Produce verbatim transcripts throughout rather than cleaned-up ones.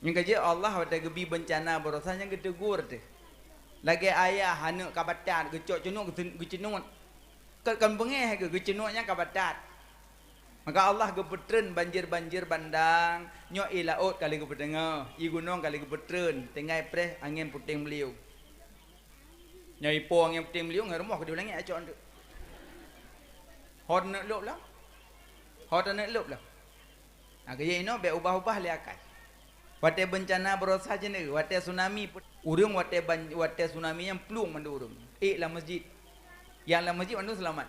Nyang keujeuet Allah watée geubi beuncana baroesa nyan geuteugur teuh. Lagée ayah aneuëk ka batat geucok ceunuek geuceunuet. Kon, kon beungéh geuh, geuceunuek nyan ka batat. Maka Allah geupeutreun banjir-banjir bandang, nyoe ié laôt ka lheueh geupeuteungoh, ié gunong ka lheueh geupeutreun, tinggai preh angén puténg beuliu. Nyoe ipo angén puténg beuliu ngon rumoh keudua langét acok anteuk. Ho taneuk lôb lah. Ho taneuk lôb lah. Nah, keujeuet inoe bék ubah-ubah lé akai. Watée beuncana baroesa jeuneue, watée tsunami, ureuëng watée ban-, watée tsunami nyang plueng mandum ureuëng. Ék lam masjid. Nyang lam masjid mandum seulamat.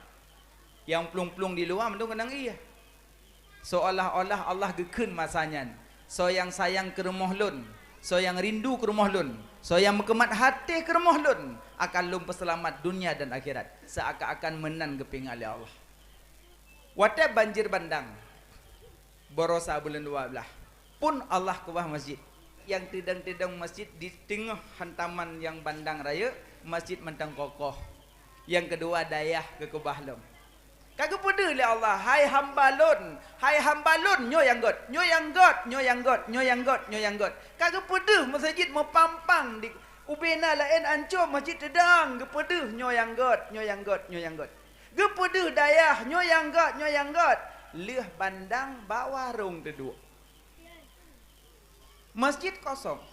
Nyang plueng-plueng di luwa mandum keunong ié. Seolah-olah Allah geukheun masa nyan, "Soe nyang sayang keu rumoh Lôn, soe nyang rindu keu rumoh Lôn, soe nyang meukeumat até keu rumoh Lôn, akan Lôn peuseulamat dunia dan akhirat." Seuakan-akan meunan geupeuingat lé Allah. Watée banjir bandang, baroesa buleuen dua blaih, phon Allah keubah masjid. Nyang teudong-teudong masjid di teungoh hantaman nyang bandang rayeuk, masjid mantong kokoh. Nyang keudua dayah geukeubah lom. Ka geupeudeuh lé Allah, "Hai hamba Lôn, hai hamba Lôn, nyoe nyang göt, nyoe nyang göt, nyoe nyang göt, nyoe nyang göt, nyoe nyang göt." Ka geupeudeuh meuseujid meupampang di ubena laén ancô masjid teudong, geupeudeuh nyoe nyang göt, nyoe nyang göt, nyoe nyang göt. Geupeudeuh dayah, nyoe nyang göt, nyoe nyang göt. Lheueh bandang bak warông teuduek. Masjid kosong.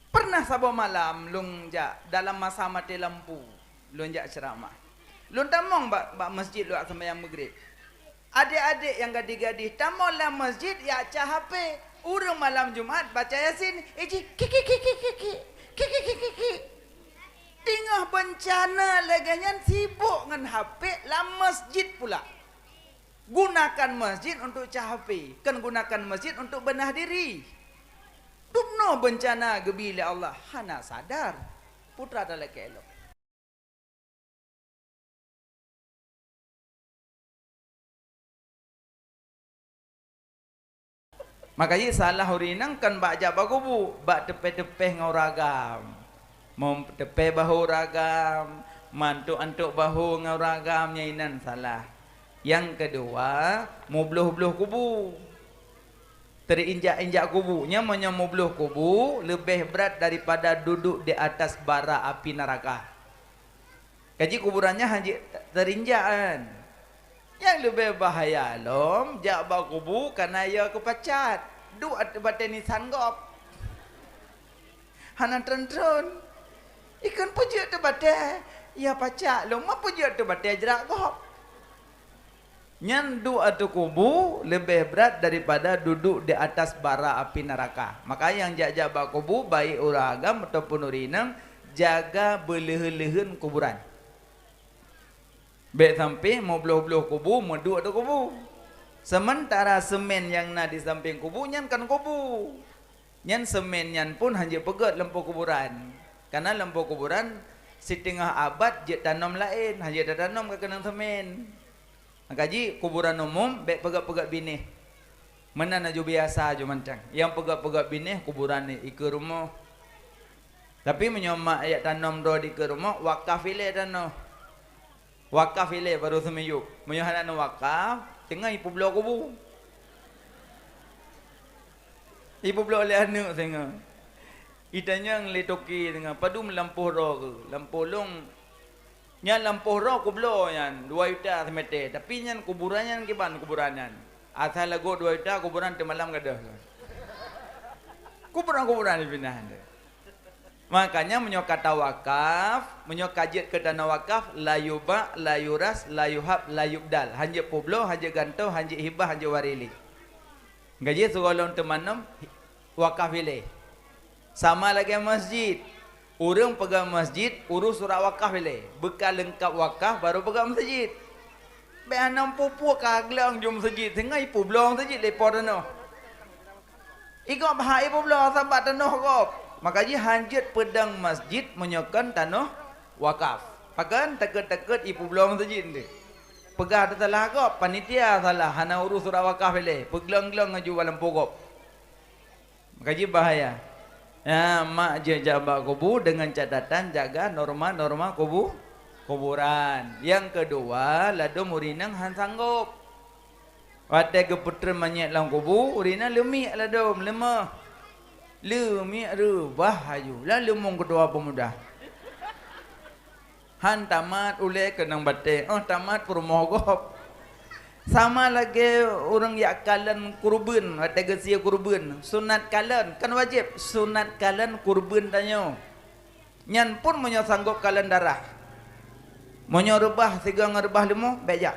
Pernah saboh malam lôn jak dalam masa maté lampu, lôn jak ceuramah. Lôn tamong bak, bak masjid lôn seumayang Maghrib. Adék-adék nyang gadih-gadih tamong lam masjid jak cah H P. Ureuëng malam Jumat baca Yasin, iji kiki kiki kiki, kiki kiki kiki. Teungoh beuncana lagée nyan sibok ngon H P lam masjid pula. Gunakan masjid untuk cah H P, kon gunakan masjid untuk beunah diri. Dubnoe beuncana geubi lé Allah, hana sadar. Putra talakée lom. Maka jih salah ureuëng inong kon bak jak bak kubu, bak teupeh-teupeh ngon ureuëng agam. Meuteupeh bahô ureuëng agam, meuantok-antok bahô ngon ureuëng agam, nyan inan salah. Nyang keudua, mubloh-bloh kubu. Teuinjak-injak kubu. Nyan meunyoe mubloh kubu, leubeh brat daripada duduk di atas bara api neuraka. Kaji kuburan nyan hana jeuet teuinjak nyan. Nyang leubeh bahaya lom, jak bak kubu kana ya keupacat. Duek ateueh batée nisan gob. Hana tron-tron. Ikheun peujeuet teuh batée, ya pacak lom, ma peujeuet teuh batée jrak gob. Nyan duek ateueh kubu leubeh brat daripada duduk di atas bara api neuraka. Maka nyang jak-jak bak kubu, baik ureuëng agam ataupun ureuëng inong, jaga beuleuheun-leuheun kuburan. Bék sampai mubloh-bloh kubu, meuduek ateueh kubu. Seumeuntara seumén nyang na di sampéng kubu nyan kon kubu. Nyan seumén nyan pun hana jeuet peugét lampôh kuburan. Kareuna lampôh kuburan siteungoh abad jeuet tanom laén, hana jeuet tatanom ka keunong seumén. Maka jih kuburan umum bék peugét-peugét binéh. Meunan aju biasa aju mantong. Nyang peugét-peugét binéh kuburan ikeue rumoh. Tapi meunyoe mak jak tanom droe dikeue rumoh, wakaf ilée tanoh. Wakaf ilée barô seumiyueb. Meunyoe hana neuwakaf, teungoh ipeubloe kubu. Ipeubloe lé aneuëk singoh. Itanyong lé toke singoh, padum lampôh droe keuh? Lampôh lôn. Nyan lampôh droe kubloe nyan dua juta seumeté, tapi nyan kuburan nyan kiban kuburan nyan. Asai lagot dua juta kuburan teumalam gadôh. Kuburan-kuburan dipinah. Makanya meunyoe ka tawakaf, meunyoe ka jeuet keu tanoh wakaf, la yuba', la yuras, la yuhab, la yubdal. Hana jeuet peubloe, hana jeuet gantoe, hana jeuet hibah, hana jeuet waréh lé. Gaji sigohlom teumanom wakaf ilée. Sama lagée masjid. Ureuëng peugah masjid, urus surat wakaf ilée. Beukah leungkap wakaf, barô peugah masjid. Bék hana peue-peue ka gleueng jeuet masjid, singoh ipeubloe masjid lé po tanoh. Igob hak ipeubloe sabab tanoh gob. Maka jih hana jeuet peudong masjid meunyoe kon tanoh wakaf. Pakon takot-takot ipeubloe masjid teuh. Peugah teusalah gob, panitia salah, hana urus surat wakaf ilée, peuglong-glong aju bak lampôh gob. Maka jih bahaya. Ya, mak jeuet jak bak kubu dengan catatan jaga norma-norma kubu, kuburan. Nyang keudua, ladôm ureuëng inong hana sanggob. Watée geupeutreun manyét lam kubu, ureuëng nyan leumiek ladôm, leumoh. Leumiek reubah laju, lam leumong keutua peumuda. Han tamat ulée keunong batée, óh tamat peurumoh gob. Sama lagée ureuëng jak kalon kureubeuen, watée geusie kureubeuen, sunat kalon, kan wajéb, sunat kalon kureubeuen tanyoe. Nyan pun meunyoe sanggop kalon darah. Meunyoe reubah sigoe ngon reubah leumoh, bék jak.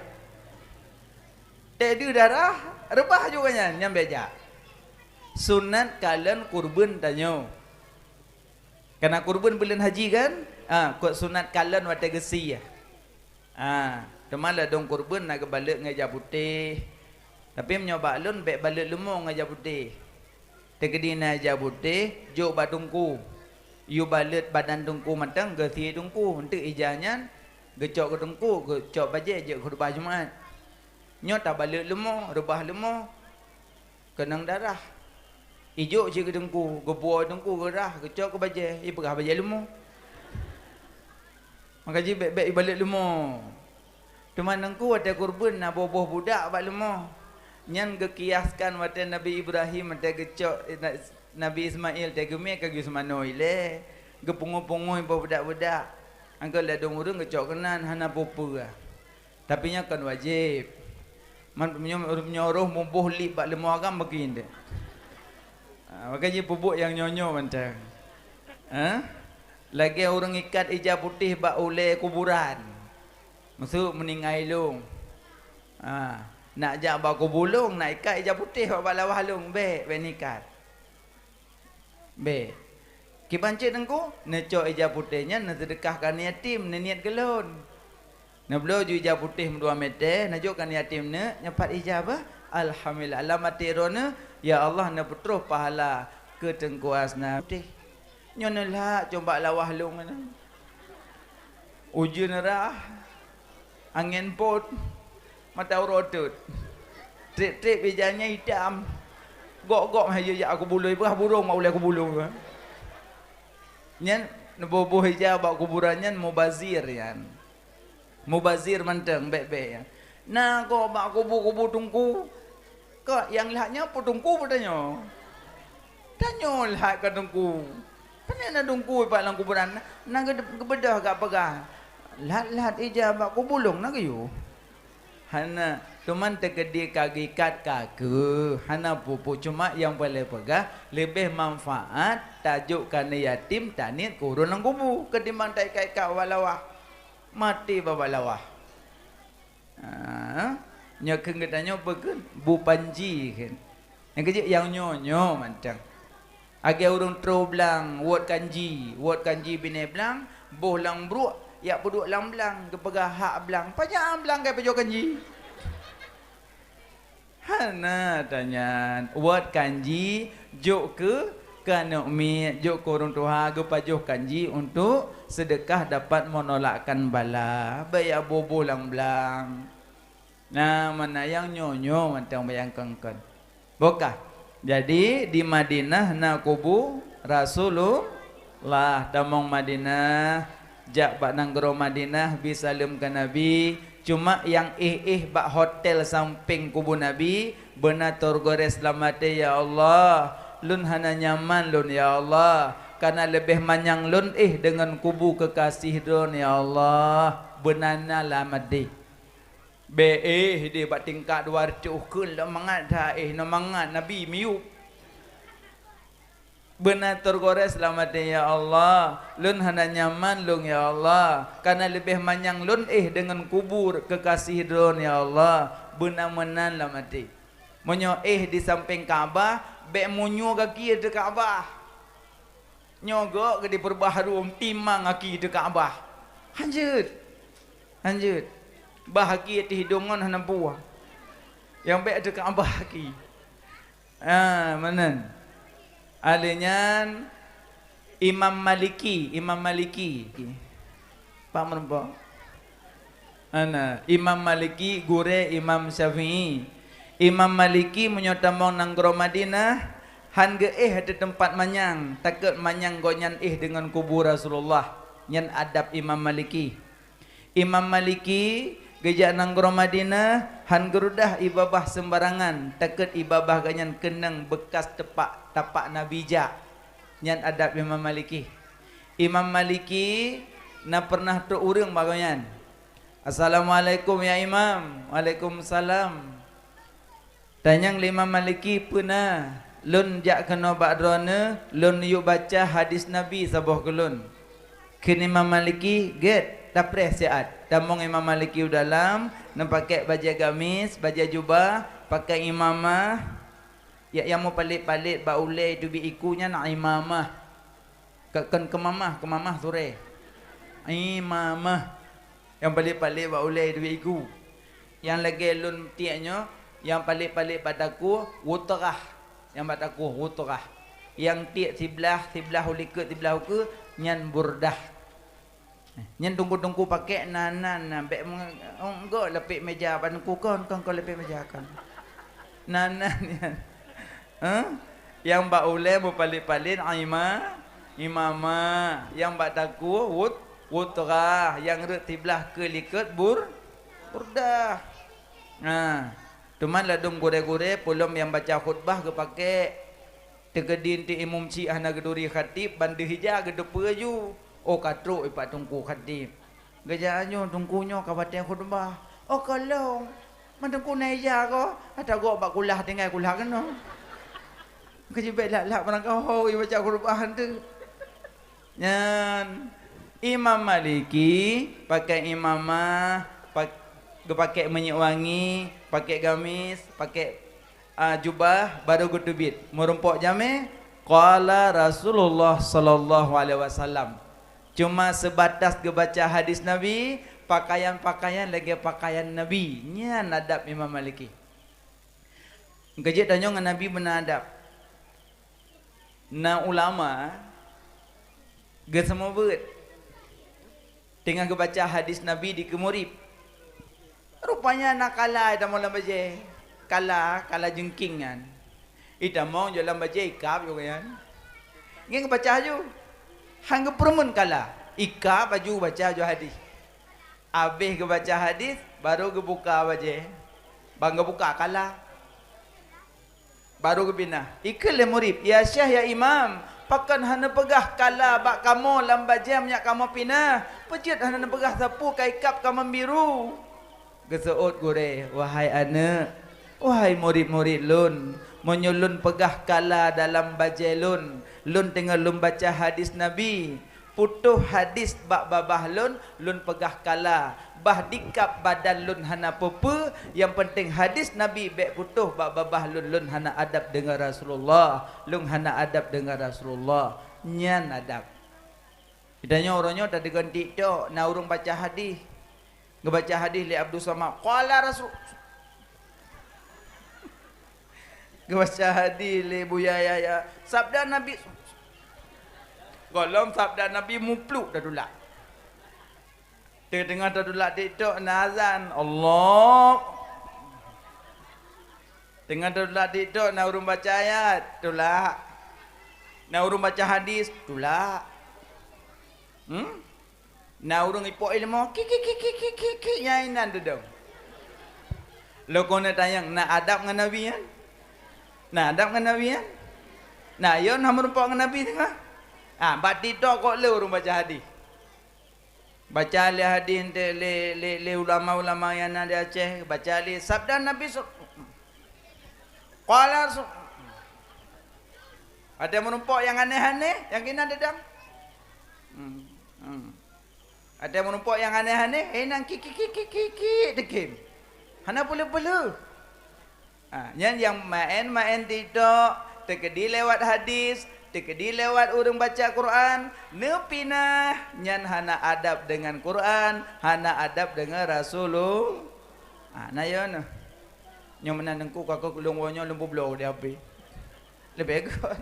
Teudeuh darah, reubah juga nyan, nyan bék jak. Sunat kalon kureubeuen tanyoe. Kana kureubeuen buleuen haji kan? Ha, kok sunat kalon watée geusie. Ha, teuma ladôm kureubeuen na geubaleuet ngon ija putéh. Tapi meunyoe bak lôn bék baleuet leumo ngon ija putéh. Teukeudi na ija putéh, jok bak teungku. Yue baleuet badan teungku mantong geusie teungku. Eunteuk ija nyan geucok keu teungku, geucok bajée jeuet khutbah Jumat. Nyoe tabaleuet leumo, reubah leumo. Keunong darah. Ijok cit keu teungku, geupuwoe teungku geurah, geucok keu bajée, ipeugah bajée leumo. Maka jih bék-bék ibaleuet leumo. Teuma teungku watée kureubeuen na boh-boh budak bak leumo. Nyan geukiaskan watée Nabi Ibrahim watée geucok, eh, na-, Nabi Ismail tée geumé ka geuseumanö ilée, geupungoe-pungoe boh budak-budak. Angkot ladôm ureuëng geucok keunan hana peue-peue. Tapi nyan kon wajéb. Man meunyoe, meunyoe roh muboh lip bak leumo agam bagi nde. Ha, maka jih peubuet nyang nyoe-nyoe mantong. Ha? Lagée ureuëng ikat ija putéh bak ulée kuburan. Maksud meuninggai lôn. Ha, nak jak bak kubu lôn, nak ikat ija putéh bak, bak lawah lôn, bék, bék nikat. Bék. Kiban cit teungku, neucok ija putéh nyan neuseudeukah keu aneuk yatim, neuniet keu lôn. Neubloe ju ija putéh meudua mètè, neujok keu aneuk yatim neuk, nyoe pat ija bah. Alhamdulillah, lam até droeneuh, ya Allah, neupeutroh pahala keu Teungku Hasna putéh. Nyoe neulhak cok bak lawah lôn nyan. Ujeuen rhah, angén pôt, mata uroe teuet. Trép-trép ija nyan itam. Gok-gok hai jak kubu lôn, ipeugah burông bak ulée kubu lôn. Nyan neuboh-boh ija bak kuburan nyan mubazir nyan. Mubazir mantong, bék-bék nyan. Na gob bak kubu-kubu teungku. Kok nyang lhak nyoe peue teungku peutanyoe? Tanyoe lhak keu teungku. Pane na teungku bak lam kuburan, na geu-, geubeudôh gak peugah, "Lhat-lhat ija bak kubu lôn na geuyue." Hana, teuma teukeudi ka geuikat ka keuh, hana peue-peue. Cuma nyang paleng peugah, leubeh manfaat tajok keu aneuk yatim, taniet keu ureuëng lam kubu, ketimbang taikat-ikat bak lawah. Maté bak lawah. Ha, nyoe kheun geutanyoe peue kheun? Bu panji kheun. Nyang keujeuet nyang nyoe-nyoe mantong. Lagée ureuëng troh blang, wot kanji, wot kanji binéh blang, boh lam bruek, jak peuduek lam blang, geupeugah hak blang. Pajan blang ka pajoh kanji? Hana tanyan. Wot kanji, jok keu, keu aneuk miet, jok keu ureuëng tuha, geupajoh kanji untuk seudeukah dapat menolakkan bala. Bék jak boh-boh lam blang. Nah, mana nyang nyoe-nyoe mantong bayangkan kon. Bukah. Jadi, di Madinah na kubu Rasulullah. Tamong Madinah, jak bak nanggroe Madinah, bi saleuem keu Nabi. Cuma nyang éh-éh bak hotel sampéng kubu Nabi, beuna teugores lam até, "Ya Allah, lôn hana nyaman lôn, ya Allah, kana leubeh manyang lôn éh deungon kubu keukasih droen, ya Allah." Beuna na lam até. Bék éh deh bak tingkat dua reutôh kheun, lom mangat that éh, nyoe mangat Nabi miyueb. Beuna teugores lam até, "Ya Allah, lôn hana nyaman lôn, ya Allah, kana leubeh manyang lôn éh deungon kubu keukasih droen, ya Allah." Beuna meunan lam até. Meunyoe éh di sampéng Ka'bah, bék meunyoe gaki ateueh Ka'bah. Nyoe gok geudipeurubah harôm timang aki teu Ka'bah. Hanjeuet. Hanjeuet. Bah aki ateueh idong ngon hana buah. Nyang bék teu Ka'bah aki. Ah, meunan. Alèh nyan Imam Maliki, Imam Maliki. Pak meureumpok. Ana, Imam Maliki, gurèe Imam Syafi'i. Imam Maliki meunyoe tamong nanggroe Madinah, han geuéh ateueh teumpat manyang, takot manyang gobnyan éh deungon kubu Rasulullah. Nyan adab Imam Maliki. Imam Maliki Geujak nanggroe Madinah, han geurudah ié babah seumbarangan, takot ié babah geuhnyan keunong beukas tepak tapak Nabi jak. Nyan adab Imam Maliki. Imam Maliki na peureunah trok ureuëng bak gobnyan. "Assalamualaikum ya Imam." "Waalaikumsalam." Tanyong lé Imam Maliki, "Peue na?" "Lôn jak keunoe bak droeneuh, lôn yue baca hadis Nabi saboh keu lôn." Kheun Imam Maliki, "Gét, tapreh siat." Tamong Imam Maliki u dalam, neupakék bajée gamis, bajée jubah, pakék imamah, ya, nyang meupalet-palet bak ulée teubiet iku nyan imamah. Ka-, kon keumamah, keumamah surée. Imamah. Nyang palet-palet bak ulée teubiet iku. Nyang lagée lôn tiek nyoe, nyang palet-palet bak takue, wutrah. Nyang bak takue, wutrah. Nyang tiek siblah, siblah u likot, siblah ukeue, nyan burdah. Nyan teungku-teungku pakék na, na, na, bék meung-, oh, enggak lapék méja, ban teungku kon, kon, kon lapék méja kon. Na, na, nyan. Hah? Nyang bak ulée meupalet-palet ima-, imamah, nyang bak takue wut-, wutrah, nyang rot siblah keu likot bur-, burdah. Nah, teuma ladôm gurée-gurée peulom nyang baca khutbah geupakék. Teukeudi eunteuk imum chik hana geuturi khatib, ban deuh ija geuteupeue ju. Oh, ka trok ipak teungku khatib. Geujak nyoe teungku nyoe ka watée khutbah. Oh, ka lom. Man teungku na ija ko, ata gok bak kulah tinggai kulah keunoe. Keujibek lak-lak barangkaho ibaca khutbah eunteuk. Nyan Imam Maliki pakai imamah, pak-, geupakék minyeuk wangi, pakék gamis, pakék ah, jubah, barô geuteubiet. Meurumpok jamé, qala Rasulullah sallallahu alaihi wasallam. Cuma seubatas geubaca hadis Nabi, pakaian-pakaian lagée pakaian Nabi. Nyan adab Imam Maliki. Keujeuet tanyoe ngon Nabi beuna adab. Na ulama geuseumeubeuet teungoh geubaca hadis Nabi dikeue murit. Rupanya na kala itamong lam bajée. Kala, kala jeungking nyan. Itamong jok lam bajée, ikab jok nyan. Ngieng geubaca laju. Han geupeureumeun kala, ikab laju baca jok hadis. Abéh geubaca hadis, barô geubuka bajée. Ban geubuka kala. Barô geubina. Ikheun lé murit, "Ya Syekh, ya Imam, pakon hana peugah kala bak kamoe lam bajée meunyak kamoe pinah? Peue jeuet hana neupeugah sapeue ka ikab kamoe biru?" Geuseuôt gurée, "Wahai aneuëk, wahai murit-murit lôn, meunyoe lôn peugah kala dalam bajée lôn, lôn teungoh lôn baca hadis Nabi, putôh hadis bak babah lôn, lôn peugah kala. Bah dikab badan lôn hana peue-peue, nyang peunteng hadis Nabi bék putôh bak babah lôn, lôn hana adab deungon Rasulullah, lôn hana adab deungon Rasulullah." Nyan adab. Geutanyoe uroe nyoe tadeungon TikTok, na ureuëng baca hadis. Geubaca hadis lé Abdul Somad, "Qala Rasul." Geubaca hadis lé Buya Yahya, "Sabda Nabi." Gohlom sabda Nabi mupluk tatulak. Teungoh tatulak TikTok na azan, Allah. Teungoh tatulak TikTok na ureuëng baca ayat, tulak. Na ureuëng baca hadis, tulak. Hmm? Na ureuëng ipok ilmu, ki, ki, ki, nyang inan teudong. Lôn keuneuk tanyong, na adab ngon Nabi nyan? Na adab ngon Nabi nyan? Na, yo na meurumpok ngon Nabi teungoh? Ah, bak TikTok kok le ureuëng baca hadis. Baca lé hadis eunteuk lé, lé, lé ulama-ulama nyang na di Aceh, baca lé sabda Nabi su-, qala su-, ada meurumpok nyang aneh-aneh, nyang keunan teudong. Hmm, hmm. Ada meurumpok nyang aneh-aneh, eh, nang ki, ki, ki, ki, ki, ki, dekem. Hana peuleu-peuleu. Ha, nyan nyang maén-maén TikTok, teukeudi lewat hadis, teukeudi lewat ureuëng baca Quran, neupinah, nyan hana adab deungon Quran, hana adab deungon Rasulullah. Ha, na yo nyoe. Nyoe meunan teungku ka keu lôn woe nyoe lôn peubloe di H P. Leubeh gét.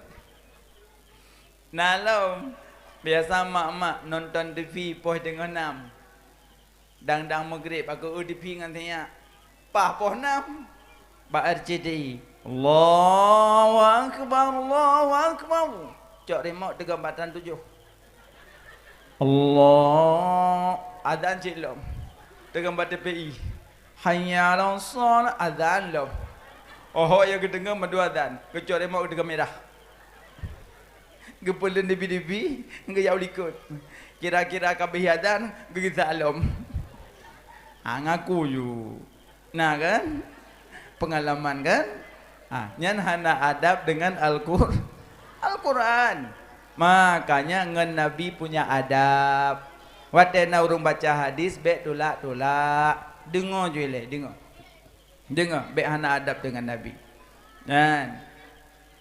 Na lom, biasa mak-mak nonton T V poh teungoh nam. Dang-dang meugreb, aku eu T V ngon sinyak. Paih poh nam bak R C T I. Allahu Akbar, Allahu Akbar. Cok remote teugam bak tan tujoh. Allah, azan cit lom. Deungon bak T P I. Hayya 'alas shalah, azan lom. Oho, ya geudeungoe madu azan. Geucok remote geudeungoe mirah. Geupeuleuen dibi-dibi, geuyue u likot. Kira-kira ka beuh azan, geugisa lom. Ha, ngaku ju. Nah kan? Pengalaman kan? Ha, nyan hana adab dengan Al-Qur-, Al-Quran. Makanya ngon Nabi punya adab. Watée na ureuëng baca hadis, bék tulak-tulak. Deungoe ju ilée, deungoe. Deungoe, bék hana adab dengan Nabi. Nyan.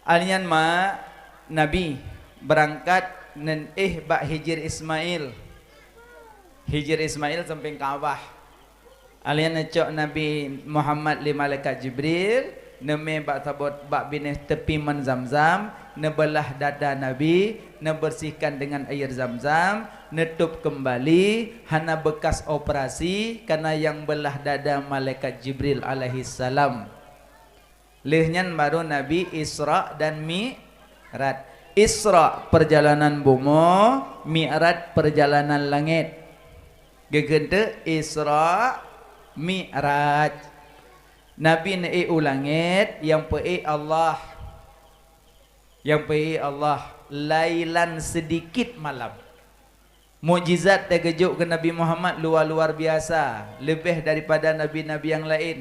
Alnyan ma Nabi beurangkat neuéh bak Hijir Ismail. Hijir Ismail sampéng Ka'bah. Alnyan neucok Nabi Muhammad lé malaikat Jibril, neumé bak saboh bak binéh teupi man Zamzam, neubeulah dada Nabi, neubersihkan dengan air Zamzam, neutôb keumbali, hana beukas operasi, kana nyang beulah dada malaikat Jibril alaihissalam. Lheueh nyan baru Nabi Isra dan Mi'raj. Isra perjalanan bumoe, Mi'raj perjalanan langét. Geukheun teuk Isra Mi'raj. Nabi neuék u langét, nyang peuék Allah. Nyang peuék Allah, lailan, sedikit malam. Mukjizat teugeujok keu Nabi Muhammad luar-luar biasa, leubeh daripada nabi-nabi nyang laén.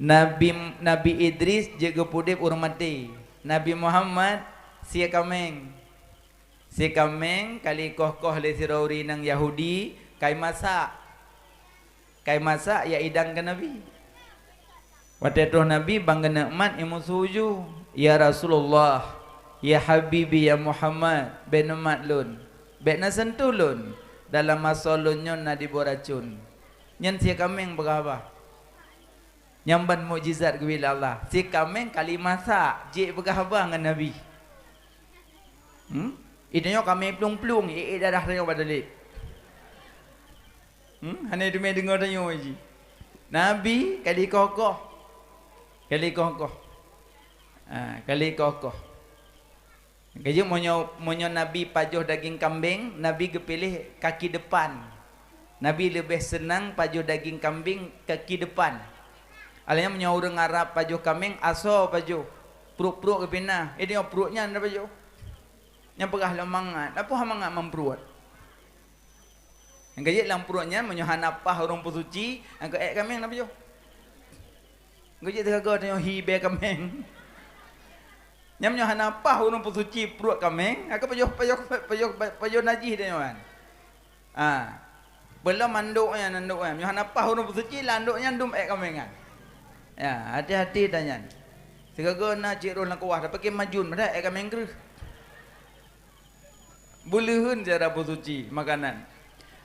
Nabi, Nabi Idris jeuet geupeuudeb ureuëng maté. Nabi Muhammad sie kaméng. Sie kaméng ka lheueh koh-koh lé sidroe ureuëng inong Yahudi, ka imasak. Ka imasak, ya idang keu Nabi. Watée troh Nabi ban geuneuk mat, imeusu ju, "Ya Rasulullah, ya Habibi, ya Muhammad, bék neumat lôn, bék neuseuntuh lôn, dalam asoe lôn nyoe na diboh racon." Nyan sie kaméng peugah haba. Nyan ban mukjizat geubri lé Allah. Sie kaméng ka lheueh imasak, jeuet peugah haba ngon Nabi. Hmm? Di tanyoe kaméng plueng-plueng, ék-ék darah tanyoe bak dalek. Hmm? Hana teumé deungoe tanyoe jih. Nabi ka lheueh koh-koh. Ka lheueh koh-koh. Ha, ka lheueh koh-koh. Ka jeuet meunyoe, meunyoe Nabi pajoh daging kambeng, Nabi geupiléh kaki depan. Nabi leubeh seunang pajoh daging kambeng kaki depan. Alheuh nyan meunyoe ureuëng Arab pajoh kaméng, asoe pajoh, pruet-pruet geupinah. Eh, di nyoe pruet nyan na pajoh. Nyang peugah lom mangat, na peue mangat lam pruet. Nyang ka jeuet lam pruet nyan, meunyoe hana paih ureuëng peusuci, nyang ka ék kaméng na pajoh. Nyang ka jeuet teugaga tanyoe hi bèe kaméng. Nyan meunyoe hana paih ureuëng peusuci pruet kaméng, nyang ka pajoh, pajoh, pajoh, pajoh najih tanyoe nyan. Ah. Peulom mandok nyan, mandok nyan. Meunyoe hana paih ureuëng peusuci, lam andok nyan dum ék kaméng nyan. Ya, hati-hati tanyan. Sigoe na cit roh lam kuah, tapi ke majun, padahai ék kaméng kreueh. Buleuen cara peusuci makanan.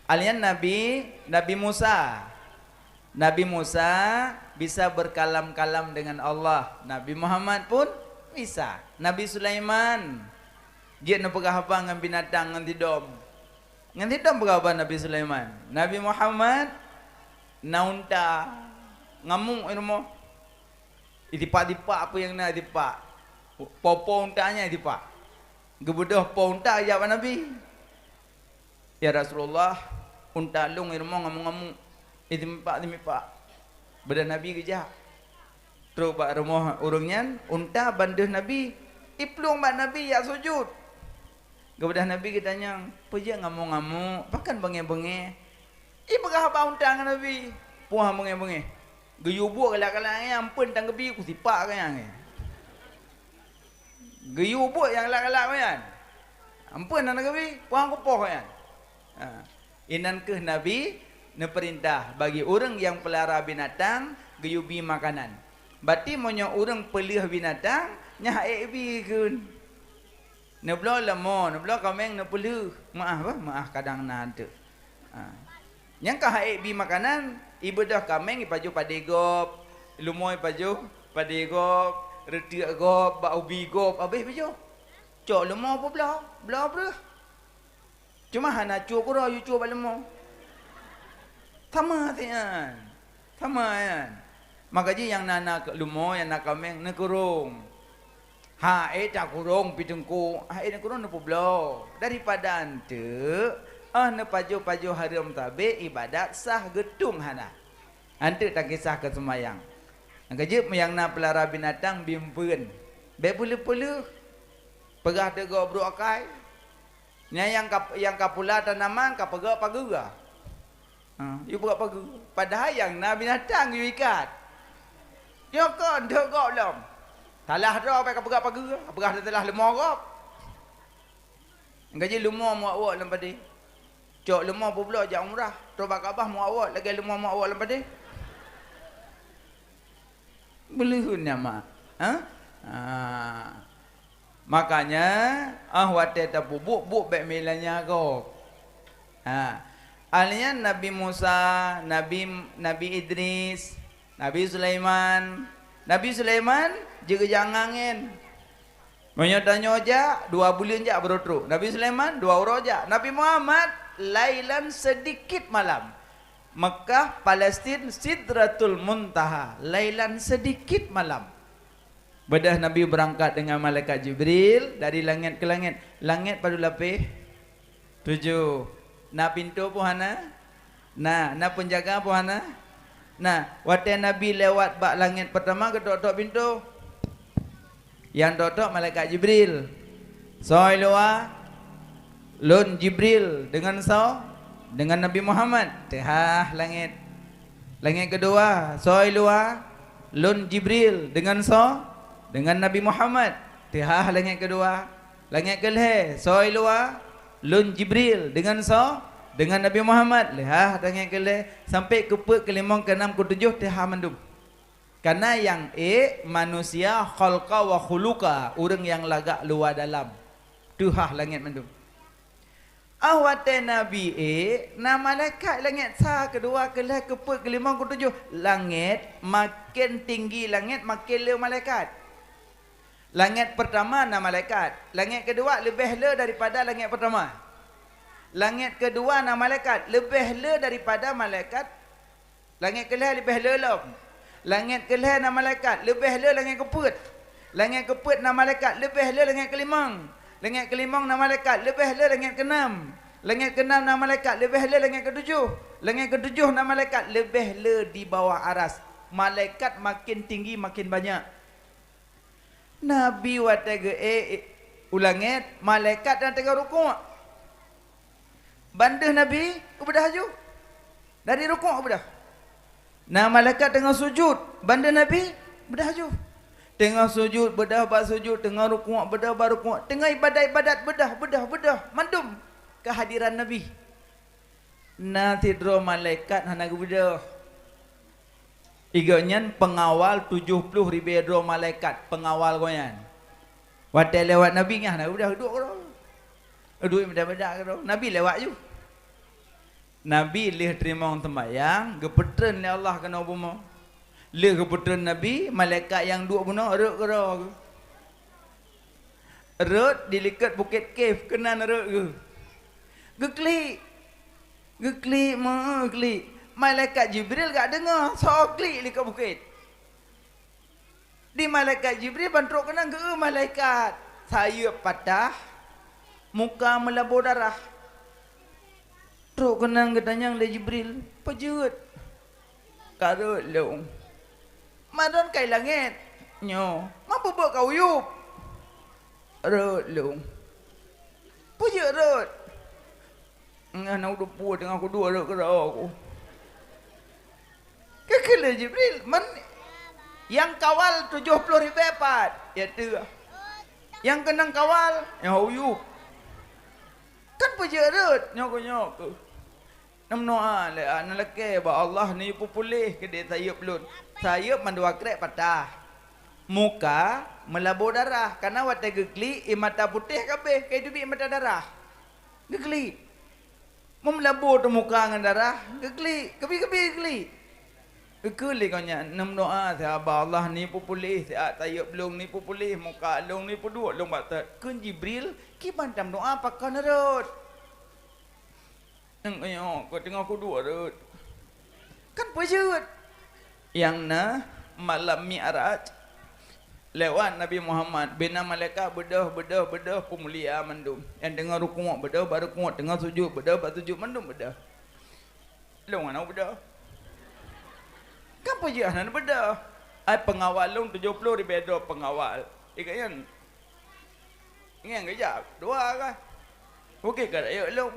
Alheuh nyan Nabi, Nabi Musa. Nabi Musa bisa berkalam-kalam dengan Allah. Nabi Muhammad pun bisa. Nabi Sulaiman jeuet neupeugah haba ngon binatang, ngon sidom. Ngon sidom peugah haba Nabi Sulaiman. Nabi Muhammad na unta, ngamuk i rumoh. Itipak-tipak peue nyang na itipak. Po-po unta nyan itipak. Geubeudôh po unta, ijak bak Nabi. "Ya Rasulullah, unta lôn i rumoh ngamuk-ngamuk, iteumeupak-teumeupak." Beudôh Nabi geujak. Trok bak rumoh ureuëng nyan, unta ban deuh Nabi, iplueng bak Nabi, ijak sujut. Geubeudôh Nabi geutanyong, "Peue jeuet ngamuk-ngamuk, pakon beungéh-beungéh?" Ipeugah bak unta ngon Nabi, "Peue beungéh-beungéh?" Geuyue buet galak-galak nyan, amphon tan geubi, kusipak keu nyan. Geuyue buet nyang galak-galak nyan, amphon hana geubi, peue kupoh nyan. Ha. Inan kheueh Nabi neupeurintah bagi ureuëng nyang peulara binatang geuyue bi makanan. Berarti meunyoe ureuëng peulheueh binatang, nyan han ék bi kheun. Neubloe leumô, neubloe kaméng, neupeulheueh. Meuáh bah, meuáh kadang na teuk. Ha. Nyang ka han ék bi makanan, ibeudôh kaméng ipajoh padé gob, leumô ipajoh padé gob, reuteuk gob, bak ubi gob, habéh ipajoh. Cok leumô peubloe, bloe breueh. Cuma hana cue keudroe, yue cue bak leumô. Sama siat nyan. Sama nyan. Maka jih nyang na, na leumô, nyang na kaméng, neukurong. Han ék takurong pih teungku, han ék neukurong, neupeubloe. Daripada eunteuk, Oh neupajoh-pajoh hareuem sabe ibadat sah geutung hana. Anteuk takisah keu seumayang. Nyang keujeuet nyang na peulara binatang bimpeuen. Bék peuleueh-peuleueh. Peugah teugok brok akai. Nyan nyang ka, nyang ka pula tanaman ka peugok pageue. Ha, yue peugok pageue. Padahai nyang na binatang yue ikat. Nyoe kon teugok lom. Salah droe bék ka peugok pageue, ka peugah teulah leumo gob. Gaji leumo meuwak-wak lam padé. Cok leumo peubloe jak umrah, trok bak Ka'bah meuwak-wak lagée leumo meuwak-wak lam padé. Beuleuheun nyan mak. Ha? Ha. Makanya, ah watée tapeubuet, buet bék meulanya gob. Ha. Ahli nyan Nabi Musa, Nabi, Nabi Idris, Nabi Sulaiman. Nabi Sulaiman jeuet geujak angén. Meunyoe tanyoe jak, dua buleuen jak baru trok. Nabi Sulaiman dua uroe jak. Nabi Muhammad lailan sedikit malam. Mekah, Palestin, Sidratul Muntaha, lailan sedikit malam. Beudôh Nabi beurangkat deungon malaikat Jibril dari langét keu langét. Langét padub lapéh? Tujoh. Na pintoe peue hana? Na. Na peunjaga peue hana? Na. Watée Nabi lewat bak langét peurtama, geutok-tok pintoe. Nyang tok-tok malaikat Jibril. "Soe i luwa?" "Lôn Jibril." "Deungon soe?" "Deungon Nabi Muhammad." Teuhah langét. Langét keudua, "Soe i luwa?" "Lôn Jibril." "Deungon soe?" "Deungon Nabi Muhammad." Teuhah langét keudua. Langét keulhée, "Soe i luwa?" "Lôn Jibril." "Deungon soe?" "Deungon Nabi Muhammad." Leuhah langét keulhée, sampai keupeuet, keulimong, keunam, keutujoh teuhah mandum. Kana nyang ék manusia khalqa wa khuluqa, ureuëng nyang lagak luwa dalam. Teuhah langét mandum. Ah watée Nabi ék, na malaikat langét sa, keudua, keulhée, keupeuet, keulimong, keutujoh. Langét, maken tinggi langét, maken le malaikat. Langét peurtama na malaikat. Langét keudua leubeh le daripada langét peurtama. Langét keudua na malaikat, leubeh le daripada malaikat. Langét keulhée leubeh le lom. Langét keulhée na malaikat, leubeh le langét keupeuet. Langét keupeuet na malaikat, leubeh le langét keulimong. Langét keulimong na malaikat, leubeh le langét keunam. Langét keunam na malaikat, leubeh le langét keutujoh. Langét keutujoh na malaikat, leubeh le di bawah aras. Malaikat maken tinggi, maken banyak. Nabi watée geuék u langét, malaikat dan teungoh rukuk. Ban deuh Nabi geubeudah laju. Dari rukuk geubeudah. Na malaikat teungoh sujut, ban deuh Nabi beudah laju. Teungoh sujut, beudah bak sujut, teungoh rukuk, beudah bak rukuk, teungoh ibadat-ibadat, beudah, beudah, beudah, mandum keuhadiran Nabi. Na sidroe malaikat hana geubeudoh. Gobnyan peungawal tujoh ploh ribée droe malaikat, peungawal gobnyan. Watée lewat Nabi nyan hana geubeudoh, duek keudroe. Duek meudak-meudak keudroe. Nabi lewat ju. Nabi lheueh teurimong seumayang, geupeutreun lé Allah keunoe bumoe. Lheueh geupeutreun Nabi, malaikat nyang duek bunoe rhot keudroe geuh. Rhot di likot Bukét Kef, keunan rhot geuh. Geuklik. Geuklik, meu-, klik. Malaikat Jibril gak deungoe, soe klik likot bukét. Di malaikat Jibril ban trok keunan geu-eu malaikat. Sayeuep patah, muka meulabô darah. Trok keunan geutanyong lé Jibril, "Peue jeuet?" "Ka rhot lôn." "Mantong kai langét nyoe, ma peubeuet ka uyueb?" "Rhot lôn." "Peue jeuet rhot?" "Ngon na udeup pue teungoh kuduek rhot keudroe ku." Keu lé Jibril, men nyang kawal tujoh ploh ribée pat, ya teuh. Nyang keunong kawal, nyang uyueb. Kan peue jeuet rhot, nyoe keuh, nyoe keuh. Neumeudoá lé, a, neulakée bak Allah neupeupuléh keudéh sayeuep lôn. Sayeuep mandua krek patah. Muka meulabô darah, kana watée geuklik, ie mata putéh ka abéh, ka teubiet mata darah. Geuklik. Meulabô teumuka ngon darah, geuklik, keubi-keubi geuklik. Geukheun lé gobnyan, neumeudoá siat bak Allah neupeupuléh, siat sayeuep lôn neupeupuléh, muka lôn neupeuduek lôn bak teuk. Kheun Jibril, "Kiban tameudoá pakon rhot?" "Nyoe, nyoe, teungoh kuduek rhot." Kan peue jeuet? Nyang na malam Mi'raj, Lewat Nabi Muhammad, bina malaikat beudôh, beudôh, beudôh, peumulia mandum. Nyang teungoh rukuk beudôh, bak rukuk, teungoh sujud beudôh, bak sujud mandum beudôh. Lôn hana beudôh. Kan peujeuet hana beudôh. Ai peungawal lôn tujoh ploh ribèe droe peungawal. Ikeu nyan. Ngieng geujak, dua kah? Bukét ka rayeuk lôn.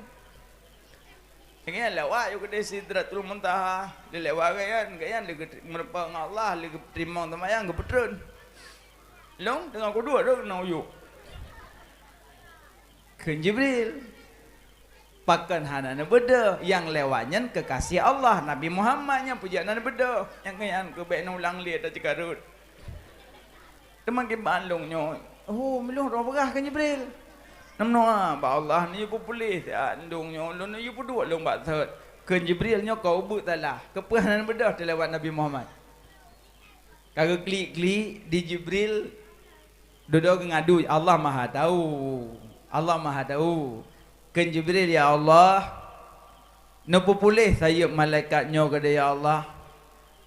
Ngieng lewat yue keudeh Sidratul Muntaha, lewat gobnyan, gobnyan lé geumeureumpok ngon Allah, lé geuteurimong seumayang, geupeutreun. Lôn teungoh kuduek droe keunoe yue. Kheun Jibril, "Pakon hana neubeudôh, nyang lewat nyan keukaséh Allah, Nabi Muhammad nyan peujeuet hana neubeudôh, nyang nyan keuh bèk neulang lé ata ceukarot." Teuma kiban lôn nyoe, "Oh, meulôn droe peugah keu Jibril. Neumeunoe bak Allah neuyue peupuléh siat ndong nyoe, lôn neuyue peuduek lôn bak sot." Kheun Jibril, "Nyoe ka ubeuet salah, keupeue hana neubeudôh teulewat Nabi Muhammad?" Ka geuklik-klik di Jibril, dudoe geungadu, "Allah Maha Tahu, Allah Maha Tahu." Kheun Jibril, "Ya Allah, neupeupuléh sayeuep malaikat nyoe keudeh, ya Allah.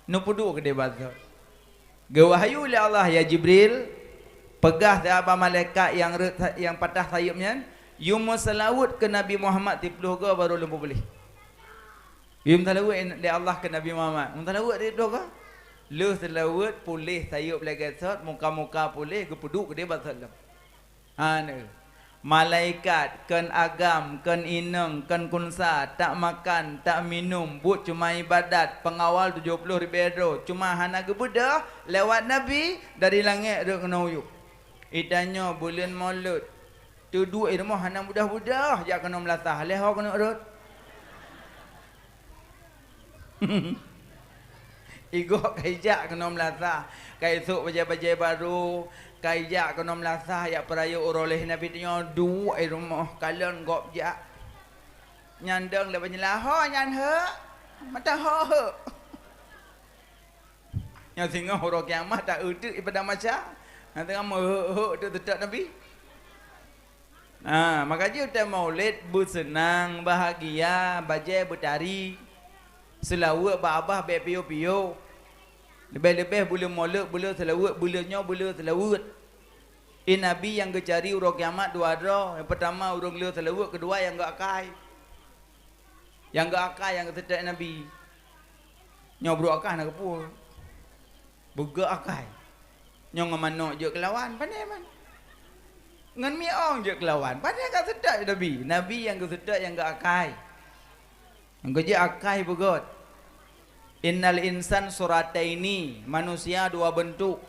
Neupeuduek keudeh bak sot." Geuwahyu lé Allah, "Ya Jibril, peugah siat bak malaikat nyang rhot sa-, nyang patah sayeuep nyan, yue meuseulaweuet keu Nabi Muhammad siploh goe barô lôn peupuléh." Yue meuseulaweuet lé Allah keu Nabi Muhammad. Meuseulaweuet di dua goe. Lheueh seulaweuet puléh sayeuep lagèe sot, muka-muka puléh geupeuduek keudeh bak sot lom. Hana. Malaikat, kon agam, kon inong, kon kunsa, tak makan, tak minum, buet cuma ibadat, peungawal tujoh ploh ribèe droe, cuma hana geubeudôh lewat Nabi dari langèt rhot keunoe u yup. Geutanyoe buleuen Molot, teuduek i rumoh hana mudah-mudah jak keunoe meulasah, lheueh ho keuneuk rhot. Igoe ka ijak keunoe meulasah, ka isôk bajèe-bajèe barô, ka ijak keunoe meulasah jak peurayeuk uroe lhèe Nabi, tanyoe duek i rumoh kalon gob jak. Nyan dong lé banyeula, "Ho nyan heuek, mata ho heuek." Nyoe singoh uroe kiamat ta-eu teuk i padang mahsyar, nyang teungoh meuheuek-heuek teuk teutab Nabi. Ha, maka jeuet watèe Maulid beuseunang, bahagia, bajèe beutari, seulaweuet bak babah bèk piôh-piôh. Leubeh-leubeh buleuen Molot, buleuen seulaweuet, buleuen nyoe, buleuen seulaweuet. Di Nabi nyang geucari uroe kiamat dua droe, nyang peurtama ureueng le seulaweuet, keudua nyang geuakai. Nyang geuakai nyang geuseutôt Nabi. Nyoe brôk akai hana geupeue. Beugöt akai. Nyoe ngon manök jeuet keulawan, pandai man. Ngon miong jeuet keulawan, pandai ka seutôt Nabi. Nabi nyang geuseutôt nyang geuakai. Nyang geuh jeuet akai beugöt. Innal insan surataini, manusia dua beuntuk.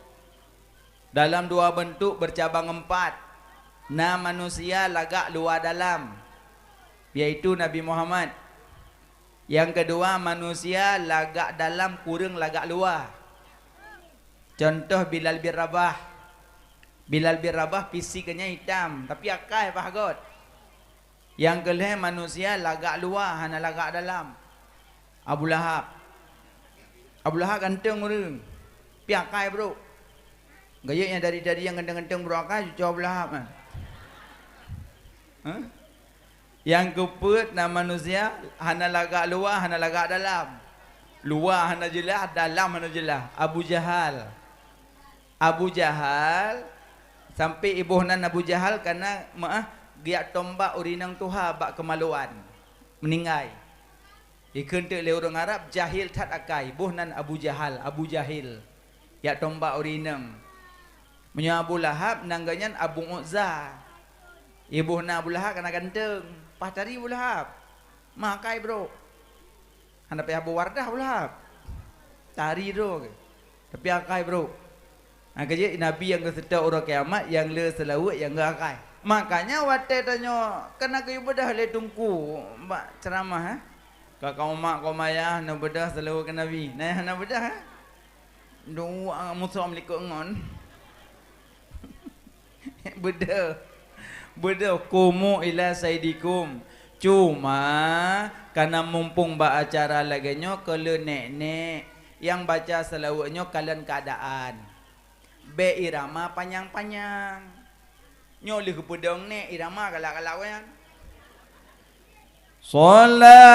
Dalam dua beuntuk beucabang empat. Na manusia lagak luwa dalam, yaitu Nabi Muhammad. Nyang keudua, manusia lagak dalam kureueng lagak luwa. Cuntoh Bilal bin Rabah. Bilal bin Rabah fisik geuh nyan itam, tapi akai paih göt. Nyang keulhèe manusia lagak luwa hana lagak dalam. Abu Lahab. Abu Lahab ganteng ureueng, pi akai brôk. Geuh jeuet nyang dari-dari nyang ganteng-ganteng brôk akai, cucoe Abu Lahab nyan. Hah? Nyang keupeuet na manusia hana lagak luwa, hana lagak dalam. Luwa hana jeulaih, dalam hana jeulaih. Abu Jahal. Abu Jahal, sampai iboh nan Abu Jahal kana meu'ah geujak tombak ureueng inong tuha bak keumaluan, meuninggai. Ikheun teuk lé ureueng Arab, jahil that akai, boh nan Abu Jahal, Abu Jahil. Jak tombak ureueng inong. Meunyoe Abu Lahab, nan geuh nyan Abu Uzza. Iboh nan Abu Lahab kana ganteng, paih tari Abu Lahab. Meuakai brôk. Hana payah boh Wardah Abu Lahab. Tari droe geuh. Tapi akai brôk. Nyang keujeuet Nabi nyang geuseutôt uroe kiamat, nyang le seulaweuet nyang geuakai. Makanya watèe tanyoe keuneuk geuyue beudôh lé teungku bak ceuramah, eh. Ka kaum mak kaum ayah neubeudôh seulaweuet keu Nabi. Nah, hana beudôh, eh. Dua musoh likot ngon. Beudôh. Beudôh, "Qumu ila sayyidikum." Cuma, kana mumpung bak acara lagèe nyoe, keu le nèk-nèk nyang baca seulaweuet nyoe kalon keuadaan. Bèk irama panyang-panyang. Nyoe lheueh geupeudong nèk, irama galak-galak nyan. Shalatullah.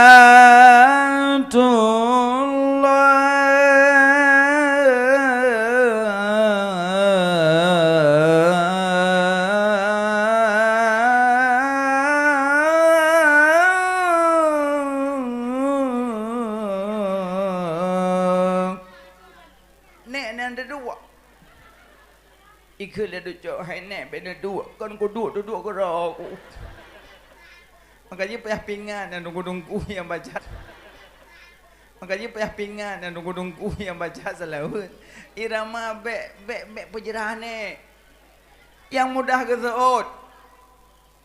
Keu lé ducok hai nèk bèk neuduek, kon kuduek-duek keudroe ku. Maka jih payah pingat nyang dungku-dungku nyang baca. Maka jih payah pingat nyang dungku-dungku nyang baca seulaweuet. Irama bèk, bèk, bèk peujeurah nèk. Nyang mudah geuseuôt.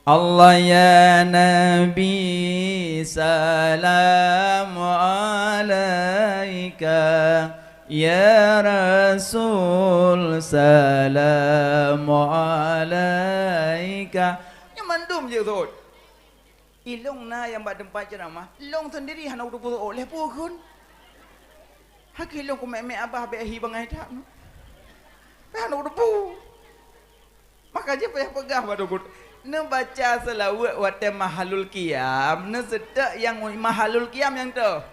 Allah ya Nabi, salam alaika, ya Rasul, salam alaika. Nyan mandum jeuet seuôt. Ilong na nyang bak teumpat ceuramah, lôn sendiri hana kuteupeu seuôt lé peue kheun. Haki lôn kumèk-mèk abah bèk hi bangai that. Hana kuteupeu. Maka jih payah peugah bak dukun. Neubaca seulaweuet watèe mahalul qiyam, neuseutôt nyang mahalul qiyam nyang toh.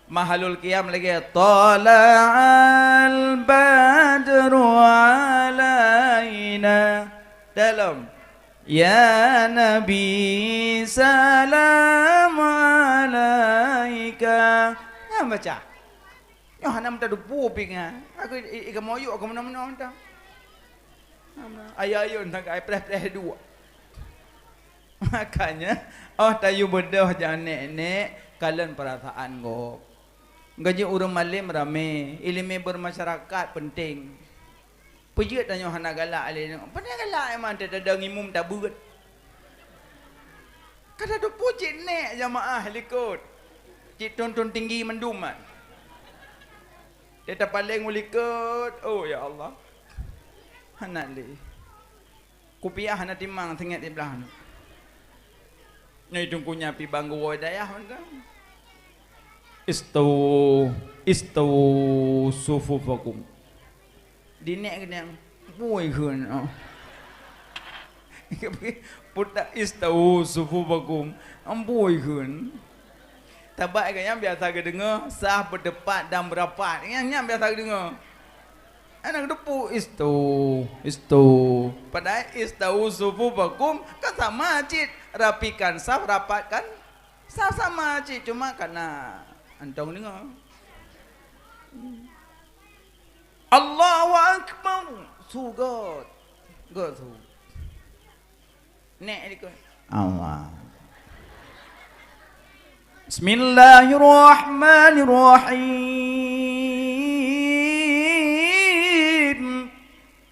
Mahalul qiyam lagèe, "Tala'al badru alaina." Dalam, "Ya Nabi, salam alaika." Nyan baca. Nyoe hana meuteupeu pih nyan. Aku i, i, i kamoe yuk, aku meunoe-meunoe mantong. Ayo-ayo, entah ka preh-preh dua. Makanya, oh, tayue beudôh jak nèk-nèk, kalon peurasaan gob. Gaji ureueng malém ramé, ileumèe bermasyarakat penting. Peujeuet tanyoe hana galak lé nyoe. Pane galak, eh, man, teuh tadong imum tabeuet. Ka tateupeue cit nèk jamaah likot. Cit thon-thon tinggi mandum, man. Teuh tapaleng u likot. Oh, ya Allah. Hana lé. Kupiah hana timang singet siblah nyoe. Nyoe Teungku nyan pi bang geuwoe dayah mantong. Istawu, istawu sufufakum. Di nèk keudéh, "Bui kheun, oh." Putak, "Istawu sufufakum." Amboi kheun. Tabak geuh nyan biasa geudeungoe, saf beuteupat dan beurapat. Nyan, nyan biasa geudeungoe. Hana geuteupeue, "Istawu, istawu." Padahai, "Istawu sufufakum," kan sama cit. Rapikan saf, rapatkan saf, sama cit. Cuma kana antong deungoe. Allahu Akbar. Su göt. Göt su. Nèk likot. Allah. Bismillahirrahmanirrahim.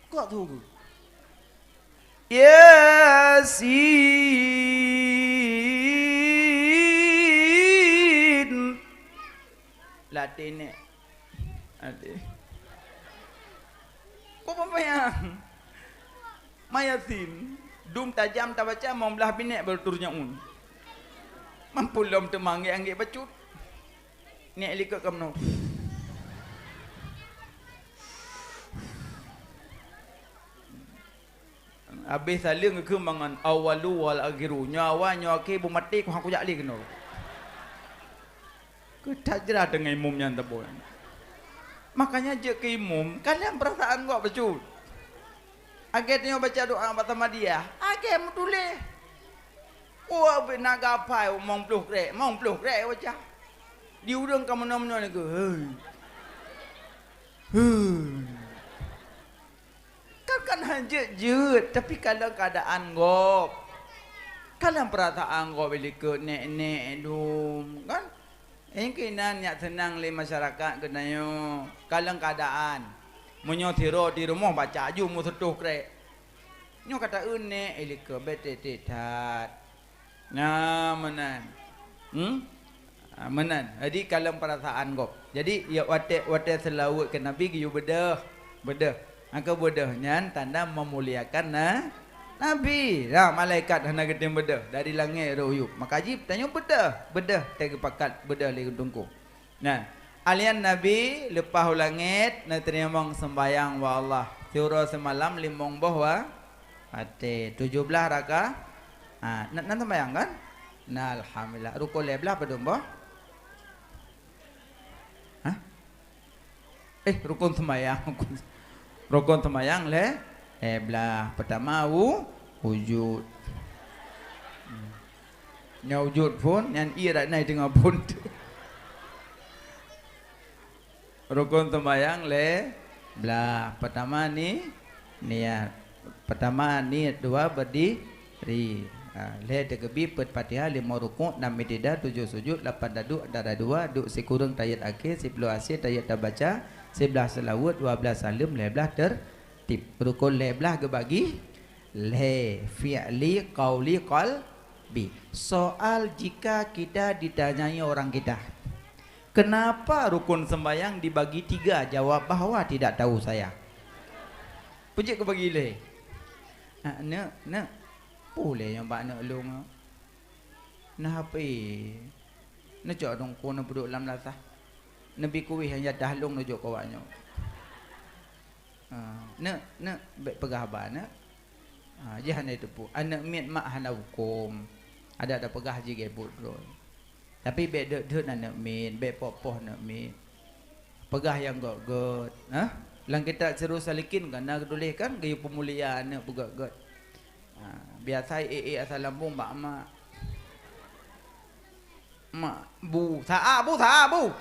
Göt su göt. Yasin. Latih nèk. Latih. Kok peumayang? Ma Yasin. Dum tajam tabaca, mong blah binèk baru turun nyaun. Mampu lom teuma anggék-anggék bacut. Nèk likot ka meunoe. Habéh saleueng geukheun mangat, "Awwalu wal akhiru." Nyoe awai, nyoe akhé, beumaté, ku hana kujak lé keunoe. Keu that jrah deungon imum nyan tabông. Makanya jeuet keu imum, kalon peurasaan gob bacut. Lagèe tanyoe baca doa bak Samadiyah, lagèe meutuléh. Oh, na gapai, mong ploh krek, mong ploh krek baca. Di ureueng ka meunoe-meunoe lagèe, "Hei. Hei." Kan, kan han jeuet-jeuet, tapi kalon keuadaan gob. Kalon peurasaan gob likot nèk-nèk dum, kan? Nyang keunan nyak seunang lé masyarakat geutanyoe. Kalon keuadaan. Meunyoe sidroe di rumoh baca aju meuseutôh krek. Nyoe ka taeu nèk, eh, likot bèk tét-tét that. Nah, meunan. Hmm? Ah, meunan. Jadi, kalon peurasaan gob. Jadi, ya, watèe, watèe seulaweuet keu Nabi geuyue beudôh. Beudôh. Maka beudôh nyan tanda meumuliakan na-, Nabi. Nah, malaikat hana geutem beudôh. Dari langèt roh yub. Maka jih tanyoe beudôh. Beudôh, teuh geupakat beudôh lé Teungku. Nah, alian Nabi leupah u langèt neuteurimong seumbahyang bak Allah. Siuroe seumalam limong boh wa-, watèe tujoh blaih raka-, ha, na, na seumbahyang kan? Nah, alhamdulillah. Rukon lhèe blaih padum boh? Hah? Eh, rukon seumbahyang. Rukon seumbahyang lhèe, lhèe blaih. Peutama wu-, wujud. Hmm. Nyoe wujud phôn, nyan ie rak nai teungoh phôn. Rukon seumbahyang lhèe blaih. Peutama ni, niat. Pertama niet, dua berdiri. Ha, lhèe teukeubit, peuet Fatihah, limong rukuk, nam i'tidal, tujoh sujud, lapan taduek antara dua, duek sikureueng tayat akhé, siploh asie tayat tabaca, siblaih seulaweuet, dua blaih saleuem, lhèe blaih tertib. Rukun lhèe blaih geubagi lhèe, fi'li, qauli, qalbi. Soal jika kita ditanyai orang kita, "Kenapa rukun sembahyang dibagi tiga?" Jawab bahwa tidak tahu saya. Peue jeuet geubagi lhèe? Ah, neuk, neuk. Peue lé nyang bak neuk lôn? Na H P. Neucok dongko neupeuduek lam lasah. Neubi kuéh nyang jadah lôn neujok keu awak nyoe. Ah, neuk, neuk, bèk peugah haba neuk. Ah, jih hana jiteupeue. Aneuk miet mak hana huköm. Adak tapeugah jih gét buet droe. Tapi bèk deuet-deuet aneuk miet, bèk poh-poh aneuk miet. Peugah nyang gét-gét, ha? Lam kitab Sirus Salikin kan na geutuléh kan geuyue peumulia aneuk beugét-gét. Ha, biasa ék-ék asai lambông bak mak. Mak, bu, sa a, bu, sa a, bu.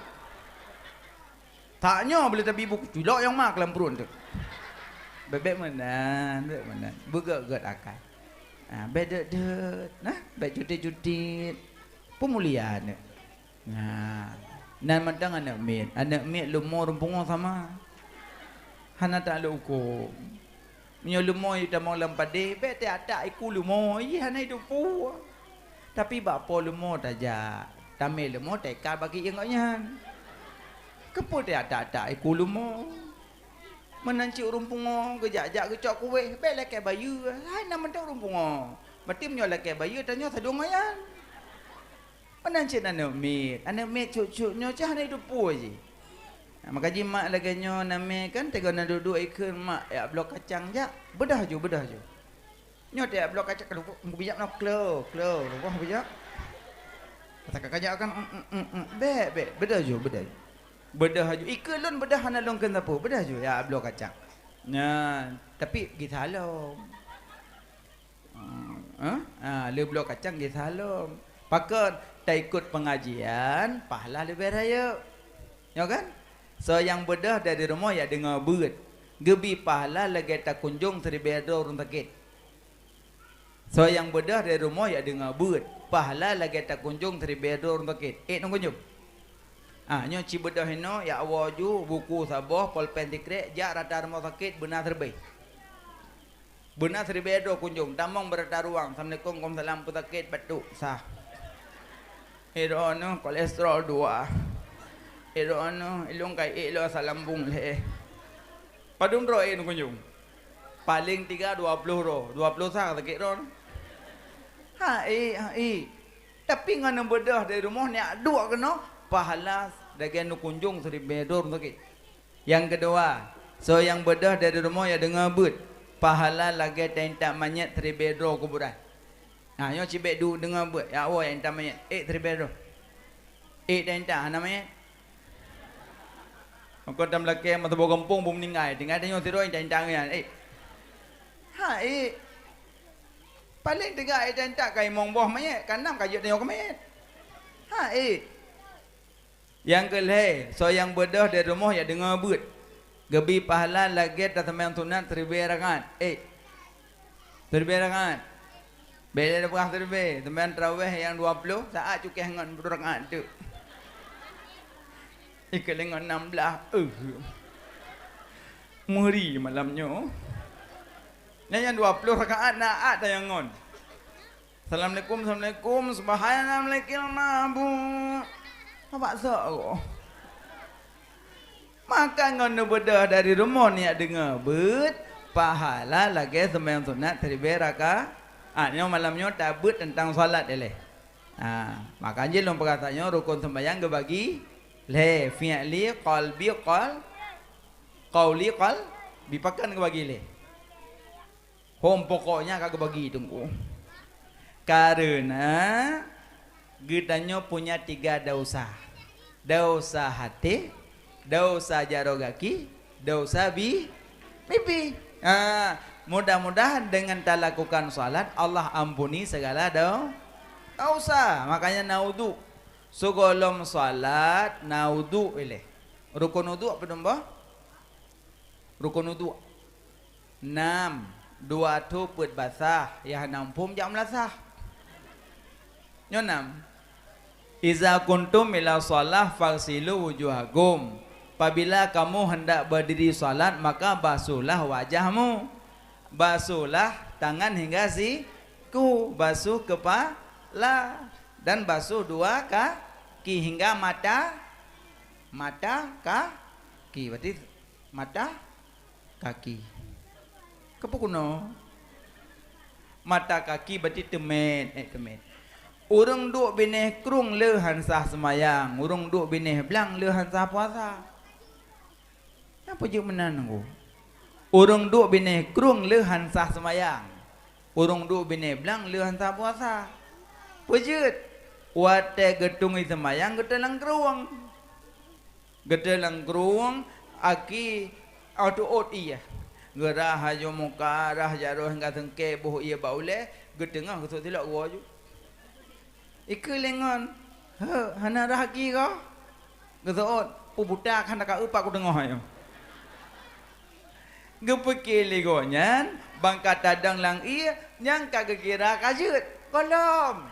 Tanyoe bila tabi bu, culok nyang ma keu lam pruet teuh. Bèk-bèk meunan, bèk meunan. Beugét-gét akai. Ha, bèk deuet-deuet, nah, bèk cutit-cutit. Peumulia aneuk. Nah, nan mantong aneuk miet. Aneuk miet leumo rumpung sama. Hana taklok huköm. Meunyoe leumo jitamong lam padé, bèk teuatak iku leumo, jih hana jiteupeue. Tapi bak po leumo tajak, tamé leumo teuka bagi ingat nyan. Keupeue teuatak-atak iku leumo? Meunan cit ureuëng pungo geujak-jak geucok kuéh, bèk lakèe bayeue, hai na mantong ureuëng pungo. Berarti meunyoe lakèe bayeue, tanyoe sadong ngon nyan. Meunan cit aneuk miet, aneuk miet cut-cut nyoe cah hana jiteupeue jih. Nah, maka jih mak lagèe nyoe namé kan, teungoh na duek-duek ikheun mak jak bloe kacang jak, beudôh ju, beudôh ju. Nyoe teuh jak bloe kacang, keu bijak nyoe klo, klo, rubah bijak. Kata kakak jak kan, mm, mm, mm, mm, bèk, bèk, beudôh ju, beudôh ju. Beudôh ju, ikheun lôn beudôh hana lôn kheun sapeue, beudôh ju jak bloe kacang. Nyan, tapi gisa lom. Ah, eh? Ah, le bloe kacang gisa lom. Pakon? Taikot pengajian, pahala leubeh rayeuk. Nyo kan? Soe nyang beudôh dari rumoh jak deungoe beuet, geubi pahala lagèe takunjong siribèe droe ureuëng sakét. Soe nyang beudôh dari rumoh jak deungoe beuet, pahala lagèe takunjong siribèe droe ureuëng sakét. Ék neukunjong? Ah, nyoe ci beudôh inoe jak woe ju, buku saboh, polpen sikrék, jak rata rumoh sakét beuna siribèe. Beuna siribèe droe kunjong, tamong beurata ruang, "Assalamualaikum, waalaikumsalam, peue sakét?" "Batuk." "Sah." "Eh, droeneuh kolesterol dua." "Eh, droeneuh, ilôn ka ék lôn asai lambung lhèe." Padum droe ék neukunjong? Paleng tiga dua ploh droe, dua ploh sah sakét droeneuh. Ha ék, ha ék. Tapi ngon neubeudôh dari rumoh neujak duek keunoe, pahala lagèe neukunjong siribèe droe ureuëng sakét. Nyang keudua, soe nyang beudôh dari rumoh jak deungoe beuet, pahala lagèe taintat manyét siribèe droe kuburan. Nah, nyoe cibèk du-, deungoe beuet, jak woe jak intat manyét, ék siribèe droe. Ék taintat hana manyét. Maka tam lakèe masa boh gampông beu meuninggai, tinggai tanyoe sidroe intat-intat ngon nyan, ék. Ha ék. Paleng teuga ék taintat ka limong boh manyét, ka nam ka jeuet tanyoe keu manyét. Ha ék. Nyang keu lhèe, soe nyang beudôh dari rumoh jak deungoe beuet, geubi pahala lagèe taseumayang sunat siribèe rakaat. Ék, siribèe rakaat. Bèk lé peugah siribèe, seumayang tarawèh nyang dua ploh, saát cukéh ngon dua ploh rakaat teuk. Ikeu lé ngon nam blaih, eh. Meuri malam nyoe. Nyan nyang dua ploh rakaat na at nyang ngon. Assalamualaikum, assalamualaikum, subhanallah, malikil mabuk. Abak sok ko. Maka ngon neubeudôh dari rumoh neujak deungoe beuet, pahala lagèe seumayang sunat siribèe rakaat. Nyoe malam nyoe tabeuet teuntang salat ilèe. Ha, maka jih lôn peugah tanyoe rukon seumayang geubagi lhèe, fi'li, qalbi, qal-, qauli, qalbi, pakon geubagi lhèe? Hom pokoknya ka geubagi teungku. Karena geutanyoe punya tiga dosa. Dosa haté, dosa jaroe gaki, dosa bi-, bibi. Ha, mudah-mudahan dengan talakukan salat, Allah ampuni segala do-, dosa. Makanya na udhu. Sigohlom salat na udhu ilèe. Rukon udhu apa nambah? Rukon udhu. Nam. Dua tho peuet basah, nyang hana muphom jak meulasah. Nyoe nam. "Iza qumtum ila shalah faghsilu wujuhakum." Apabila kamu hendak berdiri salat, maka basuhlah wajahmu. Basuhlah tangan hingga siku, basuh kepala, dan basuh dua kaki hingga mata, mata kaki. Berarti mata kaki. Keupeue keunoe? Mata kaki berarti teumét, eh, teumét. Ureuëng duek binéh krueng le han sah seumayang, ureuëng duek binéh blang le han sah puasa. Nyan peue jeuet meunan nunggu? Ureuëng duek binéh krueng le han sah seumayang, ureuëng duek binéh blang le han sah puasa. Peue jeuet? Watée geutung seumayang geuteulangkrueng. Geuteulangkrueng aki ateuôt ié. Geurah laju muka, rah jaroe hingga seungkée boh ié bak ulée, geuteungoh geusut silok geuwoe ju. Ikeue lé ngon, "Heu, hana rah aki kah?" Geuseuôt, "Peue buta ka hana ka eu pat kuteungoh nyoe." Geupeuke lé gobnyan, ban ka tadong lam ié, nyang ka geukira ka jeuet. Gohlom!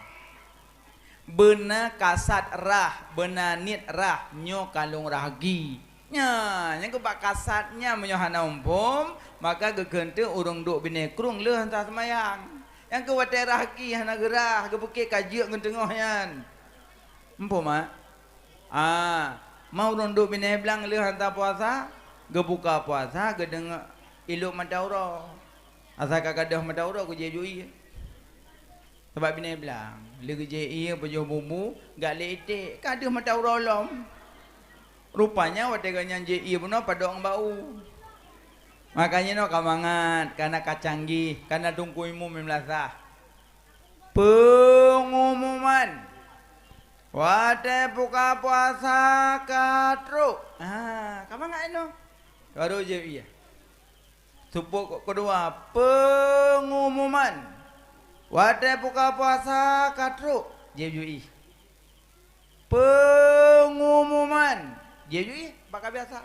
Beuna kasat rah, beuna niet rah, nyoe ka lôn rah aki. Nyan, nyang keuh bak kasat nyan meunyoe hana muphom, maka geukheun teuk ureuëng duek binéh krueng le han sah seumayang. Nyang keuh watée rah aki hana geurah, geupeuke ka jeuet ngon teungoh nyan. Muphom, mak? Ah, ma ureuëng duek binéh blang le han sah puasa, geubuka puasa, geudeungoe ilok mata uroe. Asai ka gadôh mata uroe geujak ju ié. Sabab binéh blang, lé geujak ié pajoh bubu, gak lé iték, ka deuh mata uroe lom. Rupanya watée gobnyan jak ié bunoe padok ngon bak u. Makanya nyoe ka mangat, kana ka canggih, kana teungku imum meulasah. Peungumuman. Watée buka puasa ka trok. Ha, ka mangat inoe. Baru jak ié. Seupôt keudua, peungumuman. Watée buka puasa ka trok, jeuet ju ié. Peungumuman, jeuet ju ié, bak ka biasa.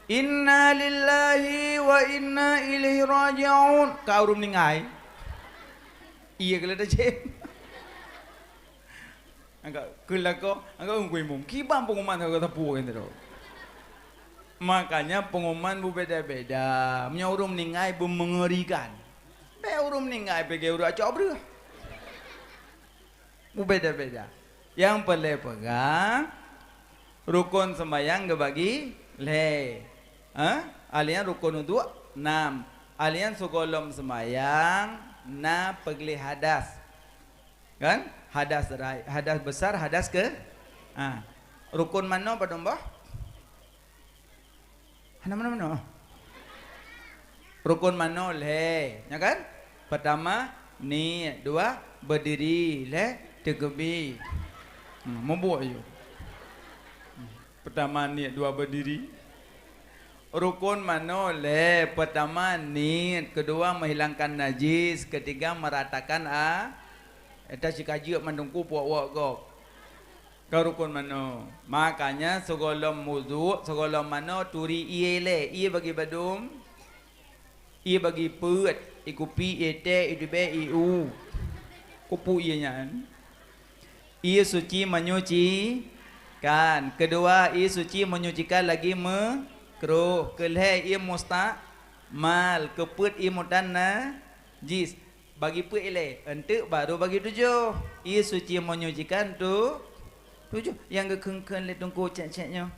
Inna lillahi wa inna ilaihi raji'un. Ka ureuëng meuninggai. Ié keuh lé tajém. Angkat keu lakoe, angkat ureuëng kuimum. Kiban pengumuman sapeue-sapeue kan tu. Makanya pengumuman beubeda-beda. Meunyoe ureuëng meuninggai beumeungerikan. Bék ureuëng meuninggai pike ureuëng acok breueh. Beubeda-beda. Nyang peureulée peugah, rukon seumayang geubagi lhée. Ha? Alian rukon uduk nam. Alian sigohlom seumayang na peugleh hadas. Kan? Hadas rai-, hadas besar, hadas ke-, ha. Rukon manoe padum boh? Hana manoe-manoe. Rukon manoe lhée, nya kan? Pertama, niet, dua, berdiri, lhée, teukeubie. Hmm, mubuek yue. Pertama niet, dua berdiri. Rukon manoe lhée, pertama niet, kedua menghilangkan najis, ketiga meratakan a-, eta sikajeuk mandum ku puak-puak gob. Ka rukon manoe. Makanya sigohlom wudhu, sigohlom manoe turi ié lé, ié bagi badum. Ié bagi peuet, ié kupi, ié tée, ié tibée, ié u. Kupu ié nyan. Ié suci menyucikan. Keudua, ié suci menyucikan lagi meukrôh. Keulhée, ié mustakmal. Keupeuet, ié mutan najis. Bagi peuet ilée, eunteuk baru bagi tujoh. Ié suci menyucikan tu, tujoh. Nyang geukheun-kheun lé teungku cék-cék nyoe.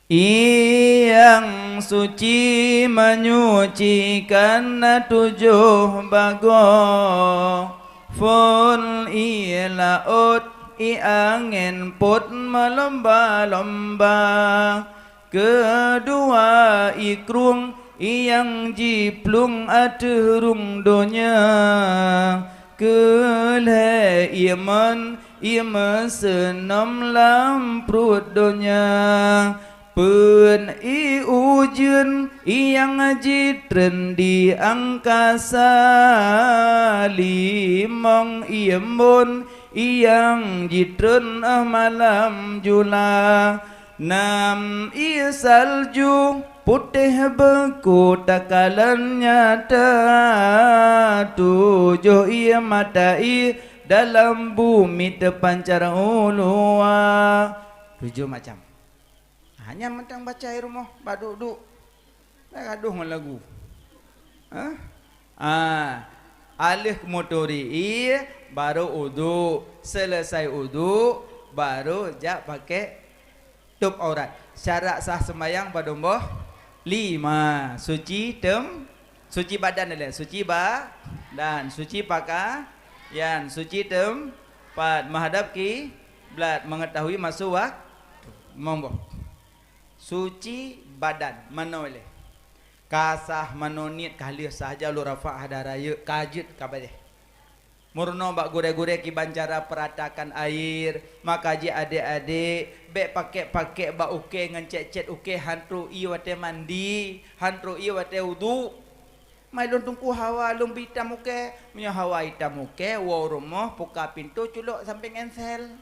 Ié nyang suci menyucikan na tujoh bagoe, phon ié laôt, ié angén pôt meulomba-lomba. Keudua ié krueng, ié nyang jiplueng ateueh rhueng donya. Keulhée ié mon, ié meuseunom lam pruet donya. Peuet ié ujeuen, ié nyang jitreun di angkasa. Limong ié embôn, ié nyang jitreun malam jula. Nam ié salju, Putéh beuku takalon nyata, tujoh ié mata ié dalam bumi teupancar u luwa. Tujoh macam. Ha, nyan mantong baca i rumoh, bak duek-duek. Bèk gadoh ngon lagu. Hah? Ah, aleuh meuturi ié, barô uduk. Seuleusai uduk, barô jak pakèk tôb aurat. Syarat sah seumayang padum boh? Lima. Suci tem-, suci badan ilèe. Suci badan, suci pakaian, suci teumpat, meuhadab kiblat, mengetahui masu waktu. Mong boh. Suci badan, manoe ilèe. Ka sah manoe niet, ka lheueh sah, jaloe rafa' hada rayeuk, ka jeuet ka bajèe. Meurunoe bak gurèe-gurèe kiban cara peuratakan air, maka jih adék-adék bèk pakèk-pakèk bak ukèe ngon cèt-cèt ukèe han trôk ié watèe mandi, han trôk ié watèe uduk. Mai lôn teungku hawa lôn bri itam ukèe, meunyoe hawa itam ukèe, woe u rumoh, buka pintoe, culok sampéng ensel.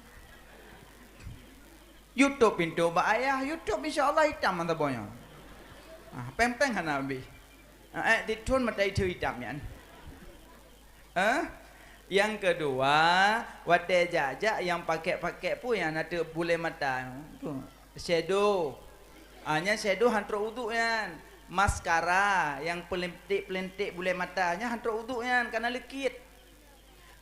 Yue tôp pintoe bak ayah, yue tôp insya Allah itam mantong saboh nyoe. Ah, péng-péng hana abéh. Ah, eh, dithon mata itheue itam nyan. Eh? Nyang keudua, watèe jak-jak nyang pakèk-pakèk peue nyang na teuk bulèe mata? Shadow. Ah, nyan shadow han trôk uduk nyan. Maskara nyang peulinték-peulinték bulèe mata nyan han trôk uduk nyan, ka na likit.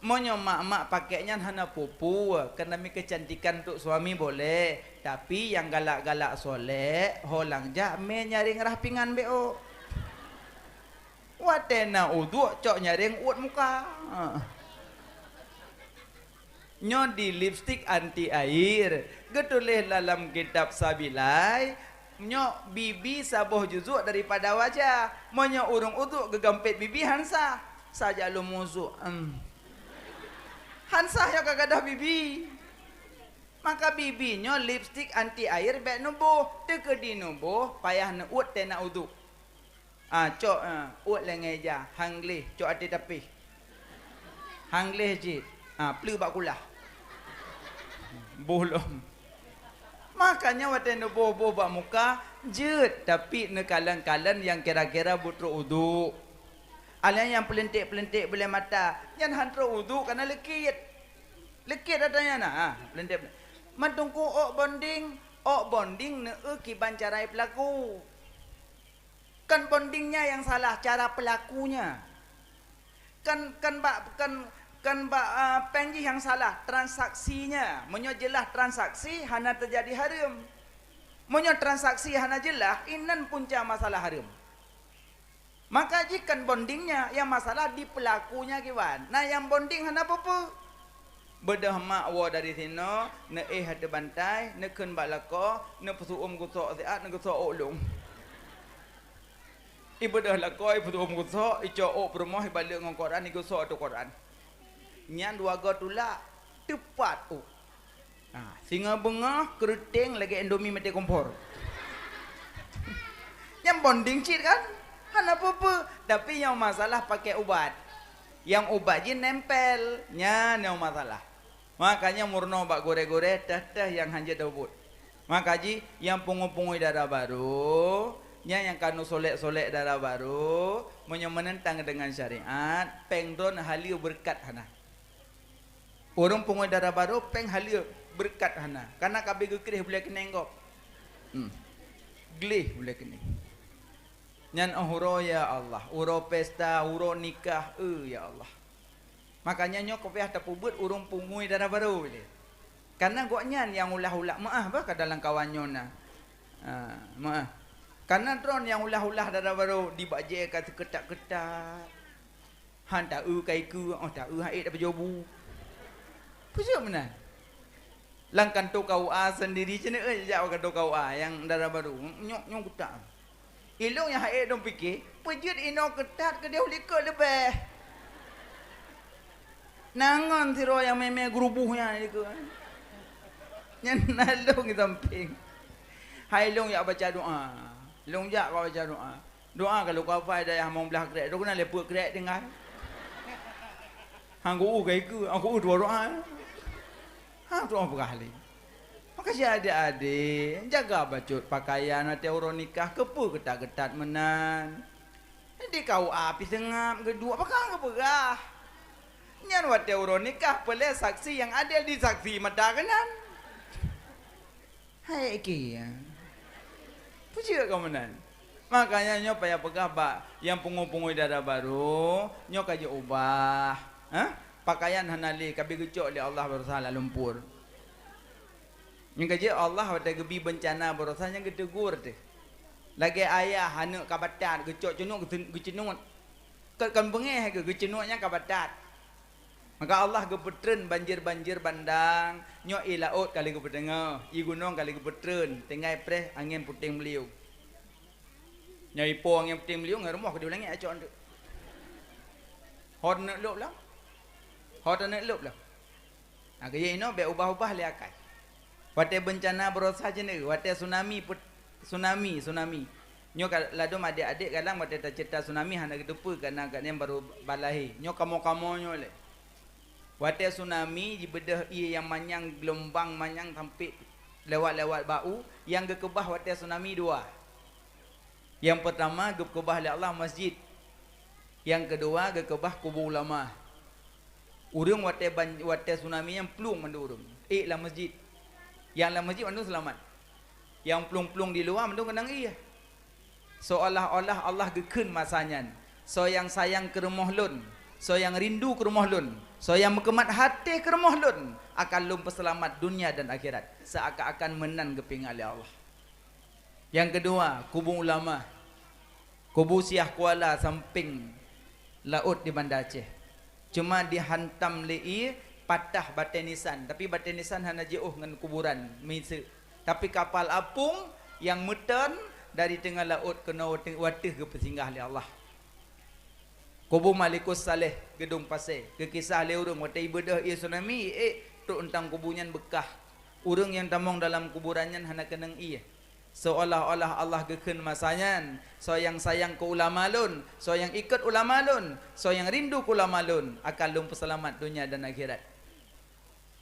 Meunyoe mak-mak pakèk nyan hana peue-peue, keuneumi keucantikan untuk suami boleh, tapi nyang galak-galak solek, ho lam jak mé nyaréng rhah pingan beuôt. Watèe na uduk cok nyaréng uet muka. Nyoe di lipstik anti air, geutuléh lam kitab Sabilai, nyoe bibi saboh juzuk daripada wajah. Meunyoe ureuëng uduk geugampét bibi han sah. Saja lôn muzuk, em. Han sah nyoe ka gadôh bibi. Maka bibi nyoe lipstik anti air bèk neuboh, teukeudi neuboh payah neuuet teunak uduk. Ah, cok, ah, uet lé ngon ija, han gleh, cok até tapéh. Han gleh cit, ah, pleue bak kulah. Boh lom. Makanya watèe neuboh-boh bak muka, jeuet, tapi neukalon-kalon nyang kira-kira beutrok uduk. Alah nyang peulinték-peulinték bulèe mata, nyan han trok uduk, kana likit. Likit ata nyan na, ah, peulinték-peulinték. Meutungku ôk bonding, ôk bonding neueu kiban cara peulaku. Kon bondingnya nyang salah, cara pelakunya. Kon, kon bak, kon, kon bak, ah, péng jih nyang salah, transaksinya. Meunyoe jeulaih transaksi, hana teujadi hareuem. Meunyoe transaksi hana jeulaih, inan punca masalah hareuem. Maka jih kon bondingnya, nyang masalah di pelakunya kiban. Na nyang bonding hana peue-peue. Beudôh mak woe dari sinoe, neuéh ateueh bantai, neukheun bak lakoe, neupeuseu'uem geusok siat, neugeusok ôk lôn. Ibeudôh lakoe, ipeuseu'uem geusok, icok ôk peurumoh, ibalek ngon koran, igeusok ateueh koran. Nyan dua goe tulak, teupat ôk. Ha, singoh beungoh, keureuteng lagèe Indomie maté kompor. Nyang bonding cit kan? Hana peue-peue, tapi nyang masalah pakèk ubat. Nyang ubat jih nempel, nyan nyang masalah. Makanya meurunoe bak gurèe-gurèe, teuh-teuh nyang hanjeuet tapubuet. Maka jih, nyang pungo-pungo dara barô, nyan nyang ka neusolek-solek dara barô, meunyoe meunentang deungon syariat, péng droen haleue beureukat hana. Ureuëng pungo dara barô, péng haleue beureukat hana, kana ka abéh geukreh bulèe keuneng gob. Hmm. Gleh bulèe keuneng. Nyan óh uroe, ya Allah, uroe pesta, uroe nikah, eu, ya Allah. Makanya nyoe ka payah tapeubeuet ureuëng pungo dara barô ilèe. Kana gobnyan nyang ulah-ulah, meu'ah bah ka dalam kawan nyoe na. Ha, meu'ah. Kana droen nyang ulah-ulah dara barô, di bajèe ka teuketat-ketat. Han taeu ka ikeue, óh taeu han ék tapeujobu. Peue jeuet meunan? Lam kantô K U A sendiri cit, eh, jak kantô K U A nyang dara barô. Nyoe, nyoe kutak. Ilôn nyang han ék lôn pike, peue jeuet inoe keutat keudéh likot leubeh. Na ngon sidroe nyang mè-mè geuruboh nyan likot. Nyan na lôn di sampéng. Hai lôn jak baca doa. Lôn jak baca doa. Doa ka lôn kafai dayah limong blaih krek, droe keunan lé peuet krek tinggai. Han geu-u ka ikeue, han geu-u dua doa. Ha, doa peugah lé. Ha, Ka si adék-adék, jaga bacut pakaian watée uroe nikah, keupeue geutat-geutat meunan? Di K U A pih seungab geuduek, pakon geupeugah? Nyan watée uroe nikah, peureulée saksi nyang adé disaksi mata keunan. Hai, iké, ya. Peue jeuet kamoe meunan? Makanya nyoe payah peugah bak nyang pungo-pungo dara barô, nyoe ka jiubah. Hah? Pakaian hana lé, ka bie geucok lé Allah baroesa lam lumpur. Nyang ka jeuet Allah watée geubi beuncana baroesa nyan geuteugur teuh. Lagée ayah aneuk ka batat, geucok cunuk geucen-, geuceunut. Kon, kon beungéh geu-, geuceunut nyan ka batat. Maka Allah geupeutreun banjir-banjir bandang, nyoe ié laôt ka lheueh geupeuteungoh, ié gunong ka lheueh geupeutreun, tinggai preh angén puténg beuliu. Nyoe ipo angén puténg beuliu ngon rumoh keudeh u langét acok anteuk. Ho taneuk lôb lom. Ho taneuk lôb lom. Nah, geuyue inoe bék ubah-ubah lé akai. Watée beuncana baroesa jeuet, watée tsunami pet-, tsunami, tsunami. Nyoe ka ladôm adék-adék galang watée taceuta tsunami hana geuteupeue kareuna gobnyan barô ba lahé. Nyoe kamoe-kamoe nyoe lé. Watée tsunami jibeudôh ié nyang manyang, geulombang manyang sampoe lewat-lewat bak u, nyang geukeubah watée tsunami dua. Nyang peurtama geukeubah lé Allah masjid. Nyang keudua geukeubah kubu ulama. Ureuëng watée ban-, watée tsunami nyan plueng mandum ureuëng. Ék lam masjid. Nyang lam masjid mandum seulamat. Nyang plueng-plueng di luwa mandum keunong ié. Seolah-olah Allah geukheun masa nyan, "Soe nyang sayang keu rumoh Lôn, soe nyang rindu keu rumoh Lôn, soe nyang meukeumat até keu rumoh Lôn, akan Lôn peuseulamat donya dan akhirat." Seuakan-akan meunan geupeuingat lé Allah. Nyang keudua, kubu ulama. Kubu Syiah Kuala sampéng laôt di Banda Aceh. Cuma dihantam lé ié, patah batée nisan, tapi batée nisan hana jiôh ngon kuburan miseue. Tapi kapal apung nyang meuteun dari teungoh laôt keunoe watée, watée geupeusinggah lé Allah. Kubu Malikus Saleh, Geudong Pasé, geukisah lé ureuëng watée ibeudôh ié tsunami, ié ék trok euntam kubu nyan beukah. Ureuëng nyang tamong dalam kuburan nyan hana keunong ié. Seolah-olah Allah geukheun masa nyan, "Soe nyang sayang keu ulama Lôn, soe nyang ikot ulama Lôn, soe nyang rindu keu ulama Lôn, akan Lôn peuseulamat donya dan akhirat."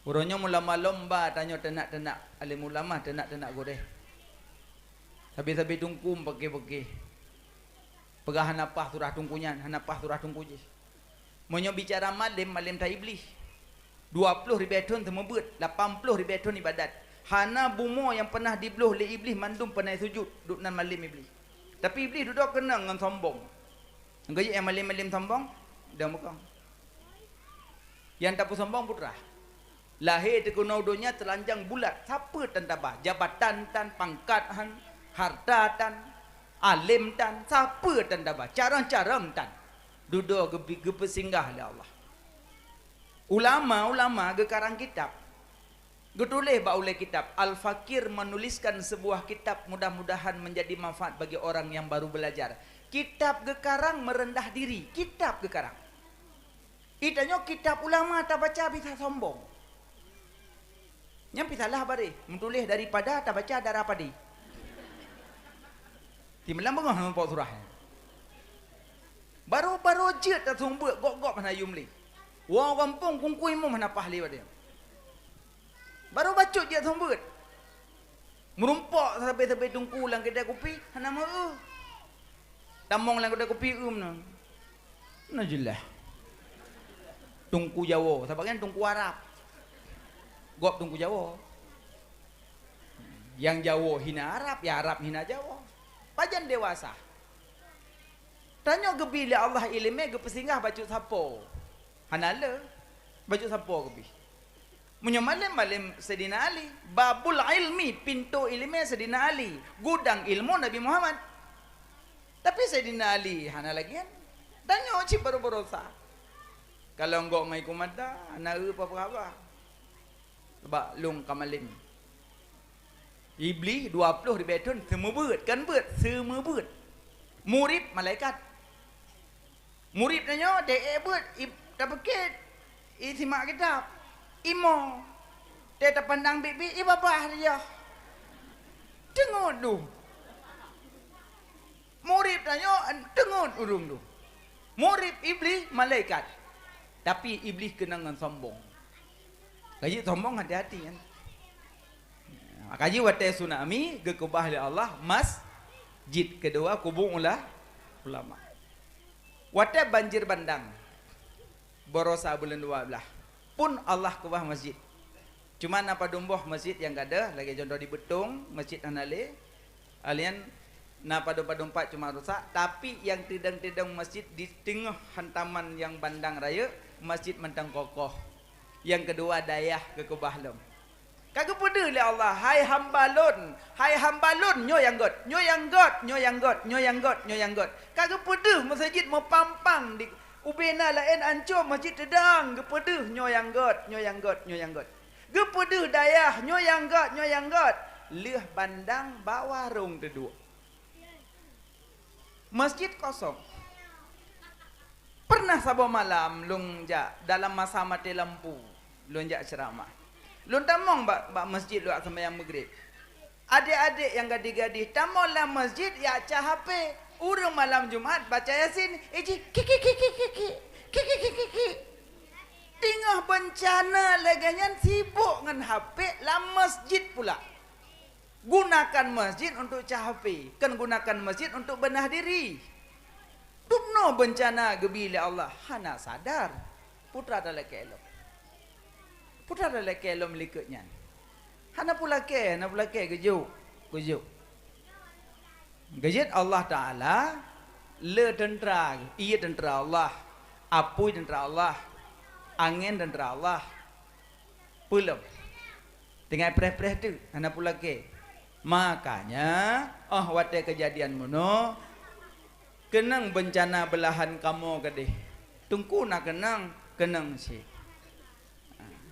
Uroe nyoe meulomba-lomba tanyoe teunak-teunak alim ulama, teunak-teunak gurée. Sabe-sabe teungku meupaké-paké. Peugah hana paih surah teungku nyan, hana paih surah teungku jih. Meunyoe bicara malem, malem that Iblih. Dua ploh ribée thon seumeubeuet, lapan ploh ribée thon ibadat. Hana bumoe nyang peunah dibloh lé Iblih mandum peunah sujut, duek nan malem Iblih. Tapi Iblih dudoe keunong ngon sombong. Nyang geuyue nyang malem-malem sombong, dan meukong. Nyang tapeusombong putra. Lahé teukeunoe donya teulanjang bulat, sapeue tan taba, jabatan tan, pangkat han, harta tan, alem tan, sapeue tan taba, carông-carông tan. Dudoe geubi-, geupeusinggah lé Allah. Ulama-ulama geukarang kitab. Geutuléh bak ulée kitab, Al-Fakir menuliskan sebuah kitab, mudah-mudahan menjadi manfaat bagi orang yang baru belajar. Kitab geukarang meureundah diri, kitab geukarang. Ih, tanyoe kitab ulama tabaca bisa sombong. Nyan pih salah baréh, meutuléh daripada tabaca dara padé. Timeulang beungoh meurumpok surah nyan. Barô-barô jeuet taseumeubeuet, gob-gob hana yum lé. Woe gampông kungkui mum hana paih lé watée nyan. Barô bacut jeuet seumeubeuet. Meurumpok sabe-sabe teungku lam keudai kupi, hana meu-eu. Tamong lam keudai kupi, eu meunan. Na jeulaih. Teungku Jawoe, sabab nyan teungku Arab. Gob teungku Jawoe. Nyang Jawoe hina Arab, nyang Arab hina Jawoe. Pajan dewasa. Tanyoe geubi lé Allah iéleumé geupeusinggah bacut sapo. Hana le, bacut sapo geubi. Meunyoe malem-malem Saidina Ali, babul ilmi, pintoe iéleumé Saidina Ali, gudang ilmu Nabi Muhammad. Tapi Saidina Ali hana lagée nyan. Tanyoe cit barô-barô sa. Kalon gok ngon iku mata, hana eu peue-peue haba. Sabab lôn ka malem. Iblih dua ploh ribée thon seumeubeuet, kon beuet, seumeubeuet. Murit malaikat. Murit tanyoe deh ék beuet, ib-, tapeukét, isimak kitab. Imo. Teu tapandang biet-biet, ibabah riyah. Teungeut duh. Murit tanyoe teungeut ureuëng tu. Murit Iblih malaikat. Tapi Iblih keunong ngon sombong. Ka jeuet sombong hati-hati nyan. Maka jih watée tsunami geukeubah lé Allah masjid, keudua kubu ula-, ulama. Watée banjir bandang, barosa buleuen dua blaih, pun Allah keubah masjid. Cuma na padum boh masjid nyang gadôh, lagée contoh di Beutong, masjid hana lé. Alien na padum-padum pat cuma rusak, tapi nyang teudong-teudong masjid di teungoh hantaman nyang bandang rayeuk, masjid mantong kokoh. Nyang keudua dayah geukeubah lom. Ka geupeudeuh lé Allah, "Hai hamba Lôn, hai hamba Lôn, nyoe nyang gét, nyoe nyang gét, nyoe nyang gét, nyoe nyang gét, nyoe nyang gét." Ka geupeudeuh meuseujid meupampang di ubena laén ancô masjid teudong, geupeudeuh nyoe nyang gét, nyoe nyang gét, nyoe nyang gét. Geupeudeuh dayah nyoe nyang gét, nyoe nyang gét. Lheueh bandang bak warong teuduek. Masjid kosong. Pernah saboh malam lôn jak dalam masa maté lampu, lôn jak ceuramah. Lôn tamong bak, bak masjid lôn seumayang Maghrib. Adék-adék nyang gadih-gadih tamong lam masjid jak cah H P. Ureuëng malam Jumat baca Yasin, iji kiki kiki kiki, kiki kiki kiki. Teungoh beuncana lagée nyan sibok ngon H P lam masjid pula. Gunakan masjid untuk cah H P, kon gunakan masjid untuk beunah diri. Dumnoe beuncana geubi lé Allah, hana sadar. Putra talakée lom. Putra talakée lom likot nyan. Hana pulakée, hana pulakée, geujok, geujok. Geujeuet Allah Taala le teuntra, ie teuntra Allah, apui teuntra Allah, angén teuntra Allah. Peulom. Tinggai preh-preh teuk, hana pulakée. Makanya, óh watée keujadian meunoe, keunong beuncana beulahan kamoe keudeh. Teungku na keunong, keunong cit.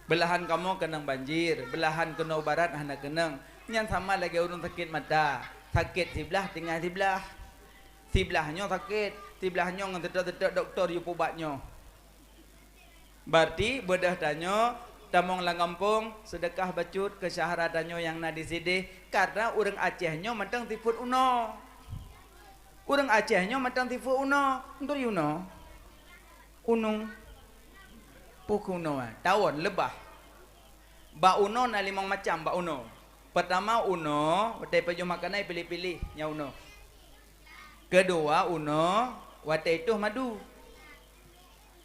Beulahan kamoe keunong banjir, beulahan keunoe barat hana keunong. Nyan sama lagée ureuëng sakét mata. Sakét siblah, tinggai siblah. Siblah nyoe sakét, siblah nyoe ngon teutôt-teutôt dokto yue pubat nyoe. Berarti beudôh tanyoe tamong lam gampông, seudeukah bacut keu syedara tanyoe nyang na di sideh, karna ureuëng Aceh nyoe mantong sifeuet unoe. Ureuëng Aceh nyoe mantong sifeuet unoe, enteuk unoe. Unong. Peue keuh unoe, tawon, leubah. Bak unoe na limong macam bak unoe. Peurtama unoe, watée pajoh makanan piléh-piléh nyang unoe. Keudua unoe, watée itoh madu.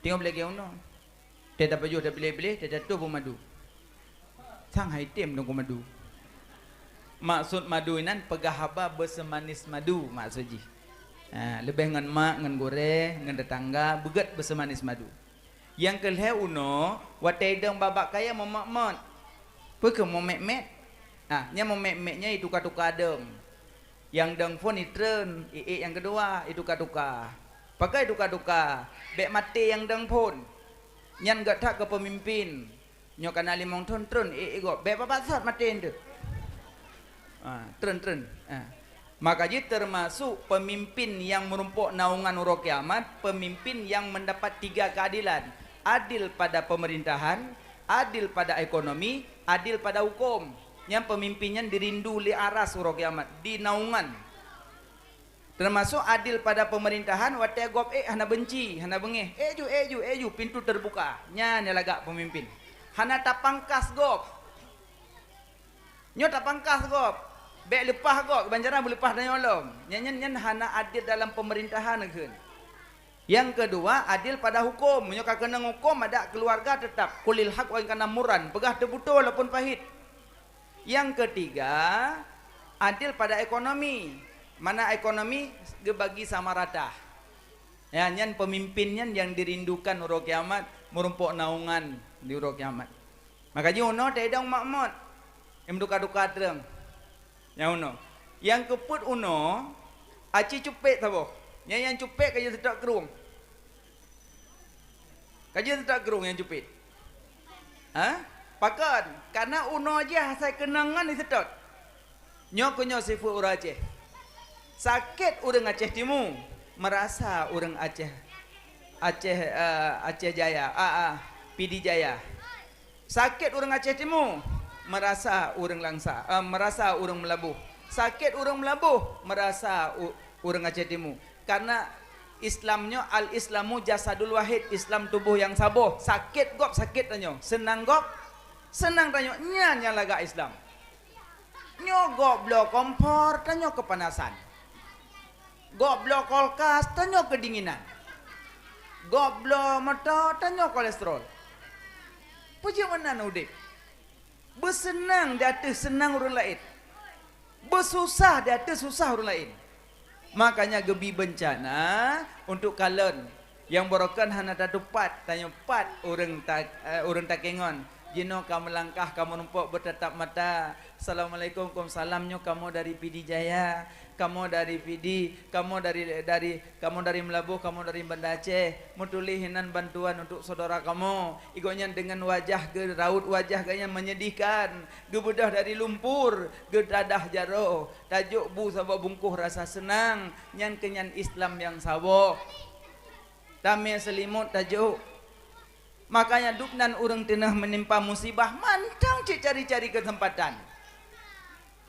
Teungoh lagée unoe. Teuh tapajoh tapiléh-piléh, teuh tatoh bak madu. Sang hai tem dong madu. Maksud madu inan peugah haba beuseumanis madu maksud jih. Ha, leubeh ngon mak, ngon gurée, ngon teutangga, beugét beuseumanis madu. Nyang keu lhée unoe, watée idong babak kayée meumat-mat. Peue keuh meumet-met? Ha, nyang meumet-met nyan ituka-tuka dong. Nyang dong phon itreun, iék nyang keudua ituka-tuka. Pakon ituka-tuka? Bék maté nyang dong phon. Nyan gét that keu peumimpin. Nyoe kana limong thon treun iék gob. Bék babah sot maté eunteuk. Ah, treun, treun. Ah. Maka jih teumasok peumimpin nyang meurumpok naungan uroe kiamat, peumimpin nyang meudapat tiga keuadilan, adil pada peumeurintahan, adil pada ekonomi, adil pada huköm. Nyan peumimpin nyan dirindu lé aras uroe kiamat, di naungan. Teumasok adil pada peumeurintahan, watée gob ék hana beunci, hana beungéh. Ék ju, ék ju, ék ju, pintoe teubuka. Nyan nyang lagak peumimpin. Hana tapangkas gob. Nyoe tapangkas gob. Bék leupah gob, ban cara beuleupah tanyoe lom. Nyan, nyan, nyan hana adil dalam peumeurintahan kheun. Nyang keudua, adil pada huköm. Meunyoe ka keunong huköm, adak keuluwarga teutap. Qulil haq wa in kana murran. Peugah teubeutôi walaupun pahit. Nyang keutiga, adil pada ekonomi. Mana ekonomi geubagi sama rata. Ya, nyan peumimpin nyan nyang dirindukan uroe kiamat, meurumpok naungan di uroe kiamat. Maka jih unoe taidong mak mot. Nyang meuduka-duka treung. Nyang unoe. Nyang keupeuet unoe, aci cupet saboh. Nyang, nyang cupet ka jeuet seutôt krueng. Ka jeuet seutôt krueng nyang cupet. Ha? Pakon? Karena unoe jih asai keunong ngon diseutôt. Nyoe keuh nyoe sifeuet ureuëng Aceh. Sakét ureuëng Aceh Timu, meurasa ureuëng Aceh, Aceh, eh, Aceh Jaya, ah, ah, Pidie Jaya. Sakét ureuëng Aceh Timu, meurasa ureuëng Langsa, eh, meurasa ureuëng Meulaboh. Sakét ureuëng Meulaboh, meurasa u-, ureuëng Aceh Timu. Karena Islam nyoe, al-Islamu jasadul wahid, Islam tuboh nyang saboh. Sakét gob, sakét tanyoe. Seunang gob, seunang tanyoe. Nyan nyang lagak Islam. Nyoe gob bloe kompor, tanyoe kepanasan. Gob bloe kulkas, tanyoe kedinginan. Gob bloe moto, tanyoe kolesterol. Peue jeuet meunan udeb? Beuseunang di ateueh seunang ureuëng laén. Beususah di ateueh susah ureuëng laén. Makanya geubi beuncana untuk kalon. Nyang barokon hana tatupat, tanyoe pat ureuëng ta-, eh, ureuëng takengon. Jinoe ka meulangkah, ka meurumpok beutatap mata. "Assalamualaikum." "Waalaikumsalam." "Nyoe kamoe dari Pidie Jaya, kamoe dari Pidie, kamoe dari, dari, kamoe dari Meulaboh, kamoe dari Banda Aceh. Meutuléh hinan bantuan untuk saudara kamoe." Igoe nyan deungon wajah geu-, raut wajah geuh nyan menyedihkan, geubeudôh dari lumpur, geutadah jaroe, tajok bu saboh bungkôh rasa seunang, nyan keuh nyan Islam nyang saboh. Tamé seulimot tajok. Makanya dubnan ureuëng teungoh meunimpa musibah mantong cit cari-cari keuseumpatan.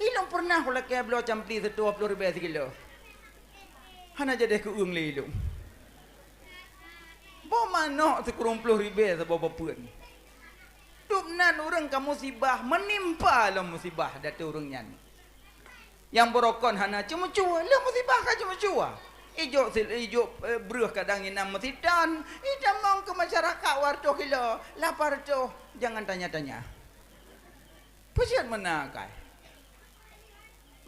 Ilong pernah kulakée bloe campli seutuwoe ploh ribée sikilo. Hana jadeh keu-ueng lé ilong. Boh manok sikureueng ploh ribée saboh bapeuen. Dubnan ureuëng ka musibah, meunimpa lom musibah di ateueh ureuëng nyan. Nyang barokon hana ceumeucue, lheueh musibah ka ceumeucue. Ijok sil-, ijok, eh, breueh kadang inong meusitan, itamong keu masyarakat dua reutôh kilo, lapan reutôh, jangan tanya-tanya. Peue jeuet meunan akai?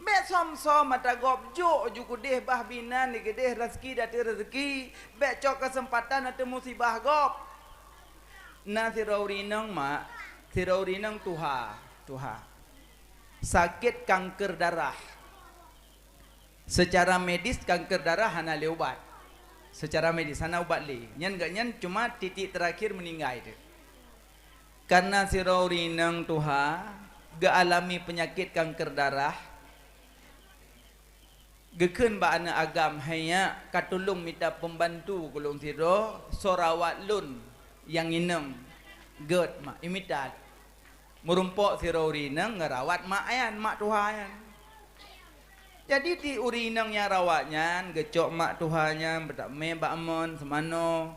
Bék som-som mata gob jok ju keudeh bah binan di keudeh rezeki di ateueh rezeki, bék cok keuseumpatan ateueh musibah gob. Na sidroe ureuëng inong mak, sidroe ureuëng inong tuha, tuha. Sakét kanker darah. Secara medis kanker darah hana lé ubat. Secara medis hana ubat lé. Nyan geuh nyan cuma titik terakhir meuninggai teuk. Karena sidroe ureuëng inong tuha geualami peunyakét kanker darah, geukheun bak aneuëk agam, "Hai nyak, ka tulông mita peumbantu keu lôn sidroe, soe rawat lôn nyang inong." "Gét mak," imita. Meurumpok sidroe ureuëng inong ngerawat mak nyan, mak tuha nyan. Jadi di ureuëng inong nyang rawat nyan geucok mak tuha nyan beutamé bak mon seumanoe,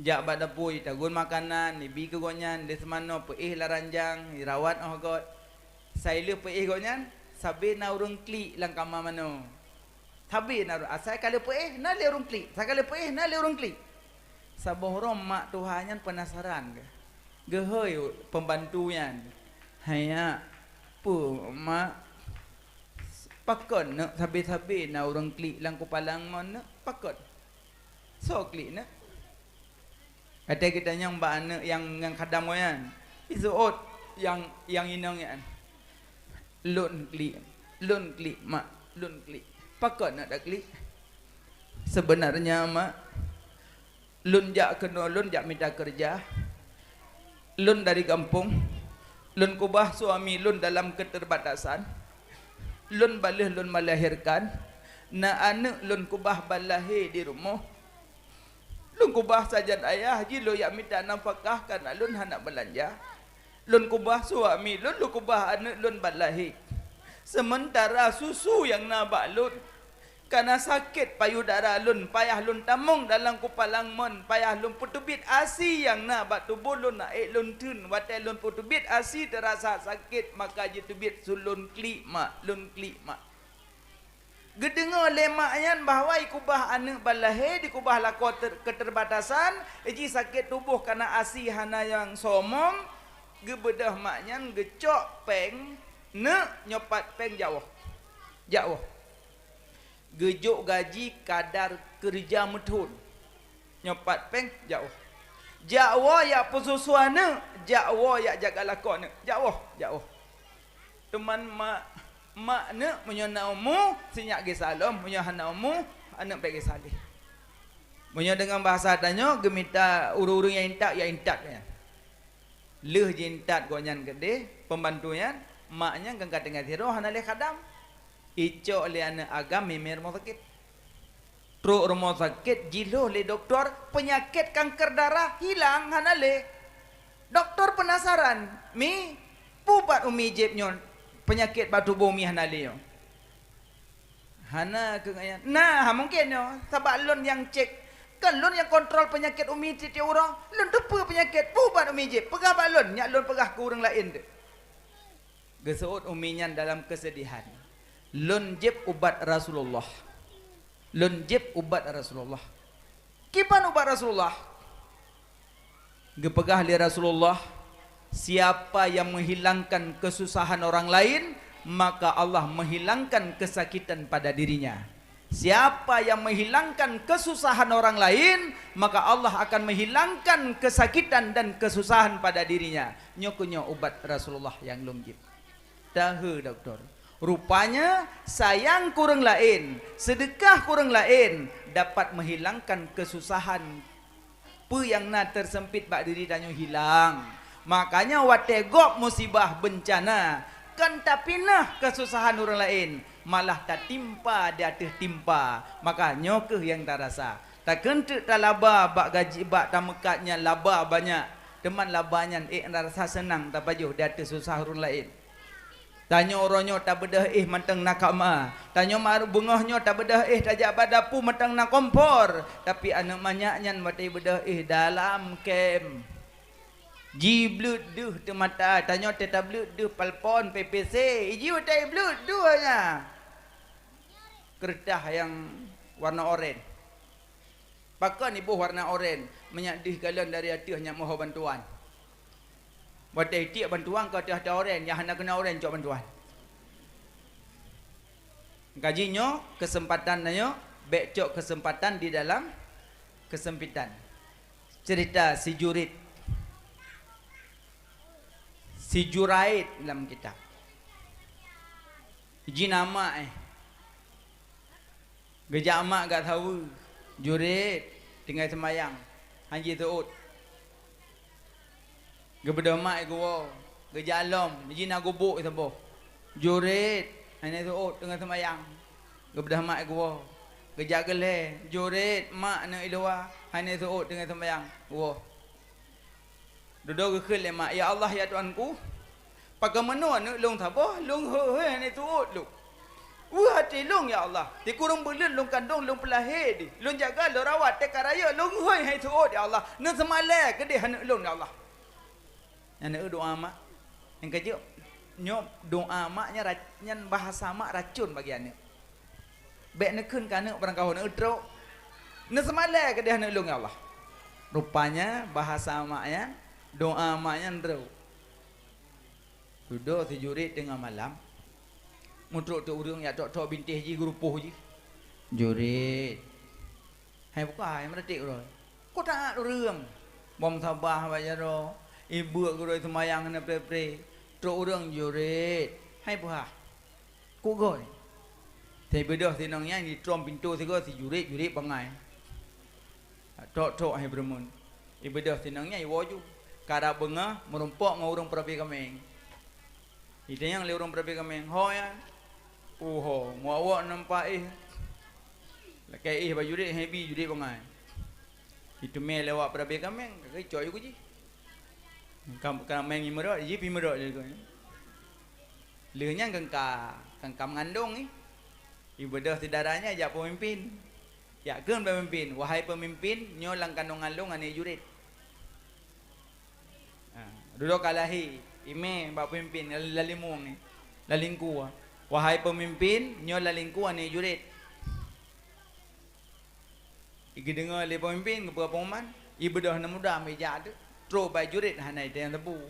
jak bak dapui tagun makanan, ibi keu gobnyan, lé seumanoe peuéh lam ranjang, irawat óh göt. Sai lheueh peuéh gobnyan, sabe na ureuëng klik lam kama manoe. Sabe na ureuëng, asai ka lheueh peuéh, na lé ureuëng klik, asai ka lheueh peuéh, na lé ureuëng klik. Saboh uroe mak tuha nyan peunasaran geuh. Geuhôi peumbantu nyan, "Hai nyak, peue mak, pakon neuk sabe-sabe na ureuëng klik lam kupala mon neuk, pakon? Soe klik neuk?" Watée geutanyong bak aneuëk nyang ngon khadam gobnyan, iseuôt nyang, nyang inong nyan, "Lôn klik, lôn klik mak, lôn klik." "Pakon neuk taklik?" "Seubeunarnya mak, lôn jak keunoe lôn jak mita keureuja. Lôn dari gampông, lôn keubah suami lôn dalam keuteubatasan. Lôn ban lheueh lôn meulahérkan, na aneuëk lôn keubah ban lahé di rumoh. Lôn keubah sajan ayah jih lôn jak mita nafakah keu aneuëk lôn hana beulanja. Lôn keubah suami lôn, lôn keubah aneuëk lôn ban lahé. Seumeuntara susu nyang na bak lôn ka na sakét payudara lôn, payah lôn tamong dalam kupala mon, payah lôn peuteubiet asi nyang na bak tuboh lôn, na ék lôn theun. Watée lôn peuteubiet asi teurasa sakét, maka jiteubiet su lôn klik mak, lôn klik mak." Geudeungoe lé mak nyan bahwa jikeubah aneuëk ban lahé, dikeubah lakoe ter-, keuteubatasan, jih sakét tuboh ka na asi hana nyang somong, geubeudôh mak nyan geucok péng, "Neuk, nyoe pat péng, jak woe. Jak woe." Geujok gaji kadar keureuja meuthon. Nyoe pat péng, jak woe. Jak woe jak peususu aneuëk, jak woe jak jaga lakoe aneuëk. Jak woe, jak woe. Teuma mak, mak aneuëk meunyoe na umu, si nyak gisa lom, meunyoe hana umu, aneuëk bék gisa lé. Meunyoe deungon bahasa tanyoe, geumita ureuëng-ureuëng nyang intat, ya intat nyan. Lheueh jiintat gobnyan keudeh, peumbantu nyan, mak nyan kan ka tinggai sidroe hana lé khadam. Icok lé aneuëk agam mimé rumoh sakét. Trok rumoh sakét, jilhoh lé dokto, peunyakét kanker darah hilang hana lé. Dokto peunasaran, "Mi, peue ubat Umi jieb nyoe, peunyakét bak tuboh Umi hana lé nyoe?" "Hana," kheun gobnyan. "Na, ha mungken nyoe, sabab lôn nyang cék. Kan lôn nyang kontrol peunyakét Umi tieb-tieb uroe. Lôn teupeue peunyakét, peue ubat Umi jieb. Peugah bak lôn, nyak lôn peugah keu ureuëng laén teuk." Geuseuôt umi nyan dalam keusedihan, "Lôn jieb ubat Rasulullah. Lôn jieb ubat Rasulullah." Kiban ubat Rasulullah? Geupeugah lé Rasulullah, "Siapa yang menghilangkan kesusahan orang lain, maka Allah menghilangkan kesakitan pada dirinya. Siapa yang menghilangkan kesusahan orang lain, maka Allah akan menghilangkan kesakitan dan kesusahan pada dirinya." Nyoe keuh nyoe ubat Rasulullah nyang lôn jieb. Tahe doktor. Rupanya, sayang keu ureuëng laén, seudeukah keu ureuëng laén dapat menghilangkan kesusahan. Peue nyang na teuseumpét bak diri tanyoe hilang. Makanya watée gob musibah beuncana, kon tapineupeunoh kesusahan ureuëng laén, malah tatimpa di ateueh timpa. Maka nyoe keuh nyang tarasa. Takheun teuk talaba bak gaji bak tameukat nyan laba banyak, teuma laba nyan ék rasa seunang tapajoh di ateueh susah ureuëng laén. Tanyoe uroe nyoe tabeudôh éh mantong na kama. Tanyoe mar-, beungoh nyoe tabeudôh éh tajak bak dapu mantong na kompor. Tapi aneuëk manyak nyan watée beudôh éh dalam kem. Jibleuet deuh teumata, tanyoe teuta bleuet deuh palpon, P P C. Iji watée bleuet deuh nyan. Keureutah nyang warna oren. Pakon iboh warna oren, meunyak deuh galon dari ateueh nyak meuho bantuan. Watée itiek bantuan ka ateueh ata oren, nyang hana keuna oren cok bantuan. Kaji nyoe keuseumpatan nyoe, bék cok keuseumpatan di dalam keuseumpitan. Cerita si Jurit, si Juraid lam kitab. Jih na mak eh. Geujak mak gak saweue, Jurit tinggai seumayang, han jiseuôt. Geubeudôh mak geuwoe, geujak lom, jih na gubôk saboh, Jurit hana seuôt teungoh seumayang. Geubeudôh mak geuwoe, geujak geuh lhée, Jurit mak neuk i luwa hana seuôt teungoh seumayang, woe. Dudoe geukheun lé mak, "Ya Allah, ya Tuhanku, pakon meunoe aneuëk lôn saboh, lôn hôi-hôi hana seuôt lôn. Weueh até lôn, ya Allah, sikureueng buleuen lôn kandong, lôn peulahé deh, lôn jaga, lôn rawat, teuka rayeuk lôn hôi hana seuôt, ya Allah. Neuseumalée keudeh aneuëk lôn, ya Allah." Nyan na doá mak. Nyang keujeuet, nyoe doá mak nyan ra-, nyan bahasa mak racon bagi aneuëk. Bék neukheun keu aneuëk barangkaho neutrok. Neuseumalée keudeh aneuëk lôn, ya Allah. Rupanya bahasa mak nyan, doá mak nyan trok. Dudoe si Jurit teungoh malam, meutrok teuk ureuëng jak trok-trok bintéh jih, geurupoh jih. Jurit. Hai bukai, hai meuratik uroe. Ko taát ureuëng. Bom sabah bak jaroe, ibeuk geuroe seumayang hana pré-pré. Trok ureuëng, Jurit. Hai buhah. Kuk goe. Teubeudôh sinong nyan jitrom pintoe sigoe si Jurit, Jurit bangai. Trok-trok hai beureumeun. Ibeudôh sinong nyan iwoe ju. Karab beungoh meurumpok ngon ureuëng peurabe kaméng. Itanyong lé ureuëng peurabe kaméng, "Ho nyan?" "Uho, meuawak nampak éh." Lakée éh bak Jurit, hai bi Jurit bangai. Iteumé lé awak peurabe kaméng, ka geucok ju keu jih. Kam-, kaméng imeurot, jih pih meurot lé keu nyan. Lheueh nyan keu ka, keu ka meungandong ih. Ibeudôh syedara nyan jak peumimpén. Jak kheun bak peumimpén, "Wahai peumimpén, nyoe lam kandongan lôn aneuëk Jurit." Ha, dudoe ka lahé, imé bak peumimpén, lalimueng nyan, lalingkue. "Wahai peumimpén, nyoe lalingkue aneuëk Jurit." Igeudeungoe lé peumimpén geupeugah pengumuman, ibeudôh aneuk muda meujak teuk, trok bak Jurit hana itanyong sapeue.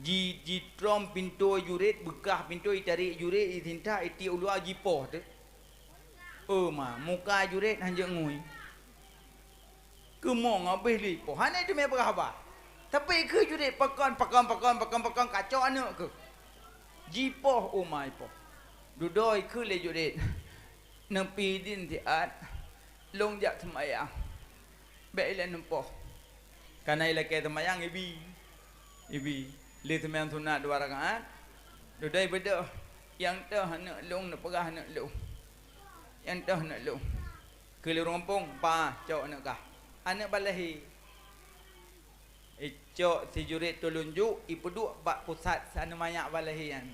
Ji-, jitrom pintoe Jurit, beukah pintoe, itarek Jurit, isintak, itiek u luwa, jipoh teuk. Oh ma, muka Jurit hanjeuet ngui. Keumong habéh lé poh, hana iteumé peugah haba. Tapi keu Jurit pakon, pakon, pakon, pakon, pakon kacok aneuëk keuh. Jipoh, oh ma, ipoh. Dudoe kheun lé Jurit. Neupi idin siat, lôn jak seumayang. Bék ilée neupoh. Kana ilakée seumayang ibi. Ibi. Lé seumayang sunat dua rakaat. Dudoe ibeudôh, "Nyang toh aneuëk lôn, neupeugah aneuëk lôn. Nyang toh aneuëk lôn." Keu lé ureuëng gampông, "Bah, cok aneuëk kah." Aneuëk ban lahé. Icok si Jurit tulunjuk, ipeuduek bak pusat si aneuëk manyak ban lahé nyan.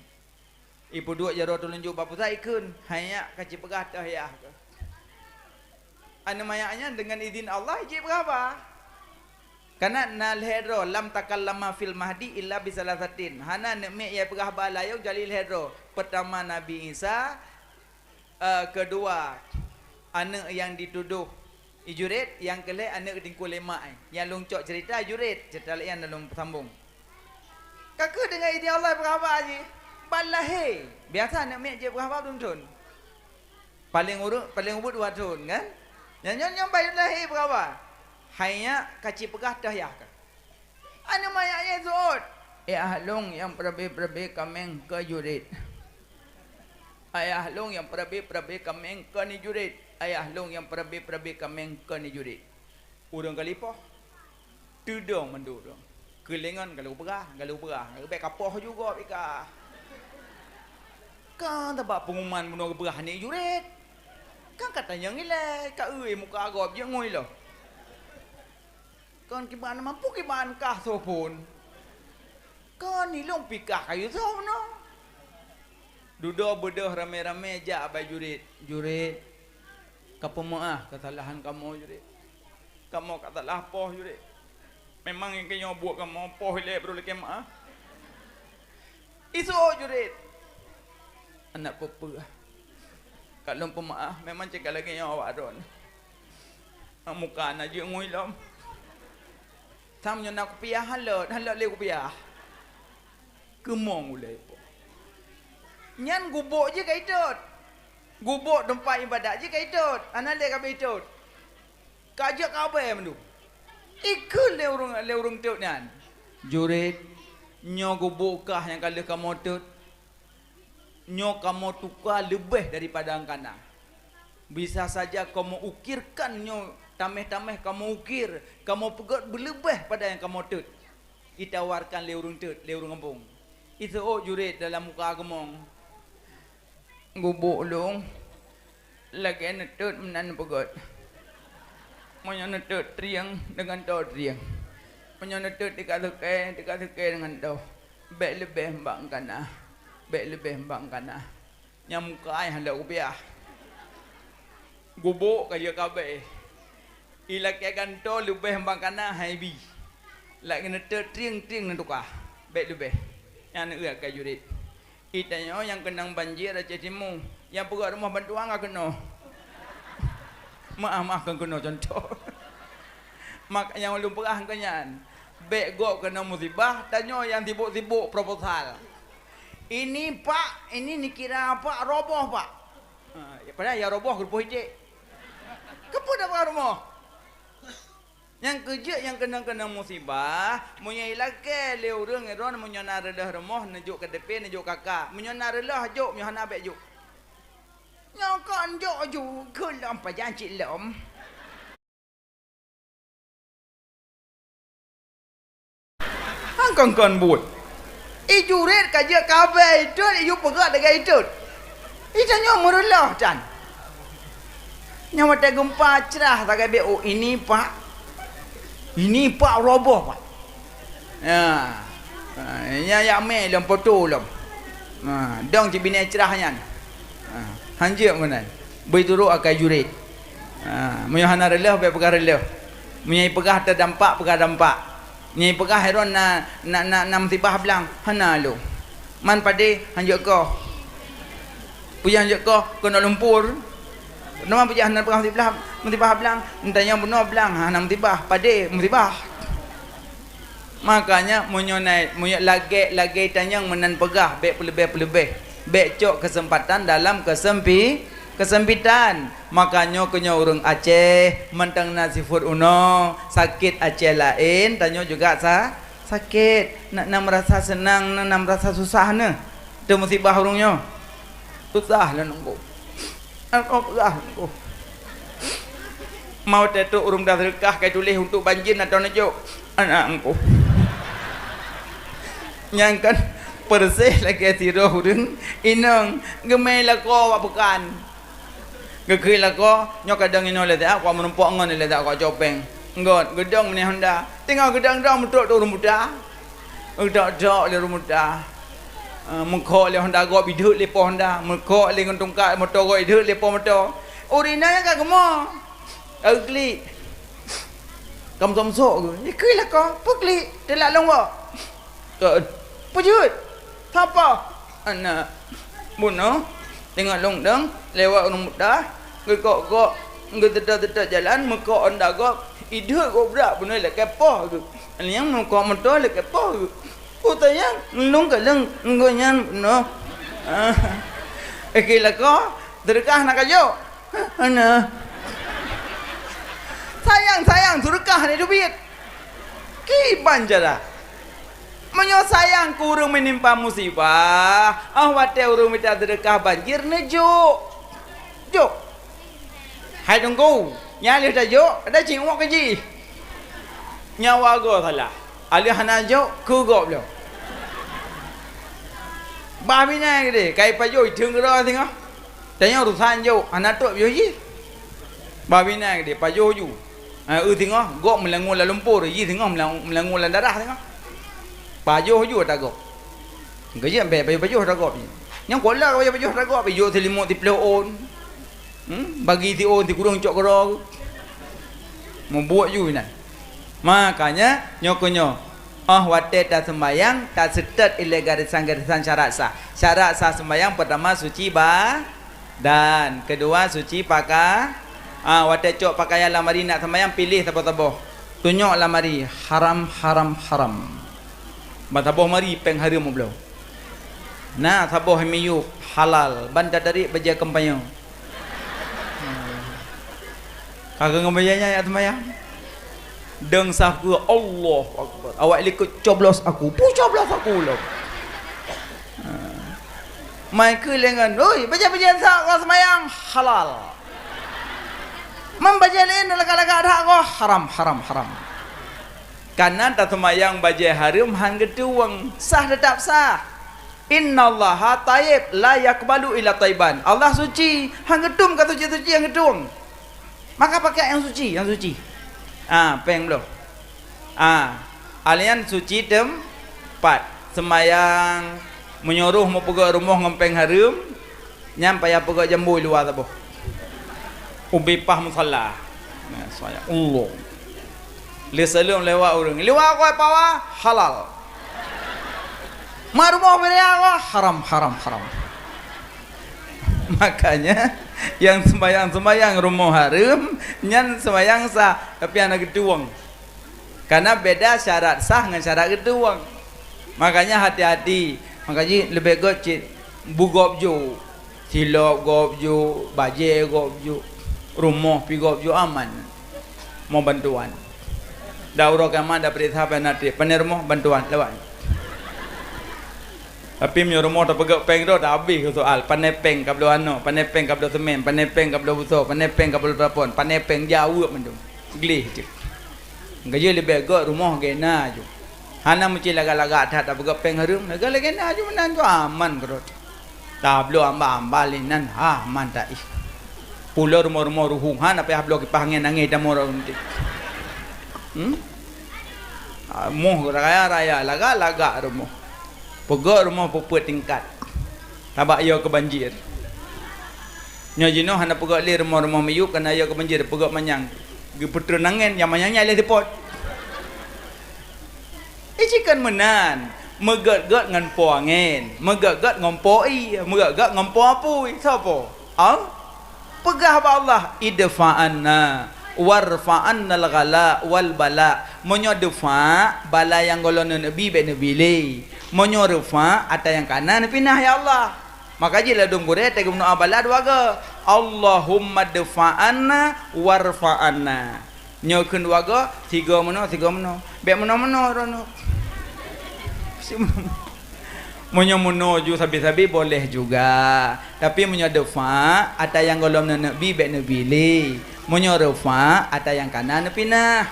Ipeuduek jaroe tulunjuk bak pusat, ikheun, "Hai nyak, ka cipeugah toh yah keuh." Aneuëk manyak nyan deungon idin Allah jipeugah haba. Kana na lhée droe, "Lam takallama fil mahdi illa bi salasatin." Hana neuk miet nyang peugah bak layong kecuali lhée droe. Peutama Nabi Isa, eh, keudua aneuëk nyang jitudoh i Jureid, nyang keulhée aneuëk teungku lemak, eh, nyang lôn cok ceurita Jureid, ceurita laén nyang lôn peusambong. Ka kheueh deungon idhin Allah peugah haba jih. Ban lahé, biasa aneuk miet jeuet peugah haba dum thon. Paleng ureuëng, paleng ubit dua thon kan? Nyan nyoe nyang ban lahé peugah haba. Hai nyak ka cipeugah teuh yah ka. Aneuk manyak nyan seuôt. Ayah lôn nyang peurabe-peurabe kaméng keu Jureid. Ayah lôn nyang peurabe-peurabe kaméng keu ni Jureid. Ayah lôn nyang peurabe-peurabe kaméng keu ni Jureid. Ureuëng ka lipoh. Teudong mandum ureuëng. Keulengon ka lheueh peugah, ka lheueh peugah. Ka lheueh ka poh juga pika. Kan tabak pengumuman bunoe geupeugah ni Jureid. Kan ka tanyong ilée, ka eu muka gob jeuet ngui lom. Kon kiban mampu kiban kah soe phon. Kon ilong pikah kayu soe meunoe. Dudoe beudôh ramé-ramé jak bak Jureid. Jureid, ka peumeuáh keusalahan kamoe Jureid. Kamoe ka salah poh Jureid. Memang nyang keunoe buet kamoe poh ilée brôk lakée meuáh. Iseuôt Jureid. Aneuk peue-peue. Ka lôn peumeuáh, memang cit ka lagée nyoe awak droeneuh. Muka na jeuet ngui lom. Sam nyoe na kupiah halot, halot lé kupiah. Keumong ulée po. Nyan gubôk jih ka itot. Gubôk teumpat ibadat jih ka itot. Hana lé ka beuitot. Ka jeuet ka abée mandum. Ikheun lé ureuëng, lé ureuëng tot nyan, "Jureid, nyoe gubôk kah nyang ka lheueh kamoe tot. Nyoe kamoe tuka leubeh daripada nyang kana. Bisa saja kamoe ukirkan nyoe, taméh-taméh kamoe ukir, kamoe peugét beuleubeh pada nyang kamoe tot." Itawarkan lé ureuëng tot, lé ureuëng gampông. Iseuôt Jureid dalam muka keumong. Gubôk lôn lagée neutot meunan peugét. Meunyoe neutot trieng deungon toe trieng. Meunyoe neutot tika sukée, tika sukée deungon toe. Bék leubeh bak kana. Bék leubeh bak kana. Nyang muka ai hana kupiah. Gubôk ka jeuet ka abée. Ilakée gantoe leubeh bak kana hai bi. Lagée neutot trieng-trieng neutuka. Bék leubeh. Nyan eu ka Jureid. Itanyoe nyang keunong banjir Aceh Timu, nyang peugét rumoh bantuan ka keunoe. Meuáh-meuáh kon keunoe cuntoh. Maka nyang ulôn peugah keu nyan, bék gob keunoe musibah, tanyoe nyang sibok-sibok proposal. Ini pak, ini nikira pak, roboh pak. Ha, padahai nyang roboh geurupoh iték. Keupeue tapeugah rumoh? Nyang keujeuet nyang keunong-keunong musibah, meunyoe ilakée lé ureuëng droeneuh meunyoe na reuloh rumoh neujok K T P neujok K K. Meunyoe na reuloh jok, meunyoe hana bék jok. Nyoe kon jok ju keu lom pajan cit lom. Hang kon-kon buet. I Jureid ka jeuet ka abée itot, i yue peugét lagée itot. Itanyoe meureuloh tan. Nyoe watée geumpa crah sagai bék, oh, ini pak. Ini pak roboh pak. Ya. Ha, nya yak mé lom poto lom. Ha, dong cit binéh crah nyan. Ha, hanjeuet meunan. Beuturot akai Jureid. Ha, meunyoe hana reuloh bék peugah reuloh. Meunyoe peugah teuh dampak, peugah dampak. Nyan peugah Heron na, na, na, na musibah blang, hana lôn. Man padé hanjeuet koh. Peue nyang hanjeuet koh keunoe lumpur. Nama peue nyang hana peugah musibah, musibah blang, entanyong bunoe blang hana musibah, padé musibah. Makanya meunyoe na, meunyoe lagée-lagée tanyong meunan peugah bék peuleubeh-peuleubeh. Bék cok keuseumpatan dalam keuseumpi-, keuseumpatan. Maka nyoe keuh nyoe ureuëng Aceh, mantong na sifeuet unoe, sakét Aceh laén, tanyoe juga sa-, sakét. Na, na meurasa seunang, na, na meurasa susah neuh. Teuh musibah ureuëng nyoe. Susah lôn nunggu. Aku peugah nunggu. Mau teutôk ureuëng dah seudeukah kai tuléh untuk banjir na tau neujok. Anak engku. Nyang kan persis lagée sidroe ureuëng inong geumé lakoe awak peukan. Geukheun lakoe, nyoe kadang inoe lé siat, kok meurumpok ngon lé siat kok copeng. Ngon, geudong meunyoe honda. Teungoh geudong-dong meutrok teuh ureuëng buta. Geudok-dok lé ureuëng buta. Ah, meukhok lé honda gob ideuek lé po honda. Meukhok lé ngon tungkat moto gob ideuek lé po moto. Ureuëng inong nyan ka geumoe. Ka geuklik. Ka meusok-meusok geuh. Ikui lakoe, peuklik, teulak lôn woe. Keu, peue jeuet? Sapa? Aneuëk bunoe, teungoh lôn dong, lewat ureuëng muda, geukok-kok, geuteutôt-teutôt jalan, meukok honda gob, ideuek gob brat bunoe lakée poh geuh. Nyang meukok moto lakée poh geuh. Peue tanyong, lôn kalon gobnyan bunoe. Ikui lakoe, seudeukah na kajok. Hana. Sayang, sayang, seudeukah ni dubiet. Kiban cara. Meunyoe sayang keu ureuëng meunimpa musibah, ah watée ureuëng mita seudeukah banjir neujok. Jok. Hai teungku, nyan lheueh tajok, ada cingok keu jih. Nyawa goe salah. Aleuh hana jok, keu gob lom. Bah mina gede, kai pajoh, iteung keudroe singoh. Tanyoe urusan jok, hana trok piôh jih. Bah mina gede, pajoh ju. Ha, eu singoh, gob meulangue lam lumpur, jih singoh meulang-, meulangue lam darah singoh. Pajoh ju ata gob. Geujak bèk pajoh-pajoh ata gob jih. Nyang kuala ka pajoh-pajoh ata gob, ijok seulimut siplôh ôn. Hmm, bagi si ôn sikureueng cok keudroe. Mubuet ju inan. Makanya, nyoe keuh nyoe, óh watée taseumayang, taseutôt ilée garésan-garésan syarat sah. Syarat sah seumayang, peurtama suci badan, keudua suci paka-, ah, watée cok pakaian lam lamari nak seumayang, piléh saboh-saboh. Tunyok lam lamari, haram, haram, haram. Ban saboh lamari péng hareuem ubloe. Na saboh miyueb halal, ban tatarék bajée kampanye. Ka keuh ngon bajée nyan jak seumayang. Dong saf keu Allahu Akbar. Awak likot coblos aku. Pu coblos aku lom. Ha. Mai keu lengan, "Oi, bajée-bajée sa keu seumayang halal. Mem bajée laén lagak-lagak that keu haram, haram, haram." Kana taseumayang bajée hareuem han geutuwong, sah teutap sah. "Innallaha thayyib la yaqbalu illa thayyiban." Allah suci, han geutum ka suci-suci han geutuwong. Maka pakai nyang suci, nyang suci. Ah, péng bloe. Ah, alian suci teumpat. Seumayang, meunyoe roh meupeugét rumoh ngon péng hareuem, nyan payah peugét jambo i luwa saboh. Ubé paih musala. Nah, seumayang. Allah. Lé saleuem lewat ureuëng. Luwa keu pawa, halal. Ma rumoh beuria keu, haram, haram, haram. Makanya, nyang seumayang-seumayang rumoh hareuem, nyan seumayang sah, tapi hana geutuwong. Kana beda syarat sah ngon syarat geutuwong. Makanya hati-hati. Makajih leubeh göt cit beugob ju. Silop gob ju, bajée gob ju. Rumoh pi gob ju aman. Mo bantuan. Da uroe kiamat da peuriksa pai na treb. Pane rumoh bantuan lewat. Tapi meunyoe rumoh tapeugét péng droe, dah habéh keu soal. Pane péng ka bloe anok, pane péng ka bloe semen, pane péng ka bloe buso, pane péng ka bloe plafon, pane péng jaweueb mandum. Gleh cit. Geujeuet leubeh göt rumoh gena ju. Hana meucit lagak-lagak that tapeugét péng hareuem, lagak lagak gena ju meunan tu aman keudroe. Tabloe amba-amba lé nan, ha, man taih. Pulo rumoh-rumoh ruhueng, hana payah bloe kipah angén, angén tamong rot unti. Hmm? Ah, moh raya-raya, lagak-lagak rumoh. Peugét rumoh peuet tingkat. Tabak yo keu banjir. Nyoe jinoe hana peugét lé rumoh-rumoh miyueb kana yo keu banjir, peugét manyang. Geupeutreun angén, nyang manyang nyan lé seupôt. Ih, jikheun meunan, meugét-gét ngon po angén, meugét-gét ngon po ié, meugét-gét ngon po apui. Soe po? Al-, peugah bak Allah, "Idfa anna, warfa annal ghala wal bala." Meunyoe deufa, bala nyang gohlom neuneuk bi bék neubi lé. Meunyoe reufa, atra nyang kana neupinah, ya Allah. Maka jih ladôm gurée teugeumeudoá bala dua goe, "Allahumma dfa anna warfa anna." Nyoe kheun dua goe, sigoe meunoe, sigoe meunoe. Bék meunoe-meunoe droeneuh. Meunyoe meunoe ju sabe-sabe boleh juga. Tapi meunyoe deufa, atra nyang gohlom neuneuk bi bék neubi lé. Meunyoe reufa, atra nyang kana neupinah.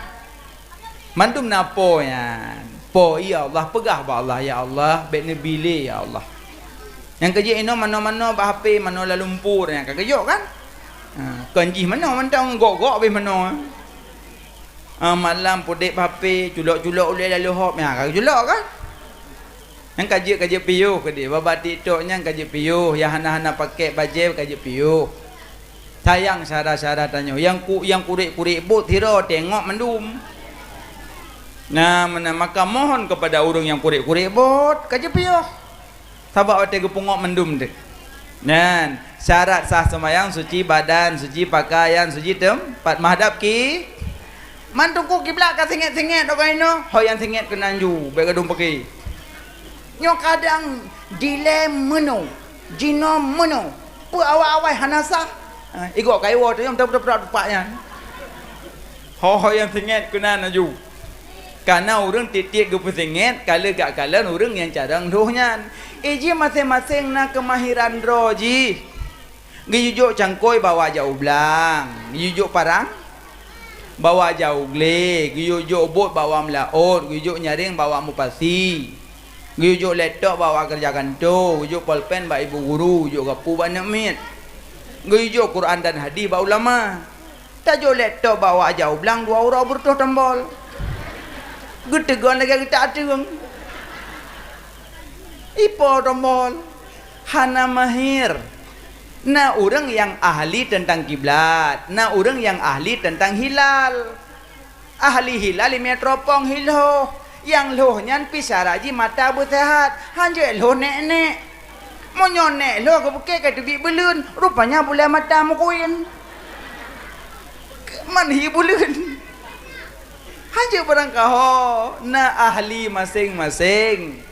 Mandum na po nyan. Po, ya Allah, peugah bak Allah, "Ya Allah, bék neubi lé, ya Allah." Nyang keujeuet inoe manoe-manoe bak H P, manoe lam lumpur nyang ka geujok kan? Ha, kon jih manoe mantong gok-gok habéh manoe. Ha, malam pudek bak H P, culok-culok ulée lalu hop, nyang ka geuculok kan? Nyang ka jeuet, ka jeuet piôh keudeh, babah TikTok nyan ka jeuet piôh, nyang hana-hana pakék bajée ka jeuet piôh. Sayang syedara-syedara tanyoe, nyang ku-, nyang kurek-kurek bot sidroe teungoh mandum. Nah, meunan maka mohon kepada ureuëng nyang kurek-kurek bot, ka jipiôh. Sabab watée geupeungok mandum deuh. Nyan, syarat sah seumayang, suci badan, suci pakaian, suci teumpat, menghadap ki-, man teungku kiblat ka singet-singet, dok inoe, ho nyang singet keunan ju, bék gadong peuki. Nyoe kadang dilée meunoe, jinoe meunoe, peu awai-awai hana sah. Ha, igok kayue tu nyang beutôi-beutôi tupak nyan. Ho-ho nyang singet keunan laju. Kana ureuëng tiet-tiet geupeusinget, ka lheueh gak kalon ureuëng nyang carông lhôh nyan. Iji maséng-maséng na keumahiran droe jih. Geuyue jok cangkôi bawa jak u blang, geuyue jok parang bawa jak u glé, geuyue jok bot bawa meulaôt, geuyue jok nyaréng bawa mupasi, geuyue jok laptop bawa keureuja kantô, geuyue jok polpen bak ibu guru, geuyue jok gapu bak aneuk miet, geuyue jok Quran dan hadih bak ulama. Tajok laptop bawa jak u blang dua uroe beureutôh tombol. Geuteugon lagée geutak ateueng. Ipo tombol? Hana mahir. Na ureuëng nyang ahli teuntang kiblat, na ureuëng nyang ahli teuntang hilal. Ahli hilal imeutropong hi lhôh, nyang lhôh nyan pi syarat jih mata beuseuhat, hanjeuet lhôh nék-nék. Meunyoe nék lhôh geupeukée ka teubiet buleuen, rupanya bulée mata meukuén. Man hi buleuen. Hanjeuet barang kaho, na ahli maséng-maséng.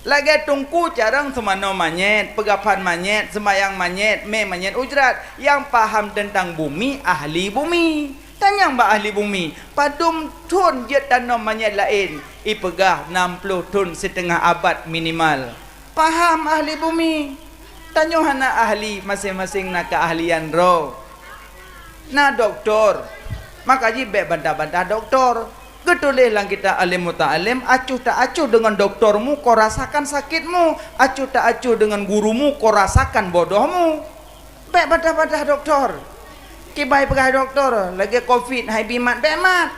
Lagée teungku carông seumanoe manyét, peugaphan manyét, seumayang manyét, mé manyét ujrat, nyang paham teuntang bumi, ahli bumi. Tanyong bak ahli bumi, padum thon jeuet tanom manyét laén? Ipeugah nam ploh thon siteungoh abad minimal. Paham ahli bumi. Tanyoe hana ahli, maséng-maséng na keuahlian droe. Na dokto, maka jih bék bantah-bantah dokto. Geutuléh lam kitab Alim Muta'alim, acuh ta acuh deungon doktomu, kau rasakan sakitmu, acuh ta acuh deungon gurumu, kau rasakan bodohmu. Bék bantah-bantah dokto. Kibai peugah dokto, lagée covid hai bi mat, bék mat.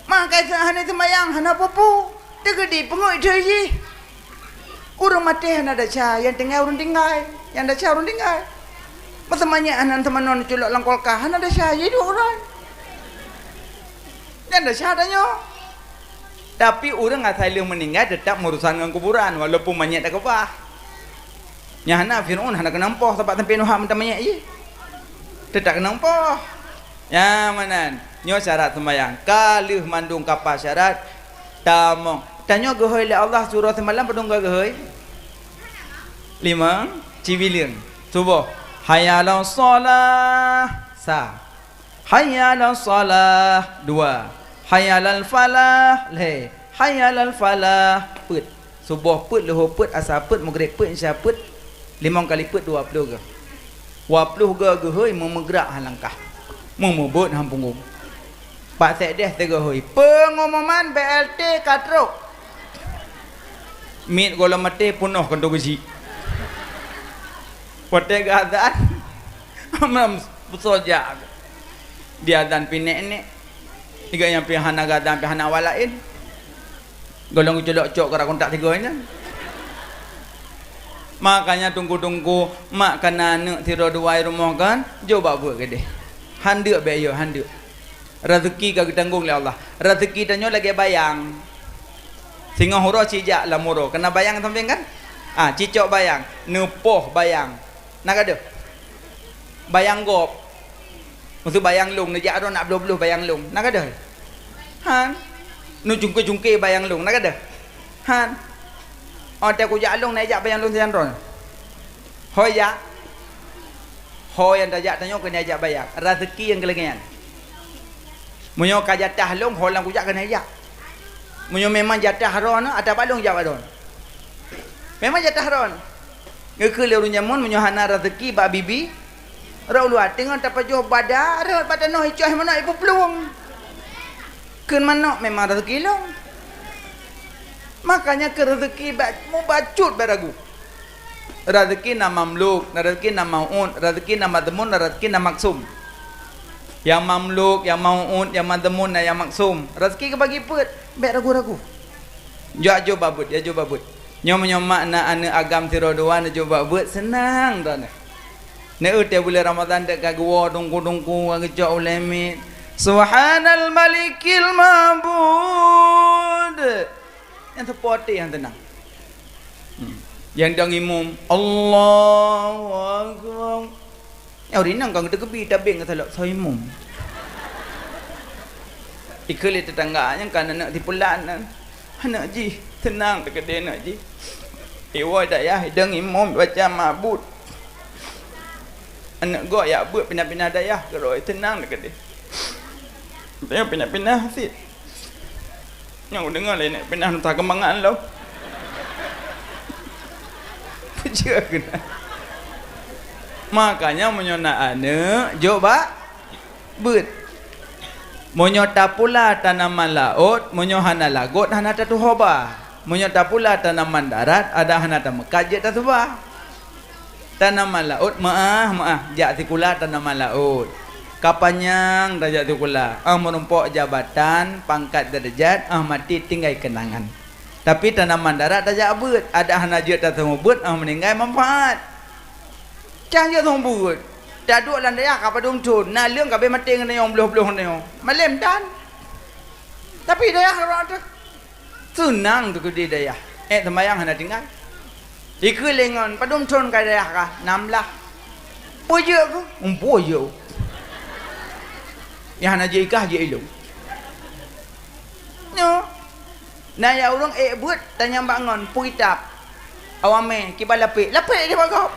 Maka hana seumayang, hana peue-peue. Teugeudi peungui thee jih. Ureuëng maté hana desya, nyang tinggai ureuëng tinggai, nyang desya ureuëng tinggai. Masa manyét hana teumanoe neuculok lam kulkas, hana desya, jih duek uroe. Nyang desya tanyoe. Tapi ureuëng asai lheueh meuninggai teutap meurusan ngon kuburan, walaupun manyét takeubah. Nyang hana Fir'aun hana keunong poh sabab sampoe Nuh mantong manyét jih. Teutap keunong poh. Nyang meunan, nyoe syarat seumayang. Ka lheueh mandum kapa syarat, tamong. Tanyoe geuhôi lé Allah surah seumalam padum geuhôi? Limong, cibileung. Suboh. Hayya 'alas shalah. Sa. Hayya 'alas shalah. Dua. Hayya 'alal falah. Lhée. Hayya 'alal falah. Peuet. Suboh peuet, leuhô peuet, asa peuet, meugreb peuet, isya peuet, limong kali peuet dua ploh goe. Dua ploh goe geuhôi meumeugrak ha langkah. Meumeubeuet ha punggong. Bak sekdes teugoe hôi. Peungumuman B L T ka trok. Miet gohlom maté peunoh kantô geuchik. Watée geuazan, amram beusojak. Diazan pi nék-nék. Tiga nyang pi hana geuazan, pi hana awak laén. Gohlom geuculok cok keu rak kontak tiga nyan. Makanya teungku-teungku, mak kana aneuk sidroe dua i rumoh kan, jok bak buet keudeh. Handeuk bék yo, handeuk. Rezeki ka geutanggong lé Allah. Rezeki tanyoe lagée bayang. Singoh uroe sijak lam uroe. Kana bayang sampéng kan? Ah, cicok bayang, neupoh bayang. Na ka deuh? Bayang gob. Meuseu bayang lông, neujak droe nak bloh-bloh bayang lông. Na ka deuh? Han. Neucungke-cungke bayang lông. Na ka deuh? Han. Oh, teu kujak lông, neujak bayang lông sinan droe. Ho jak. Ho nyang tajak tanyoe keuneuk jak bayang. Rezeki nyang keu lagée nyan. Meunyoe ka jatah lông, ho lam kujak keuneuk jak. Meunyoe memang jatah droe na, ata balong jak bak droe. Memang jatah droe. Geukheun lé ureuëng jameun meunyoe hana rezeki bak bibi, rot luwa teungoh tapajoh bada, rot bak tanoh icoh manok ipeuplueng. Kheun manok memang rezeki lom. Makanya keu rezeki bak mubacut bak ragu. Rezeki na mamluk, na rezeki na mau'ud, rezeki na madhmun, na rezeki na maksum. Nyang mamluk, nyang mau'ud, nyang madhmun, na nyang maksum. Rezeki geubagi peuet, bék ragu-ragu. Jak jok babeuet, jak jok babeuet. Nyoe meunyoe mak na aneuk agam sidroe dua neujok babeuet, seunang droeneuh. Neu teuh buleuen Ramadhan deuek ka geuwoe dungku-dungku, ka geucok ulée miet. Subhanal Malikil Ma'bud. Nyang seupôt até nyang teunang. Hmm. Nyang dong imum, Allahu Akbar. Nyang ureueng inong ka geuteukeubie tabeng salok soe imum. Ikheun lé teutangga nyang kan aneuk sipulan nyan. Aneuk jih, teunang teukeudeh aneuk jih. Iwoe dayah, idong imum baca mabut. Aneuk gob jak beuet pinah-pinah dayah, keudroe teunang teukeudeh. Teuh pinah-pinah cit. Nyang kudeungoe lé nèk pinah Nusa Keumbangan lom. Peue jeuet keunan. Makanya meunyoe na aneuk, jok bak beuet. Meunyoe tapula tanaman laôt, meunyoe hana lagot, hana tatuho ba. Meunyoe tapula tanaman darat, adak hana tameukat jeuet tasuba. Tanaman laôt meuáh-meuáh jak sikula tanaman laôt. Ka panyang tajak sikula, óh meurumpok jabatan, pangkat, deurajat, óh maté tinggai keunangan. Tapi tanaman darat tajak beuet, adak hana jeuet taseumeubeuet, óh meuninggai manfaat. Cang jeuet seumeubeuet. Taduek lam dayah ka padum thon, naleueng ka abéh maté ngon tanyoe, bloh-bloh ngon tanyoe. Malém tan. Tapi dayah rot teuh. Seunang teuh keudeh dayah. Ék seumayang hana tinggai. Ikheun lé ngon, padum thon ka dayah kah? Nam blah. Peue jeuet keuh? Empu jeuet. Nyang hana jeuet ikah jeuet ilong. Nyoe. Na ya ureueng ék beuet tanyong bak ngon, peue kitab? Awak mé, kiban lapék. Lapék di bak gob.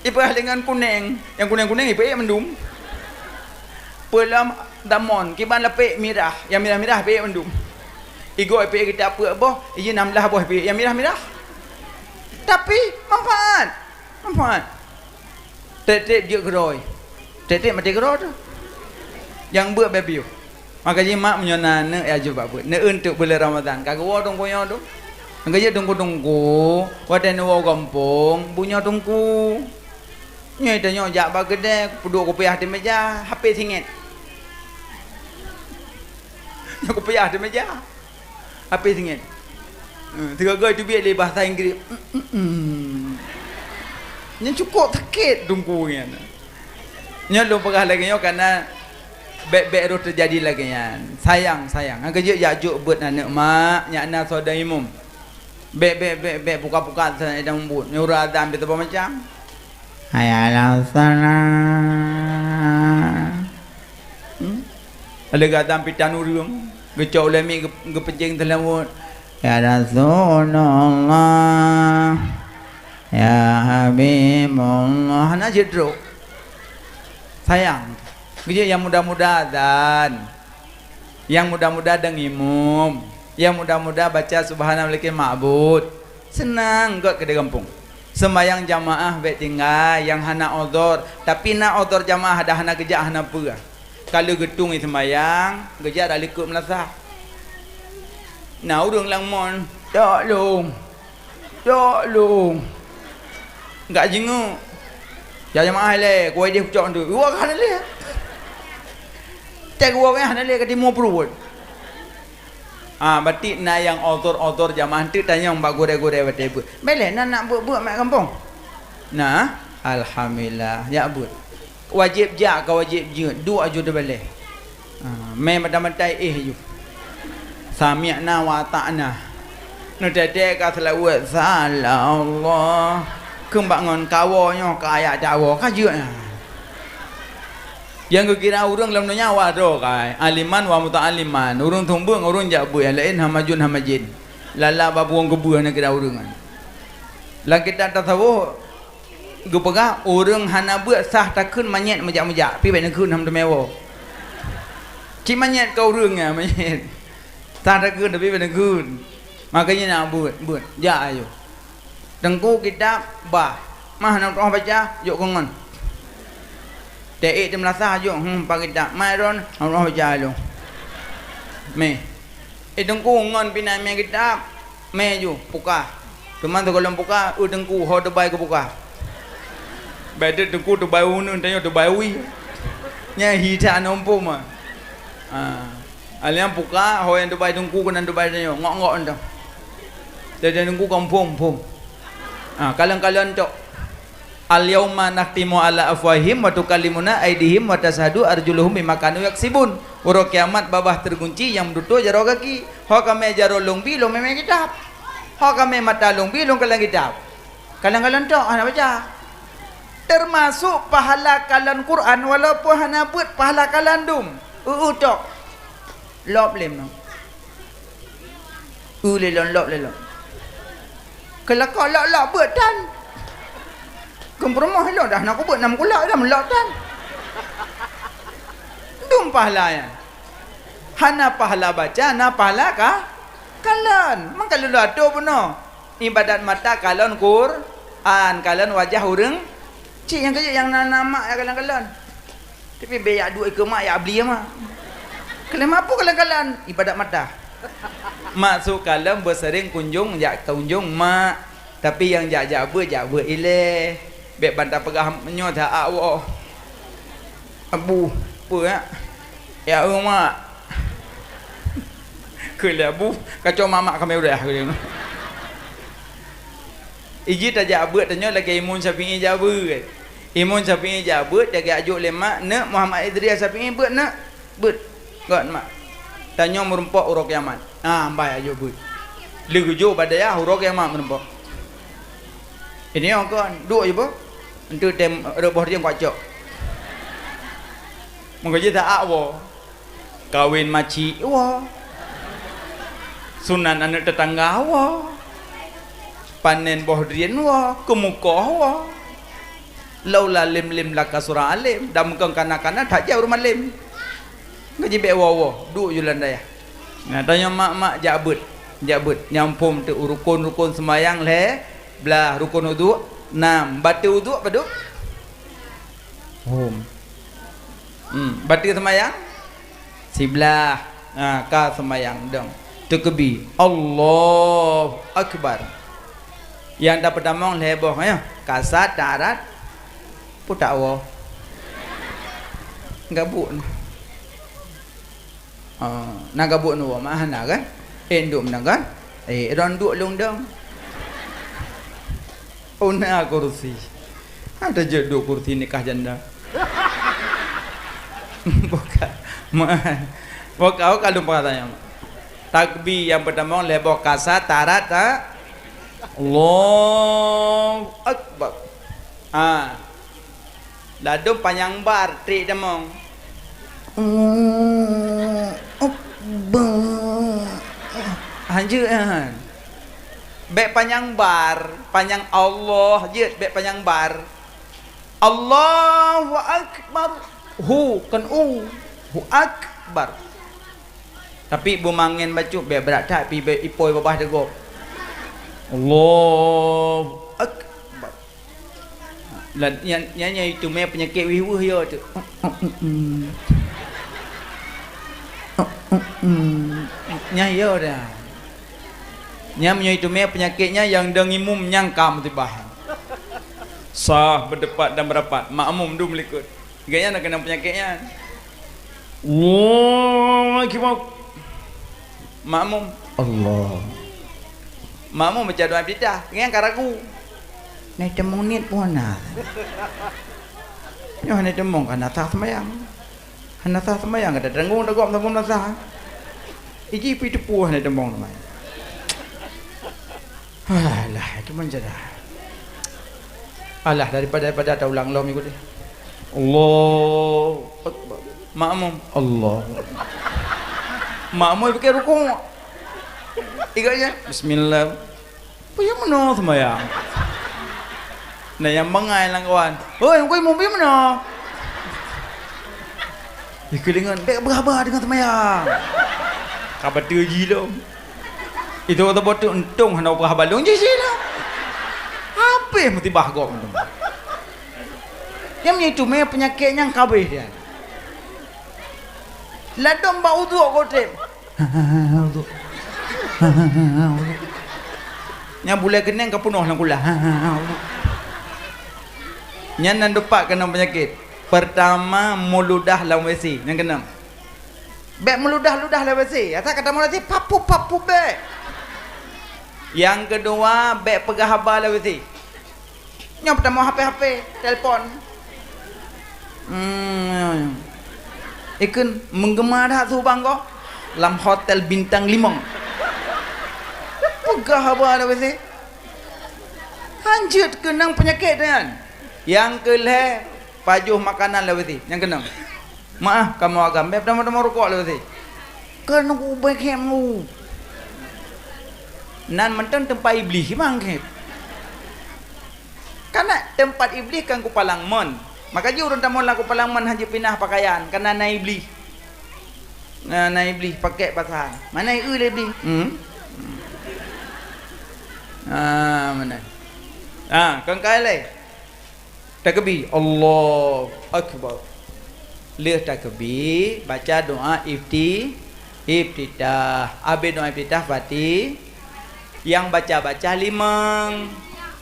Ipeugah lé ngon kuneng. Nyang kuneng-kuneng ipeuék mandum. Peulom damon, kiban lapék mirah. Nyang mirah-mirah ipeuék mandum. Igoe ipeuék kitab peuet boh, iji nam blah boh ipeuék nyang mirah-mirah. Tapi, manfaat. Manfaat. Trép-trép jeuet keudroe. Trép-trép maté keudroe teuh. Nyang beuet bèk piôh. Maka jih mak meunyoe na aneuk ya jeuet bak beuet. Neueun teuk buleuen Ramadhan. Ka geuwoe teungku nyoe tu. Ka jeuet teungku-teungku. Watèe neuwoe gampông, bunoe teungku. Nyoe tanyoe jak bak keudè, peuduek kupiah di meja, hapé singét. Nyoe kupiah di meja. Hapé singét. Eh, sigoe-goe teubiet lé bahasa Inggris. Mm, mm, mm. Nyan cukôp sakét teungku nyan. Nyoe lôn peugah lagèe nyoe kareuna bèk-bèk roh teujadi lagèe nyan. Sayang, sayang. Nyang keujeuet jak jok beuet aneuk mak, nyak na soe dong imum. Bèk, bèk, bèk, bèk, pukat-pukat sa idang buet. Nyoe ureueng azan bit macam. Hayya 'alas shalah. Hmm? Ada gata pitan ureueng, geucok ulèe miet geu-, geupeucéng seulaweuet, "Ya Rasulullah, ya Habibullah." Hana jeuet trok. Sayang. Geujak nyang muda-muda azan. Nyang muda-muda dong imum. Nyang muda-muda baca Subhanal Malikil Ma'bud. Seunang gèt keudéh gampông. Seumayang jamaah bèk tinggai nyang hana udhur, tapi na udhur jamaah dah hana geujak hana peue. Ka lheueh geutung i seumayang, geujak dak likot meulasah. Na ureueng lam mon, "Tok lôn, tok lôn." Gak jinguk. Ya jamaah ilèe, kuwai deh pucok tu. Wah, ka hana lé. Tèk wah hana lé ka timu pruet. Ah, berarti na nyang otor-otor jamaah teuk tanyong bak gurèe-gurèe watèe beuet. Bèk lé na nak beuet-beuet mat gampông. Na, alhamdulillah, jak beuet. Wajéb jak ka wajéb jeuet, duek aju teubalèe. Ah, mé mata-mata éh aju. Sami'na wa ata'na. Neutètè ka seulaweuet, salah Allah. Keumbak ngon kawoe nyoe ka ayak dakwoe ka jeuet nyan. Nyang geukira ureueng lam donya wa droe kai, aliman wa muta'aliman, ureueng tumbeueng, ureueng jak beuet, nyang laén hana jun hana jén. Lala babong keubeueh na kira ureueng nyan. Lam kitab tasawuf geupeugah, ureueng hana beuet sah takheun manyét meujak-meujak, pi bèk neukheun hana meuteumé woe. Cit manyét ka ureueng nyan manyét. Sah takheun tapi bèk neukheun. Makanya nak beuet, beuet, jak ayo. Teungku kitab bah, mah na roh baca, jok keu ngon. Teuék teumeulasah jok, hmm, pak kitab, mai ron, na roh baca lôn. Mé. Eh, teungku ngon pih na mé kitab, mé ju, puka. Teuma sigohlom puka, eu teungku, ho teubai keu puka. Bèk teuk teungku teubai uneuen, tanyoe teubai wie. Nyan hi that aneuk muphom ah. Ah. Alèh nyan puka, ho nyang teubai teungku keunan teubai tanyoe, ngok-ngok nyan. Jadi teungku ka muphom, muphom. Ah, kalon-kalon cok. "Al-yauma nakhtimu ala afwahihim wa tukallimuna aidihim wa tasyhadu arjuluhum bima kanu yaksibun." Uroe kiamat babah teugunci, nyang meututoe jaroe gaki. Ho kamoe jaroe lôn bi lôn meu'en kitab. Ho kamoe mata lôn bi lôn kalon kitab. Kalon-kalon tok hana baca. Teumasuk pahala kalon Quran, walaupun hana beuet, pahala kalon dum. Eu-eu tok. Lop lé meunoe. Eu lé lôn, lop lé lôn. Keulakon lop-lop beuet tan. Keu peurumoh lôn dah na kubeuet nam kulak dah meulop tan. Dum pahala nyan. Hana pahala baca, na pahala ka kalon. Maka lôn atô bunoe. Ibadat mata kalon Quran, kalon wajah ureueng. Cit nyang keujeuet nyang na, na mak nyang kalon-kalon. Tapi bèk jak duek ikeue mak, jak beli mak. Kalon mak peue kalon-kalon? Ibadat mata. Maksud kalon beuseuring kunjong, jak kunjong mak. Tapi nyang jak-jak beuet, jak beuet ilèe. Bèk ban tapeugah nyoe that woe. Abu, peue, ya? Ya, eu mak. Keu lé Abu, kacau mamak kami udah. Iji tajak beuet tanyoe lagèe Imam Syafi'i jak beuet. Imam Syafi'i jak beuet, lagèe ajok lé mak, "Neuk, Muhammad Idris Syafi'i beuet, neuk." Beuet. Kon mak. Tanyoe meurumpok uroe kiamat. Ah, ambai ajok beuet. Lheuh geujok bak dayah uroe kiamat meurumpok. Ini kon, duek je boh. Entu tem reuboh dia kuat cok. Meugaji tak ak woe. Kawin macik woe. Sunat aneuk tetangga woe. Panen boh drien woe, keumukoh woe. Laula lem-lem laka surah alem, dan meukeung kana-kana that jauh rumalem. Ngaji bèk woe-woe, duek ju lam dayah. Nah, tanyoe mak-mak jak beuet, jak beuet. Nyang phom teuk rukon-rukon seumayang lhèe blah, rukon uduk nam, bateue uduk padum? Hom. Hmm, bateue seumayang? Siblah. Ha, ka seumayang dong. Teukeubie, Allahu Akbar. Nyang tapeutamong lhèe boh nyoe, kasat, tarat, putak woe. Gabuk. Ah, na gabuk nyoe mah hana kan? Eh, nduk meunan kan? Eh, ron duek lôn dong. Oh, na kursi. Ada je duek kursi nikah janda. Bukan. Ma-, bukan, bukan lupa tanya. Takbir nyang pertama lhèe boh kasat, tarat, ha? Allahu Akbar. Ha. Ladôm panyang bar, trik tamong. Allahu Akbar. Hanjeuet nyan. Bèk panyang bar, panyang Allah jeuet, bèk panyang bar. Allahu Akbar. Hu, kon u. Hu Akbar. Tapi beumangen bacut bèk brat that, pi bèk ipoi babah teugok. Allahu Akbar. Lah, nyan, nyan, nyan iteumèe peunyakét weueh-weueh yo tu. Nyan yo dah. Nyan meunyoe iteumèe peunyakét nyan nyang dong imum nyang ka meusibah. Sah, beudepat dan beurapat, makmum dum likot. Gobnyan na keunong peunyakét nyan. Allahu Akbar. Makmum, Allah. Makmum baca doa iftitah, nyan ka ragu. Nai teumong niet pun hana. Nyoe hana teumong, hana sah seumayang. Hana sah seumayang, ka tatanggung dah gob saboh meunasah. Iji pi teupue hana teumong seumayang. Alah, itu meuncegah. Alah, daripada, daripada taulang lom ikut dia. Allahu Akbar. Makmum, Allahu Akbar. Makmum pakai rukuk. Ikutnya, bismillah. Peue nyang meunoe seumayang? Na nyang bangai lam kawan. "Hoi, Teungku Imum, peue nyang meunoe?" Ikeudeungon, "Bèk beuhaba deungon seumayang." Ka bateue jih lom. Itu kata boh tu untông hana peugah balong jih jih lah. Habéh musibah gob tu. Nyang meunyo itu mé peunyakét nyang ka habéh dia. Ladôm bak uduk gob tem. Uduk. Uduk. Nyang bulèe keuneng ka peunoh lam kulah. Uduk. Nyan nan dupat keunong peunyakét. Pertama, meuludah lam W C. Nyang keunong. Bèk meuludah-ludah lam W C. Asai ka tamong lam W C, papu-papu bèk. Nyang keudua, bèk peugah haba lam W C. Nyoe peutamong H P-H P, telepon. Hmm. Ikheun menggema that su bang ko lam hotel bintang lima. Peugah haba lewat si. Hanjeuet keunong peunyakét nyan. Nyang keu lhèe, pajoh makanan lewat si. Nyang keunong. Maah, kamoe agam, bèk tamong-tamong rukok lewat si. Keunong ubé khem u. Nan mantong teumpat iblih, bang khem. Kana teumpat iblih kan kupalang mon. Maka jih ureueng tamong lam kupalang mon hana jipinah pakaian, kana na iblih. Na, na iblih pakèk pasan. Mana ieu lé iblih? Hmm. Ah, mana? Ah, kon kai lé. Takbir, Allahu Akbar. Lheueh takbir, baca doa ifti-, iftitah. Abéh doa iftitah, Fati-, nyang baca-baca limong.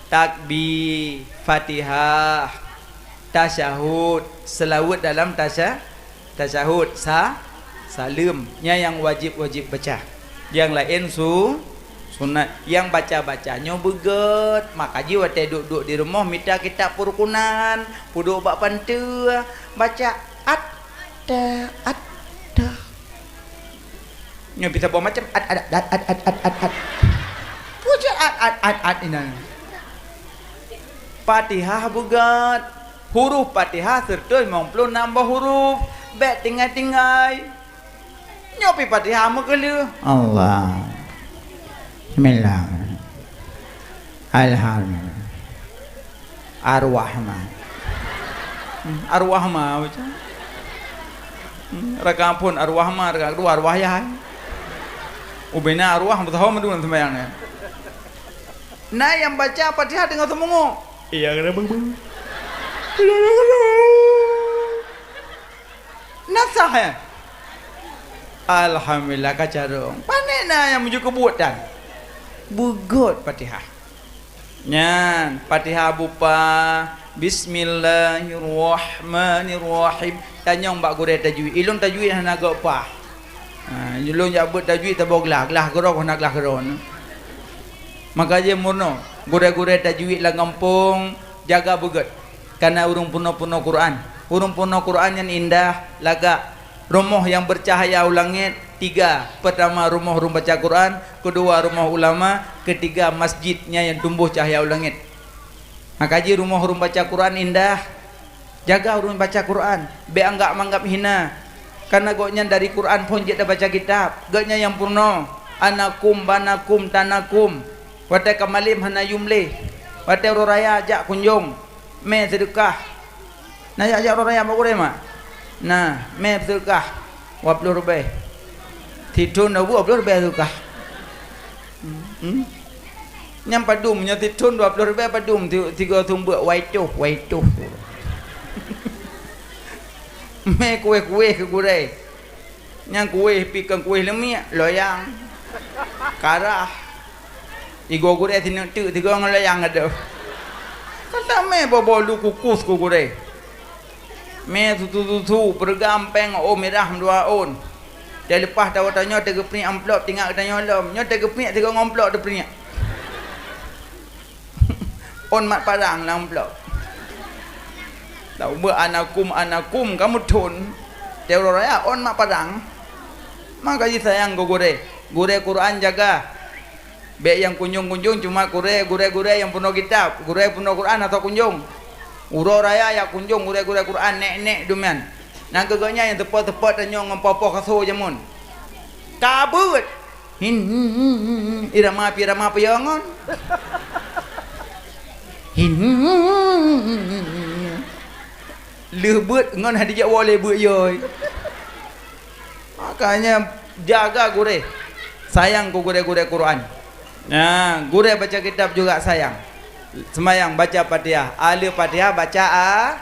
Takbir, Fatihah, tasyahud, seulaweuet dalam tasya-, tasyahud, sa-, saleuem. Nyan nyang wajéb-wajéb baca. Nyang laén su-, sunat. Nyang baca-baca nyoe beugèt. Maka jih watèe duek-duek di rumoh mita kitab peurukunan, peuduek bak panteue, baca atta, atta. Nyoe bisa boh macam at, at, at, at, at, at, at, at. Puja at, at, at, at inan. Fatihah beugèt. Huruf Fatihah sireutoh limong ploh nam boh huruf. Bèk tinggai-tinggai. Nyoe pi Fatihah meukeuleuh. Allah. Bismillah. Alhamdulillah. Arwah ma. Hmm, arwah ma baca. Hmm, rakaat phôn arwah ma, rakaat keudua arwah yah. Ubena arwah meusaho meudun seumayang nyan. Na nyang baca Fatihah teungoh seumungok. Iya, kena beng-beng. Na sah, eh? Alhamdulillah, ka carông. Pané na nyang meujeuet keu buet tan? Beugöt Fatihah. Nyan, Fatihah bupa, Bismillahirrahmanirrahim. Tanyong bak gurèe tajwid. Ilôn tajwid hana göt pah. Ha, ilôn jak beuet tajwid saboh glah, glah keudroe hana glah keudroe. Maka jih meurunoe, gurèe-gurèe tajwid lam gampông, jaga beugöt. Kana ureueng peunoh-peunoh Quran. Ureueng peunoh Quran nyan indah, lagak. Rumoh nyang beucahya u langét, tiga. Peurtama, rumoh ureueng baca Quran. Keudua, rumoh ulama. Keutiga, masjid nyan nyang tumboh cahya u langét. Maka jih rumoh ureueng baca Quran indah. Jaga ureueng baca Quran. Bèk anggab-manggab hina. Kana gobnyan dari Quran phôn jeuet tabaca kitab. Gobnyan nyang peurunoe. Anakum, banakum, tanakum. Watèe ka malém hana yum lé. Watèe uroe raya jak kunjong. Mè seudeukah. Na jak-jak uroe raya bak gurèe mak? Na, mè seudeukah. Dua ploh ribèe. Sithôn dua ploh ribèe seudeukah. Hmm? Nyan padum, nyoe sithôn dua ploh ribèe padum, ti-, tiga sumbeuk, wai toh, wai toh. Mè kuéh-kuéh keu gurèe. Nyan kuéh pi kon kuéh leumiek, loyang, karah. Igoe gurèe sineuk teuk sigoe ngon loyang adoh. Kan tamè boh-boh lu kukus keu gurèe. Mè susu-susu, peureugam péng, oh, mirah dua ôn. Teuleupah tawoe tanyoe teugeupeunyek amplop, tingat geutanyoe lom. Nyoe teugeupeunyek sigoe ngon amplop teupeunyek. Ôn mat parang lam amplop. Taubeuet anakum, anakum, kamoe thon. Teuh uroe raya ôn mat parang. Maka jisayang keu gurèe. Gurèe Quran jaga. Bèk nyang kunjong-kunjong cuma gurèe, gurèe-gurèe nyang peunoh kitab. Gurèe peunoh Quran hana kunjong. Uroe raya jak kunjong gurèe-gurèe Quran, nèk-nèk dumyan. Nyang keu gobnyan nyang teupot-teupot tanyoe ngon poh-poh kaso jameun. Ka beuet. Hin, hin, hin, hin, hin. Irama pi irama peue ngon. Hin, hin, hin, hin, hin, hin. Lheueh beuet ngon hana jijak woe lé beuet yoi. Makanya jaga gurèe. Sayang keu gurèe-gurèe Quran. Nah, gurèe baca kitab juga sayang. Seumayang baca Fatihah. Ahli Fatihah baca a-,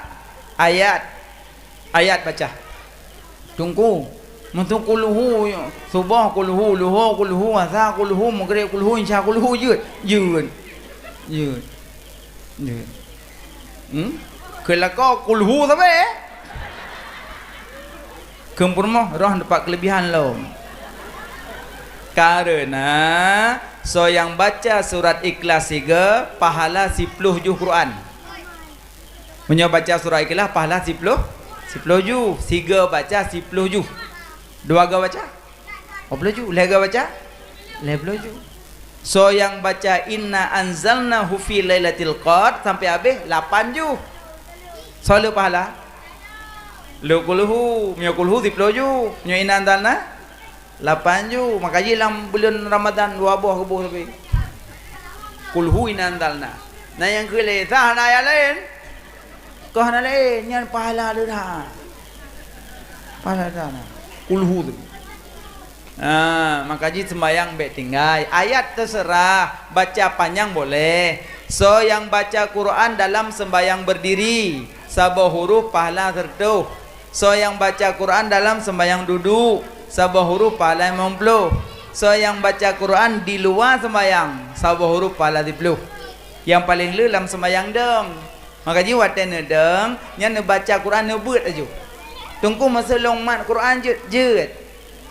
ayat. Ayat baca. Teungku, meuseu kulhu, suboh kulhu, luho kulhu, asa kulhu, meugreb kulhu, isya kulhu, jeuet. Jeuet. Jeuet. Jeuet. Hmm? Keu lakoe kulhu sabe. Keu peurumoh roh dapat keulebihan lom. Kareuna soe nyang baca surat Ikhlas sigoe, pahala siploh juh Quran. Meunyoe baca surah Ikhlas, pahala siploh, siploh ju. Sigoe baca siploh ju. Dua goe baca? Dua ploh ju. Lhèe goe baca? Lhèe ploh ju. Soe nyang baca inna anzalnahu fi lailatul qadr sampai habéh, lapan ju. Soe le pahala? Le kulhu. Meunyoe kulhu siploh ju. Meunyoe inna anzalna, lapan ju. Maka jih lam buleuen Ramadhan dua boh geuboh sabe. Kulhu, inna anzalna. Na nyang keu lé, sah na ayat laén? Kah na laén, nyan pahala le that. Pahala le that na. Kulhu tu. Ha, maka jih sembayang bèk tinggai. Ayat terserah, baca panyang boleh. Soe nyang baca Quran dalam sembayang berdiri, saboh huruf pahala seratus. Soe nyang baca Quran dalam sembayang duduk, saboh huruf pahala limong ploh. Soe nyang baca Quran di luwa sembayang, saboh huruf pahala siploh. Nyang paleng le lam sembayang dong. Maka jih watèe neudong, nyan neubaca Quran neubeuet laju. Teungku, masa lôn mat Quran jeuet, jeuet.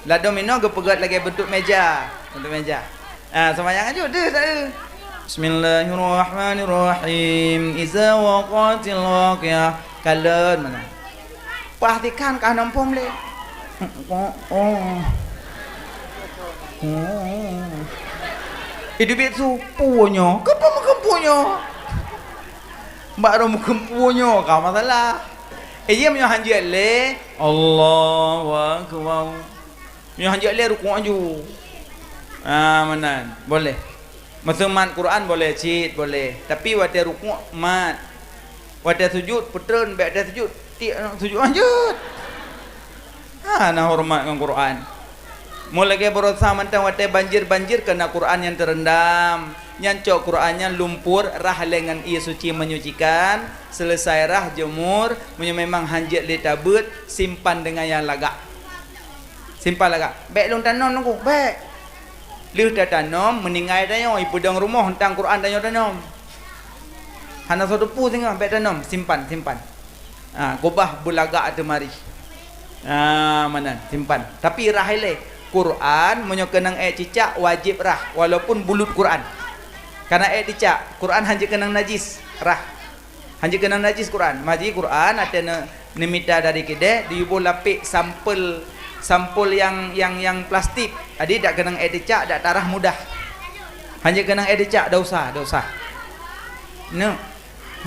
Ladôm inoe geupeugöt lagèe beuntuk meja, beuntuk meja. Ah, sembayang laju deuh saeu. Bismillahirrahmanirrahim. Iza waqatil waqiah. Kalon meunan. Pastikan ka hana muphom lé. Oh, oh. Oh. Idubit su, peue nyoe? Keupeue meukeumpeue nyoe? Bak droe meukeumpeue nyoe ka masalah. Eh, iya meunyoe hanjeuet lé, Allahu Akbar. Meunyoe hanjeuet lé rukuk aju. Ah, meunan. Boleh. Masa mat Quran boleh cit, boleh. Tapi watèe rukuk mat. Watèe sujud, peutreun bèk watèe sujud. Tiek sujud lanjut. Hana horeumat ngon Quran. Meulagèe baroesa mantong watèe banjir-banjir keunan Quran nyang teurendam. Nyan cok Quran nyan lumpur, rhah lé ngon ie suci menyucikan, seuleusai rhah jemur, meunyoe memang hanjeuet lé tabeuet, simpan deungon nyang lagak. Simpan lagak. Bèk lôn tanom nunggu, bèk. Lheueh tatanom, meuninggai tanyoe, ipeudong rumoh, tang Quran tanyoe tanom. Hana soe teupeu singoh, bèk tanom, simpan, simpan. Ha, gobah beulagak ateueh mari. Ha, meunan, simpan. Tapi rhah ilèe. Quran, meunyoe keunong èk cicak, wajéb rhah, walaupun bulut Quran. Kareuna èk cicak, Quran hanjeuet keunong najis, rhah. Hanjeuet keunong najis Quran. Maji Quran, watèe ne-, neumita dari keudè, diyuboh lapék sampel, sampel nyang, nyang, nyang plastik. Jadi, dak keunong èk cicak, dak tarhah mudah. Hanjeuet keunong èk cicak, dak usah, dak usah. Neuk.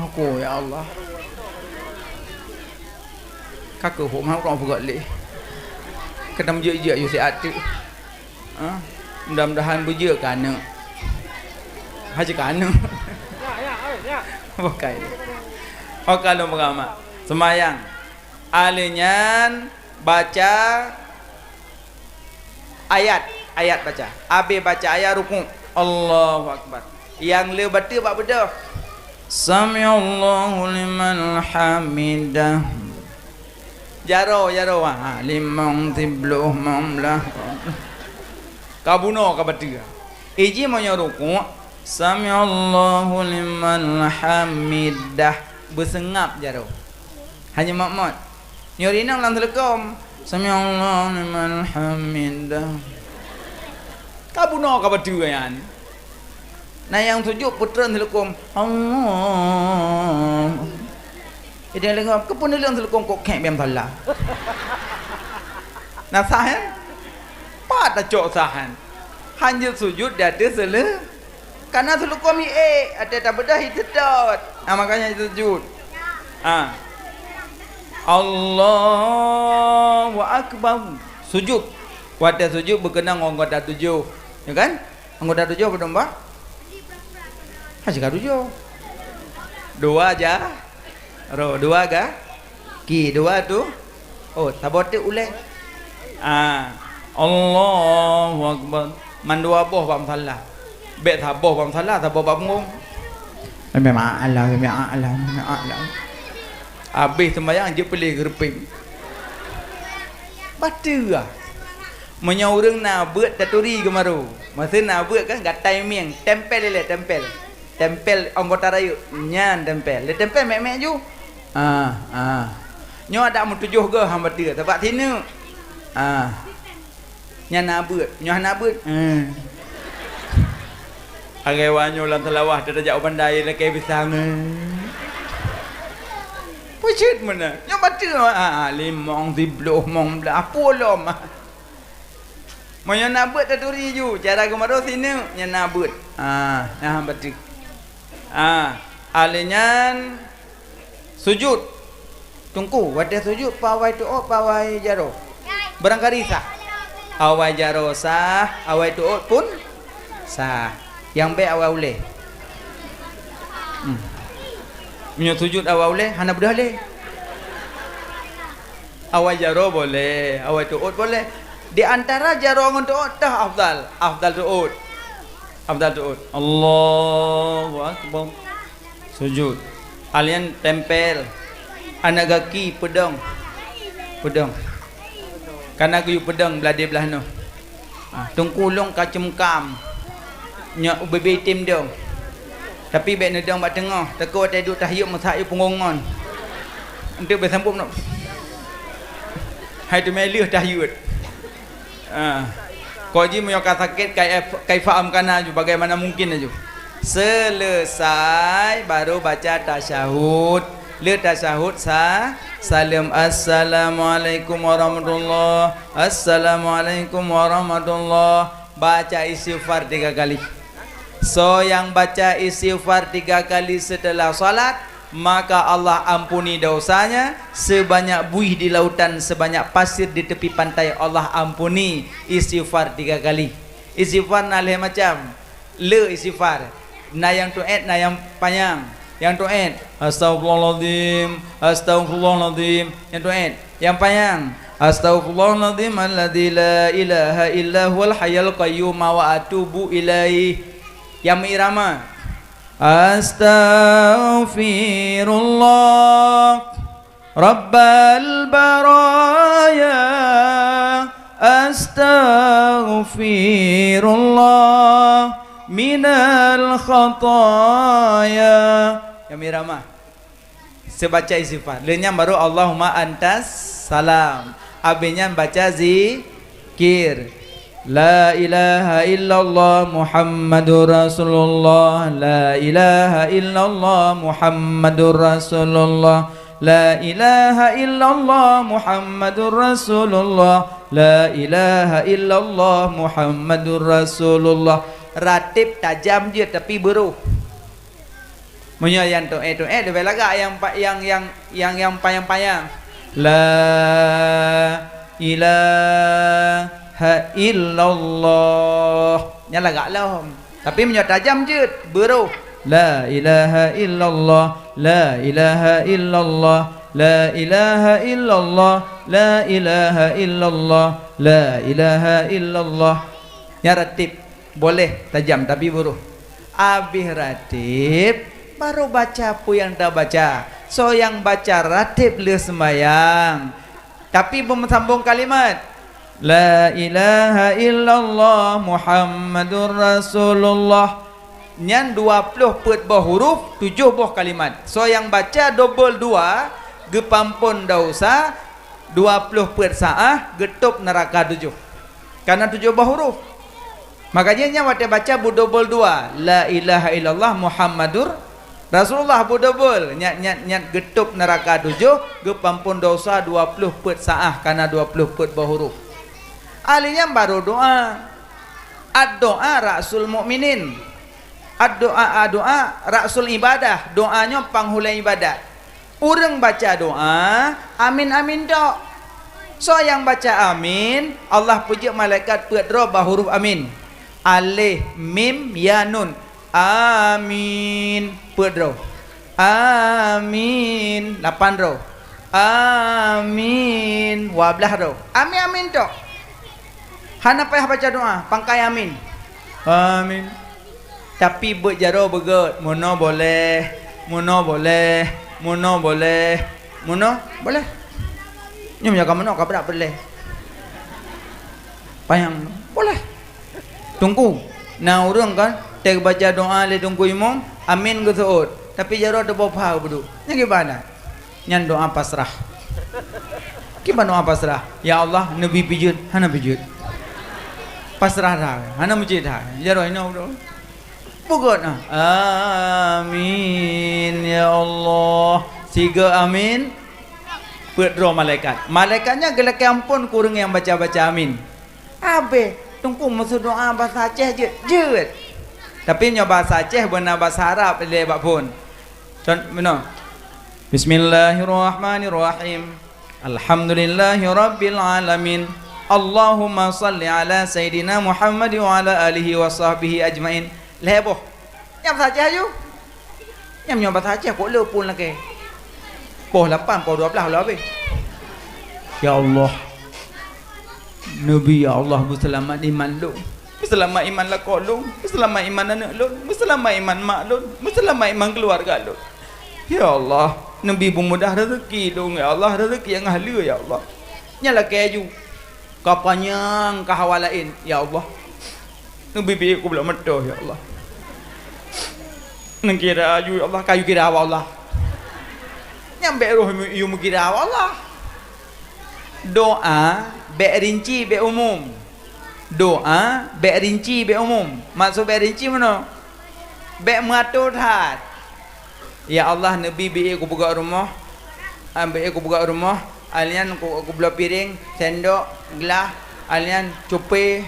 Aku, ya Allah. Ka keuh hok meunan ureueng peugöt lé. Keutam jeuet-jeuet yue siat teuk. Ha? Mudah-mudahan beujeuet keu aneuk. Haji keu aneuk. Bukai. Oka lôn peugah mak. Seumayang. Alèh nyan baca ayat, ayat baca. Abéh baca ayat rukuk. Allahu Akbar. Nyang le bateue bak beudôh. Sami'allahu liman hamidah. Jaroe, jaroe, ha, limong, siploh, limong blah. Ka bunoe ka bateue. Iji meunyoe rukuk, sami'allahu liman hamidah, beuseungab jaroe. Hanya mat-mat. Nyoe rinong lam teuleukom, sami'allahu liman hamidah. Ka bunoe ka bateue nyan. Na nyang sujud peutreun teuleukom, Allah. Idéh leungom, keupeue neuleueng teuleukom kok khék bèe meusalah. Na sah nyan? Pat tacok sah nyan? Hanjeuet sujud di ateueh seuleu-, kareuna teuleukom hi ék, watèe tabeudôh hi seudôt. Ah, makanya sujud. Ah. Allahu Akbar. Sujud. Watèe sujud beukeunong anggota tujoh. Ya kan? Anggota tujoh padum bah? Hana ka tujoh. Dua ja-, roh, dua ga-, ki, dua tu. Oh, saboh teuk ulèe. Ah, Allahu Akbar. Mandua boh bak musala. Bèk saboh bak musala, saboh bak punggong. Sami'allah, sami'allah, sami'allah. Abéh seumayang jeuet piléh geureupeng. Bateue ah. Meunyoe ureueng na beuet taturi geumaru. Masa na beuet kan gatai mieng, tempel ilèe, tempel. Tempel anggota rayeuk, nyan tempel. Lé tempel mèk-mèk ju. Ah, ah. Nyoe adak meutujoh goe hamba teu, sabab sineuk. Ah. Nyan na beuet, nyoe hana beuet. Eh. Agai wanyoe lam Seulawah teuh tajak u Banda lakèe pisang. Cit meunan. Nyoe bateue, ah, ah, limong, sibloh, mong blah, pulom. Meunyoe na beuet taturi ju, cara geumaroh sineuk, nyan na beuet. Ah, nah bateue. Ah, alèh nyan sujud. Teungku, watèe sujud, peue awai teuôt, peue awai jaroe? Barangkali sah. Awai jaroe sah, awai teuôt pun sah. Nyang bèk awai ulèe. Hmm. Meunyoe sujud awai ulèe, hana beudôh lé. Awai jaroe boleh, awai teuôt boleh. Di antara jaroe ngon teuôt, toh afdal. Afdal teuôt. Afdal teuôt. Allahu Akbar. Sujud. Alèh nyan tempel. Aneuk gaki peudong. Peudong. Kana geuyue peudong blah deh blah nyoe. Ah, teungku lôn ka ceumkam. Nyoe ubé-bé item dong. Tapi bèk neudong bak teungoh. Takot watèe duek tahiet meusak yue punggong ngon. Enteuk bèk sambot nyoe. Hai teumé lheueh tahiet. Ah. Kok jih meunyoe ka sakét, kai-, kaifa amkana aju, bagaimana mungkin aju. Seuleusai baru baca tasyahud. Le tasyahud sa-, saleuem. Assalamualaikum warahmatullah. Assalamualaikum warahmatullah. Baca istighfar tiga kali. Soe nyang baca istighfar tiga kali setelah salat, maka Allah ampuni dosanya sebanyak buih di lautan, sebanyak pasir di tepi pantai, Allah ampuni. Istighfar tiga kali. Istighfar na lhèe macam. Le istighfar. Na nyang teuôt, na nyang panyang. Nyang teuôt, "Astaghfirullahaladzim, astaghfirullahaladzim." Nyang teuôt, nyang panyang, "Astaghfirullahaladzim alladzi la ilaha illa huwal hayyul qayyum wa atubu ilaih." Nyang meuirama, "Astaghfirullah." Rabbal baraya, astaghfirullah minal khataya. Nyang meuirama. Seubaca istighfar. Lheueh nyan baru Allahumma antas salam. Abéh nyan baca zi-, kir. La ilaha illallah Muhammadur Rasulullah. La ilaha illallah Muhammadur Rasulullah. La ilaha illallah Muhammadur Rasulullah. La ilaha illallah Muhammadur Rasulullah. Ratib tajam jeuet, tapi beuroh. Meunyoe nyang teuôt-teuôt leubeh lagak nyang pa-, nyang, nyang, nyang, nyang panyang-panyang. La ilaha illallah. Nyan lagak lom. Tapi meunyoe tajam jeuet, beuroh. La ilaha illallah, la ilaha illallah, la ilaha illallah, la ilaha illallah, la ilaha illallah. Nyan ratib. Boleh tajam, tapi beuroh. Abéh ratib, baru baca peue nyang tabaca. Soe nyang baca ratib lheueh seumayang, tapi beumeusambông kalimat, "La ilaha illallah Muhammadur Rasulullah." Nyan dua ploh peuet boh huruf, tujoh boh kalimat. Soe nyang baca dobol dua, geupeuampôn desya, dua ploh peuet saah, geutôb neuraka tujoh. Kana tujoh boh huruf. Makajih nyan watèe baca beudobol dua, "La ilaha illallah Muhammadur Rasulullah," beudobol, nyan, nyan, nyan geutôb neuraka tujoh, geupeuampôn desya dua ploh peuet saah, kana dua ploh peuet boh huruf. Ahli nyan baru doa. Ad-doa ra'sul mu'minin. Ad-doa, ad-doa ra'sul ibadah. Doa nyoe panghulèe ibadat. Ureueng baca doa, amin, amin tok. Soe nyang baca amin, Allah peujeuet malaikat peuet droe bak huruf amin. Alif, mim, ya, nun. Amin. Peuet droe. Amin. Lapan droe. Amin. Dua blah droe. Amin, amin tok. Hana payah baca doa, pangkai amin. Amin. Tapi beuet jaroe beugèt, meunoe boleh, meunoe boleh, meunoe boleh, meunoe boleh. Nyoe meunyoe ka meunoe ka brat peureulèe. Panyang boleh. Teungku, na ureueng kan, teubaca doa lé Teungku Imum, amin geuseuôt, tapi jaroe teuboh pha beudôh. Nyan kiban na? Nyan doa pasrah. Kiban doa pasrah? Ya Allah, neubi pijeuet, hana pijeuet. Pasrah that, hana meucit that. Jaroe inoe beudôh. Beugèt na. Amin ya Allah. Sigoe amin. Peuet droe malaikat. Malaikat nyan geulakée amphon keu ureuëng nyang baca-baca amin. Habéh, Teungku meuseudoa basa Aceh jeuet, jeuet. Tapi nyoe basa Aceh beuna basa Arab lé bak phon. Con-, meunoe. Bismillahirrahmanirrahim. Alhamdulillahirabbil alamin. Allahumma shalli ala sayyidina Muhammad wa ala alihi wa sahbihi ajmain. Lhée boh. Nyang basa Aceh aju. Nyang nyoe basa Aceh kok le phon lakée. Poh lapan, poh dua belas ulah habéh. Ya Allah. Nabi, ya Allah, beuseulamat iman lôn. Beuseulamat iman lakoe lôn. Beuseulamat iman aneuëk lôn. Beuseulamat iman mak lôn. Beuseulamat iman keuluwarga lôn. Ya Allah, Nabi beumudah rezeki lôn, ya Allah, rezeki nyang ahli, ya Allah. Nyan lakée aju. Ka panyang ka hawa laén, ya Allah. Neubi biet kubloe meutoh, ya Allah. Neukira aju, ya Allah, ka yue kira hawa Allah. Nyang bék roh yue meukira hawa Allah. Doa bék rinci, bék umum. Doa bék rinci, bék umum. Maksud bék rinci meunoe? Bék meuato that. Ya Allah, neubi biet kupeugöt rumoh, ah, biet kupeugöt rumoh, alnyan ku-, kubloe piréng, sendok, glah, alnyan cupé,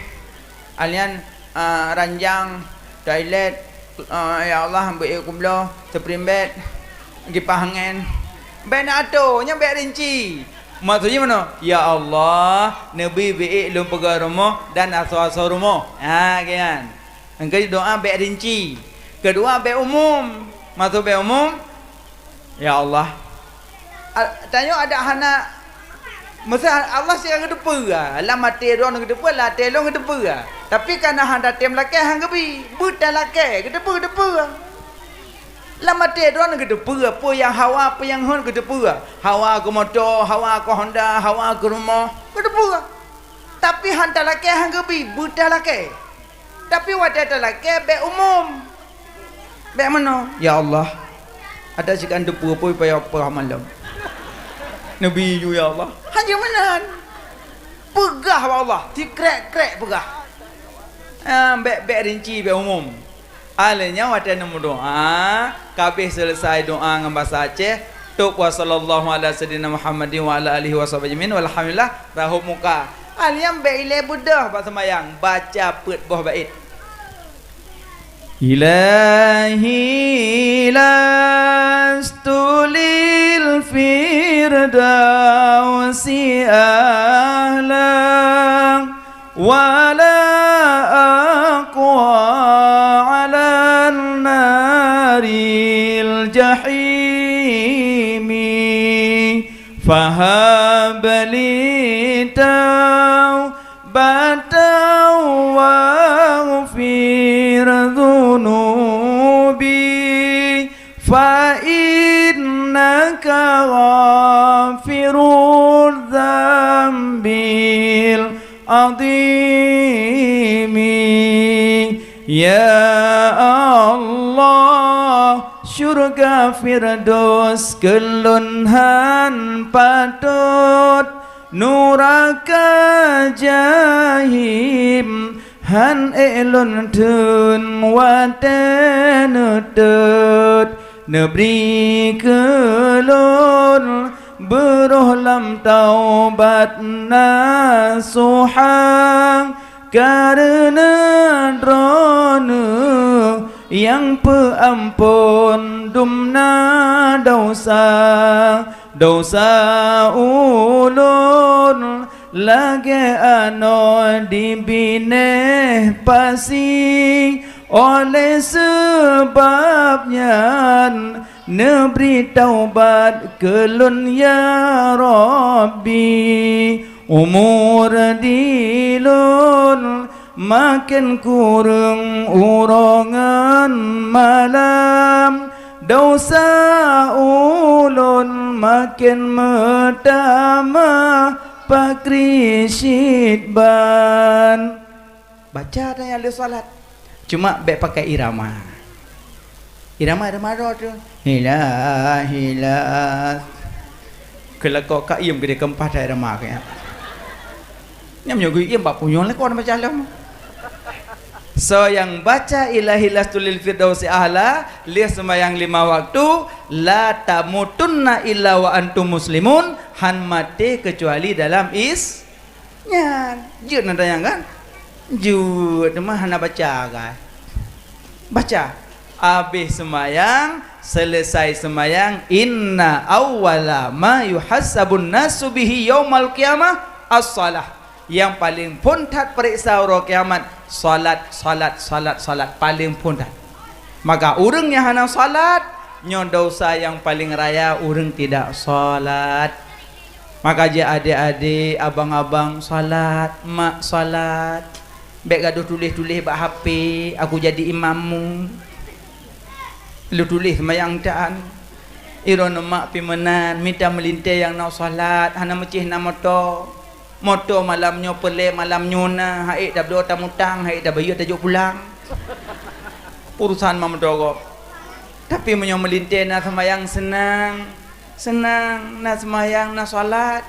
alnyan, ah, ranjang, toilet, ah, ya Allah, biet kubloe spring bed, kipah angén. Bék neuato, nyan bék rinci. Maksud jih meunoe? Ya Allah, neubi biet lôn peugöt rumoh dan asoe-asoe rumoh. Ha, kian. Nyang keu doa bék rinci. Keudua bék umum. Maksud bék umum, ya Allah. A-, tanyoe adak hana, meusti Allah sira geuteupeue, ah. Lam até droeneuh geuteupeue, lam até lôn geuteupeue, ah. Tapi kana hana tem lakée han geubi, beuta lakée, geuteupeue, geuteupeue. Lam até droeneuh geuteupeue, peue nyang hawa, peue nyang hon geuteupeue. Hawa keu moto, hawa keu Honda, hawa keu rumoh, geuteupeue. Tapi han talakée han geubi, beuta lakée. Tapi watée talakée bék umum. Bék meunoe, "Ya Allah, adak sikan teupeue-peue payah peugah malam." Neubi ju, "Ya Allah." Hanya meunan. Peugah bak Allah, sikrek-krek peugah. Ah, bék, bék rinci, bék umum. Alheuh nyan watée neumeudoá, ka abéh seuleusai doá ngon basa Aceh, tôb wa sallallahu ala sayyidina Muhammadin wa ala alihi wa sahbihi ajmain, walhamdulillah, rahot muka. Alheuh nyan bék ilée beudôh bak seumayang, baca peuet boh bait. Ilahi lastu lil firdausi ahla. ولا أقوى على النار الجحيم فهب لي توبة واغفر ذنوبي فإنك غافر الذنب azimi. Ya Allah, syurga Firdaus keu lôn han patot, nuraka Jahim han ék lôn theun watée neutot. Neubri keu lôn beuroh lam taubat nasuha, kareuna Droeneueh nyang peuamphon dumna desya. Desya ulôn lagée anoe di binéh pasi, olée seubab nyan neubri taubat keu lôn, ya Rabbi. Umur di lôn maken kureueng uroe ngon malam, desya ulôn maken meutamah pakri cit ban. Baca tanyoe lheueh salat. Cuma bék pakai irama. Irama, irama droe tu. Hila, hila. Keu lakoe ka iem keudeh keumpat that irama keu nyan. Nyan meunyoe geuiem bak punyueng lakoe baca lom. Soe nyang baca Ilahi lastu lil firdausi ahla lheueh seumayang lima waktu, la tamutunna illa wa antum muslimun, Han maté keucuali dalam is-, nyan. Jeuet na tanyong kan? Jeuet, teuma hana baca kan? Baca. Abéh seumayang, seuleusai seumayang, inna awwala ma yuhasabun nasu bihi yaumal qiyamah as-shalah. Nyang paleng phon that peuriksa uroe kiamat, salat, salat, salat, salat, paleng phon that. Maka ureuëng nyang hana salat, nyoe dosa nyang paleng raya ureuëng tidak salat. Maka jih adék-adék, abang-abang salat, mak salat. Bék gadoh tuléh-tuléh bak H P, "Aku jadi imammu." Lôn tuléh seumayang tan. Droeneuh mak pih meunan, mita meulintée nyang na salat, hana meucéh na moto. Moto malam nyoe peureulée, malam nyoe na, han ék tabloe tamutang, han ék tabayeue tajok pulang. Urusan mak meudogob. Tapi meunyoe meulintée na seumayang seunang, seunang, na seumayang, na salat.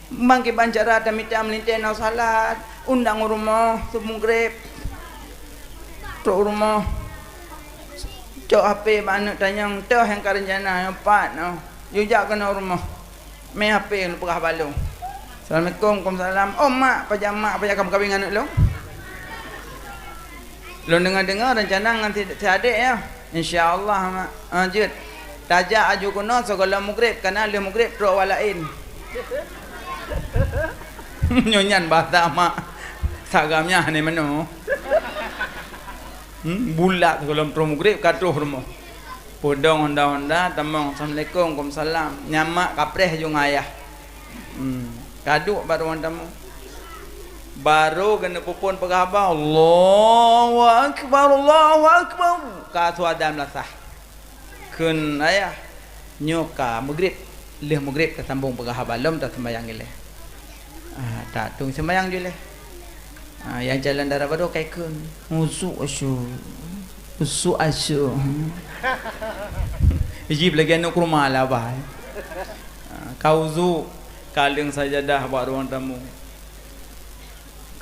Bangkiban cara tamita meulintée na salat, undang u rumoh, seumeugréb. Trok u rumoh. Cok H P bak aneuëk tanyong, "Toh nyang ka reuncana, nyang pat nyoe." Yue jak keunoe u rumoh. Mé H P lôn peugah bak lôn. "Assalamualaikum." "Waalaikumsalam." "Oh mak, pajan mak, pajan ka meukawen ngon aneuëk lôn?" "Lôn deungoe-deungoe reuncana ngon si, si adék nyoe." "Insya Allah mak." "Ah, jeuet. Tajak aju keunoe sigohlom mugreb, kana lheueh mugreb trok awak laén." Nyoe nyan bahasa mak. Sagam nyan hana meunoe. Hmm, bulat sigohlom trok mugreb ka troh rumoh. Peudong honda-honda, tamong, "Assalamualaikum." "Waalaikumsalam." Nyan mak kapreh ju ngon ayah. Hmm, ka duek bak ruang tamu. Barô geuneuk peuphon peugah haba, "Allahu Akbar, Allahu Akbar." Ka su adan meulasah. Kheun ayah, "Nyoe ka mugreb. Lheueh mugreb tasambong peugah haba lom, taseumayang ilée." Ah, ta tueng seumayang ju lé. Ah, nyang calon dara barô ka ikheun, "Usu, usu. Usu, asu." Jih lagée aneuëk keuruma lah bah. Ah, ka uzu, ka leueng sajadah bak ruang tamu.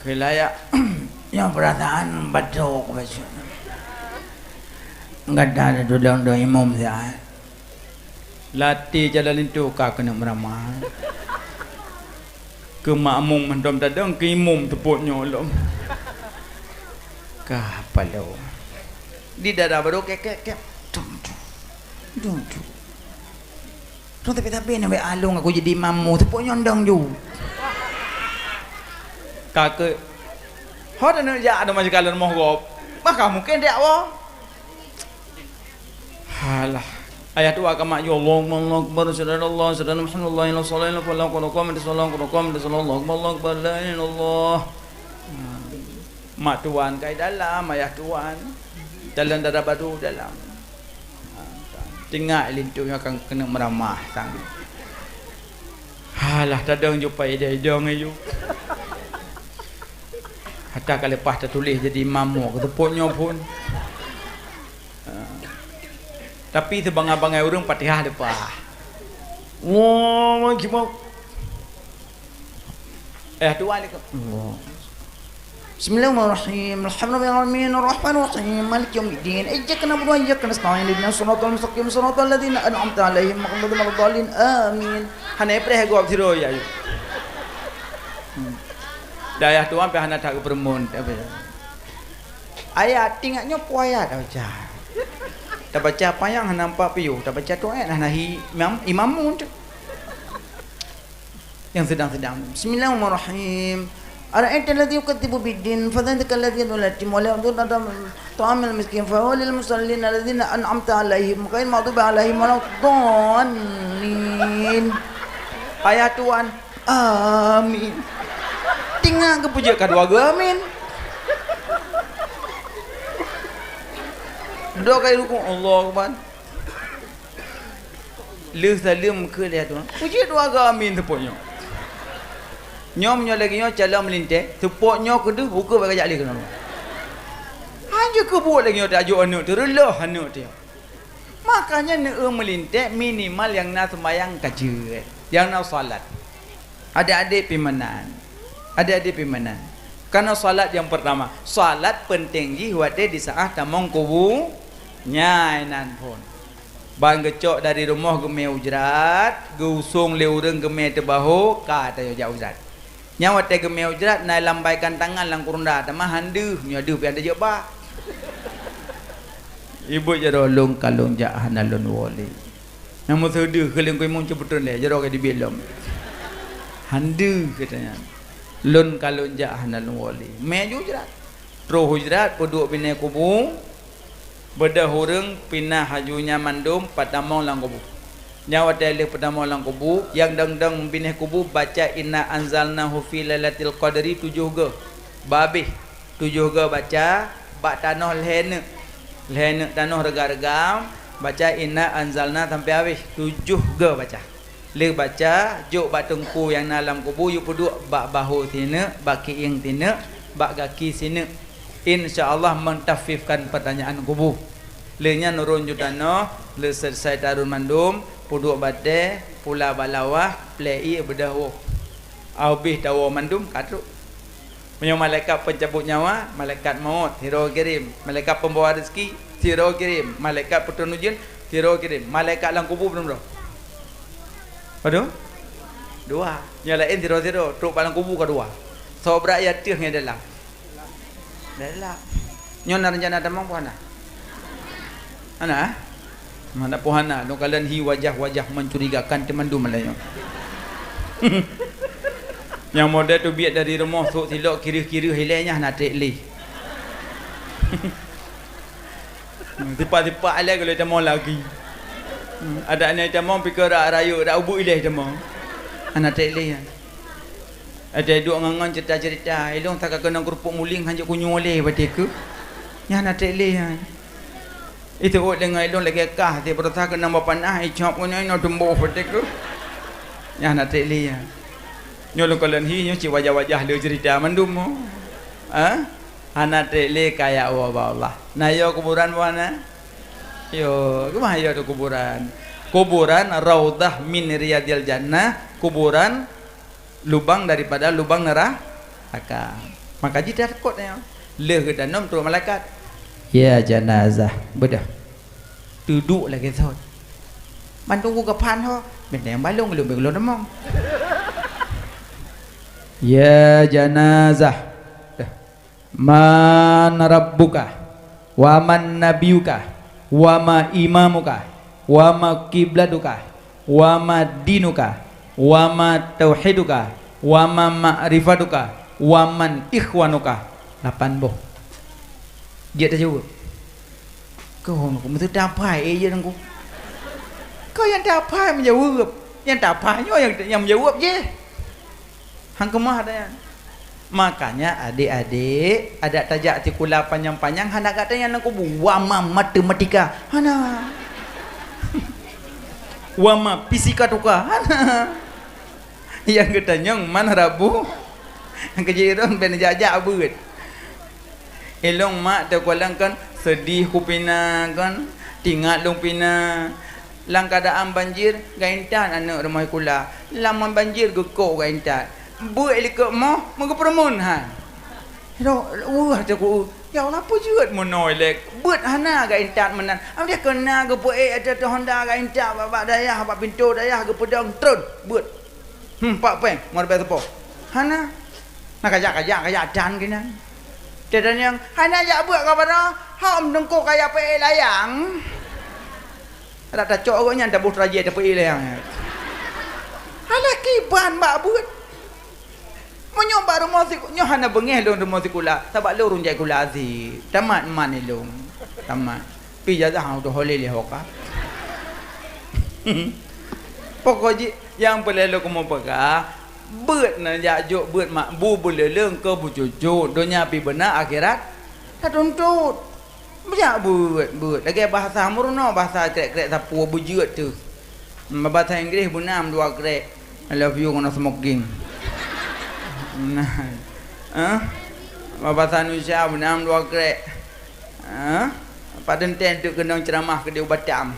Keulayak, nyoe peurasaan batok bacut. Gata tudong-tudong imum siat. Latée jalan linto ka keuneuk meuramah. Keu makmum mantong tadong, keu imum teupot nyoe lom. Ka paloe. Di dara barô kek, kek, kek. Tum, tum. Tum, tum. Tum, tapi, tapi, nak along aku jadi imammu, teupot nyoe ndong ju. Ka keu, ho dah nak jak ada masih kalan moh gop. Maka mungkin dia awak. Halah. Ayah tu agama ju, "Allahu Akbar, Allahu Akbar, asyhadu an la ilaha illallah, asyhadu anna Muhammadan rasulullah, hayya 'alas shalah, hayya 'alas falah, qad qamatis shalah, qad qamatis shalah, Allahu Akbar, Allahu Akbar, la ilaha illallah." Hmm. Mak tuan kai dalam, ayah tuan. Dalam dara barô dalam. Ha, tingat linto nyoe akan keuneuk meuramah sang. Halah, tadong ju pai idai idong ayu. Hata ka leupah tatuléh jadi imam mo, keuteupot nyoe phon. Ha. Tapi seubangai-bangai ureuëng Fatihah leupah. Allahu Akbar. Eh, dua ni ke? Bismillahirrahmanirrahim. Alhamdulillahirabbil alamin. Arrahmanirrahim. Maliki yaumiddin. Iyyaka na'budu wa iyyaka nasta'in. Ihdinas siratal mustaqim. Siratal ladzina an'amta 'alaihim ghairil maghdubi 'alaihim waladdallin. Amin. Hana ipreh gob siro ya. Hmm. Dayah tuan pih hana that geupeureumeun, tapi ayat, ingat nyoe peue ayat tabaca. Tabaca panyang hana nampak piôh, tabaca tu ayat hana hi imam, imam mun tu. Yang sedang-sedang. Bismillahirrahmanirrahim. Ara'aital ladzi yukadzibu biddin, fadzalika alladzi yad'ul yatim wa la yahuddu 'ala ta'amil miskin, fa huwa lil musallin alladzina an'amta 'alaihim ghairil maghdubi 'alaihim waladdallin. Ayat tuan. Amin. Tinggai geupeujeuet ka dua geuh amin. Dua kali rukuk, Allahu Akbar. Lheueh saleuem keu lheueh tu. Peujeuet dua geuh amin teupot nyoe. Nyoe meunyoe lagée nyoe calon meulintée, teupot nyoe keudeuh ukeue bak jak lé keunoe. Hanjeuet keubuet lagée nyoe tajok aneuëk teureulôh aneuëk teuh. Makanya neueu meulintée minimal nyang na seumayang ka jeuet, nyang na salat. Adik-adik pimanan, adik-adik pimanan. Karena salat yang pertama, salat penting jih watée di saat tamong kubu nyai nan phon. Ban geucok dari rumoh geumé ujrat, geuusông lé ureuëng geumé teubaho, ka tanyoe jak ujrat. Nyang watée geumé ujrat na lambaikan tangan lam kurunda, teuma han deuh, meunyoe deuh pian teujeuet ba. Ibu jaroe lôn ka lôn jak hana lôn woe lé. Nyang meuseudeuh keu lingkui mong ceubeuton lé, jaroe ka dibiet lom. Han deuh, kata nyan. Lôn ka lôn jak hana lôn woe lé. Mé ju ujrat. Troh ujrat peuduek binéh kubu, beudôh ureuëng pinah haju nyan mandum pat tamong lam kubu. Nyang watée lheueh peutamong lam kubu, nyang dong-dong binéh kubu baca inna anzalnahu fi lailatul qadri tujoh goe. Babeh tujoh goe baca bak tanoh lhée neuk. Lhée neuk tanoh reuga-reuga baca inna anzalna sampai habéh tujoh goe baca. Lheueh baca, jok bak teungku nyang na lam kubu, yue peuduek bak baho sineuk, bak kieng sineuk, bak gaki sineuk. Insya Allah mentakhfifkan pertanyaan kubu. Lheueh nyan ureuëng ju tanoh, lheueh seuleusoe tarun mandum, peuduek batée, pula bak lawah, plée ié beudôh woe. Aubeh tawoe mandum ka trok. Meunyoe malaikat pencabut nyawa, malaikat maut, sidroe kirém. Malaikat pembawa rezeki, sidroe kirém. Malaikat peuturun ujeuen, sidroe kirém. Malaikat lam kubu padum droe? Padum? Dua. Nyang laén sidroe-sidroe, trok bak lam kubu ka dua. Soe brat nyang ateueh ngon dalam? Dalam. Nyoe na rencana tamong peue hana? Hana, eh? Mana peue hana, lôn kalon hi wajah-wajah mencurigakan teumandum malam nyoe. Nyang model teubiet dari rumoh sôk silok kireuh-kireuh ilée nyan hana treb lé. Tipak-tipak ilée geulée tamong lagi. Adak nyan tamong pike rak rayeuk, rak ubeut ilée tamong. Hana treb lé nyan. Ada duek ngon-ngon cerita-cerita, ilong saka keunong kerupuk muling hanjeuet kunyueng lé watée keuh. Nyan hana treb lé nyan. Itu ôt deungon ilong lagée kah, ti beurasa keunong bak panah, icop keunoe inoe tumboh watée keuh. Nyan hana treb lé nyan. Nyoe lôn kalon hi nyoe cit wajah-wajah le cerita mandum mo. Ha? Hana treb lé kaya Allah bak Allah. Na yo kuburan buana? Yo, keumah yo tu kuburan? Kuburan raudhah min riyadil jannah, kuburan lubang daripada lubang neraka. Maka jih takot nyoe. Lheueh geutanam trok malaikat. Ya janazah, beudôh. Teuduek lagée sot. Mandum ku geupan ho, benteng balong lom beulom tamong. Ya janazah. Dah. Man rabbuka, wa man nabiyuka, wa ma imamuka, wa ma kiblatuka, wa ma dinuka, wa ma tauhiduka, wa ma ma'rifatuka, wa man ikhwanuka. Lapan boh. Jeuet tajaweueb. Keu hon ku meuteutapai, eh, jeuet ku. Keu nyang tapai meujaweueb. Nyang tapai nyoe nyang, nyang meujaweueb jih. Han keumah ata nyan. Makanya adék-adék, adak tajak sikula panyang-panyang hana gata nyan lam kubu. Wa ma matematika. Hana. Wa ma fisika tuka. Hana. Nyang geutanyong man rabu. Nyang keujirong ben jak-jak beuet. Ilong mak teukalon kan seudeh ku pina kan, tingat lôn pina. Lam keuadaan banjir, geuintat aneuk rumoh sikula. Lam banjir geukok geuintat. Beuet likot moh, meugeupeureumeun hai. Ro-, weueh teungku, ya Allah, peue jeuet meunoe lé. Beuet hana geuintat meunan. Am dia keuna geupeuék ateueh honda geuintat bak, bak dayah, bak pintoe dayah geupeudong tron. Beuet. Hmm, pat péng, meureumpéh sapo? Hana. Na kajak-kajak, kajak dan keunan. Teudeungieng, hana jak beuet ka baroe, hom teungku kaya peuék layang. Adak tacok gobnyan taboh teurajée tapeuék layang. Alah kiban bak beuet. Meunyoe bak rumoh sik-, nyoe hana beungéh lôn rumoh sikula, sabab lôn ureueng jai sikula azi. Tamat man ilôn. Tamat. Pi ijazah hana tuho lé lé ho ka. Pokok jih, nyang peureulée lôn keumeung peugah, beuet na jak jok beuet mak bu beuleuleueng keu bucucuk, donya pi beuna akhirat tatuntut. Bujak beuet, beuet. Lagée bahasa meurunoe, bahasa krek-krek sapeue beujeuet teuh. Bahasa Inggris beunam dua krek. I love you ngon smoking. Nah. Hah? Bahasa Indonesia beunam dua krek. Ha? Padum teuh teuk keunong ceuramah keudeh u Batam.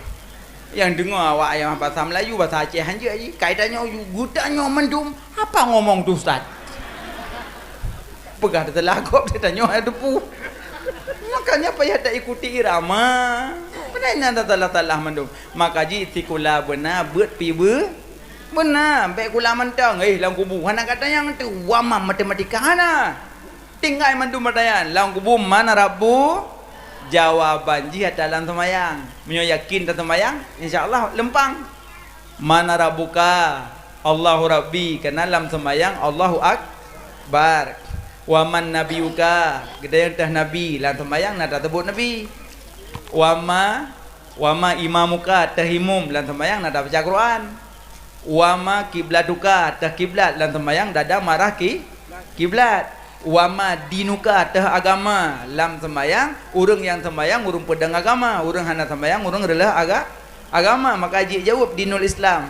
Nyang deungoe awak nyang bahasa Melayu, bahasa Aceh hanjeuet jih. Kai tanyoe, geutanyoe mandum, apa ngomong tu, Ustaz? Peugah teuteulagop, tanyoe hana teupeu. Makanya payah taikuti irama. Hai nyan tasalah-salah mandum. Maka jih sikula beuna, beuet pih beu-, beuna. Bèk kula mantong, eh, lam kubu. Hana gata nyang teu, wama matematika hana. Tinggai mandum batayan. Lam kubu man rabbu, jawaban jih ata lam seumayang. Meunyoe yakin taseumayang, insya Allah leumpang. Man rabbuka, Allahu Rabbi, kana lam seumayang Allahu Akbar. Wa man nabiyuka, geutanyoe teuh nabi, lam seumayang na taseubut nabi. Wa ma, wa ma imamuka, teuh imum, lam seumayang na tabaca Quran. Wa ma kiblatuka, teuh kiblat, lam seumayang dada marah ki-, kiblat. Wa ma dinuka, teuh agama, lam seumayang, ureuëng nyang seumayang ureuëng peudong agama, ureuëng hana seumayang ureuëng reuleh aga-, agama, maka jijaweueb dinul Islam.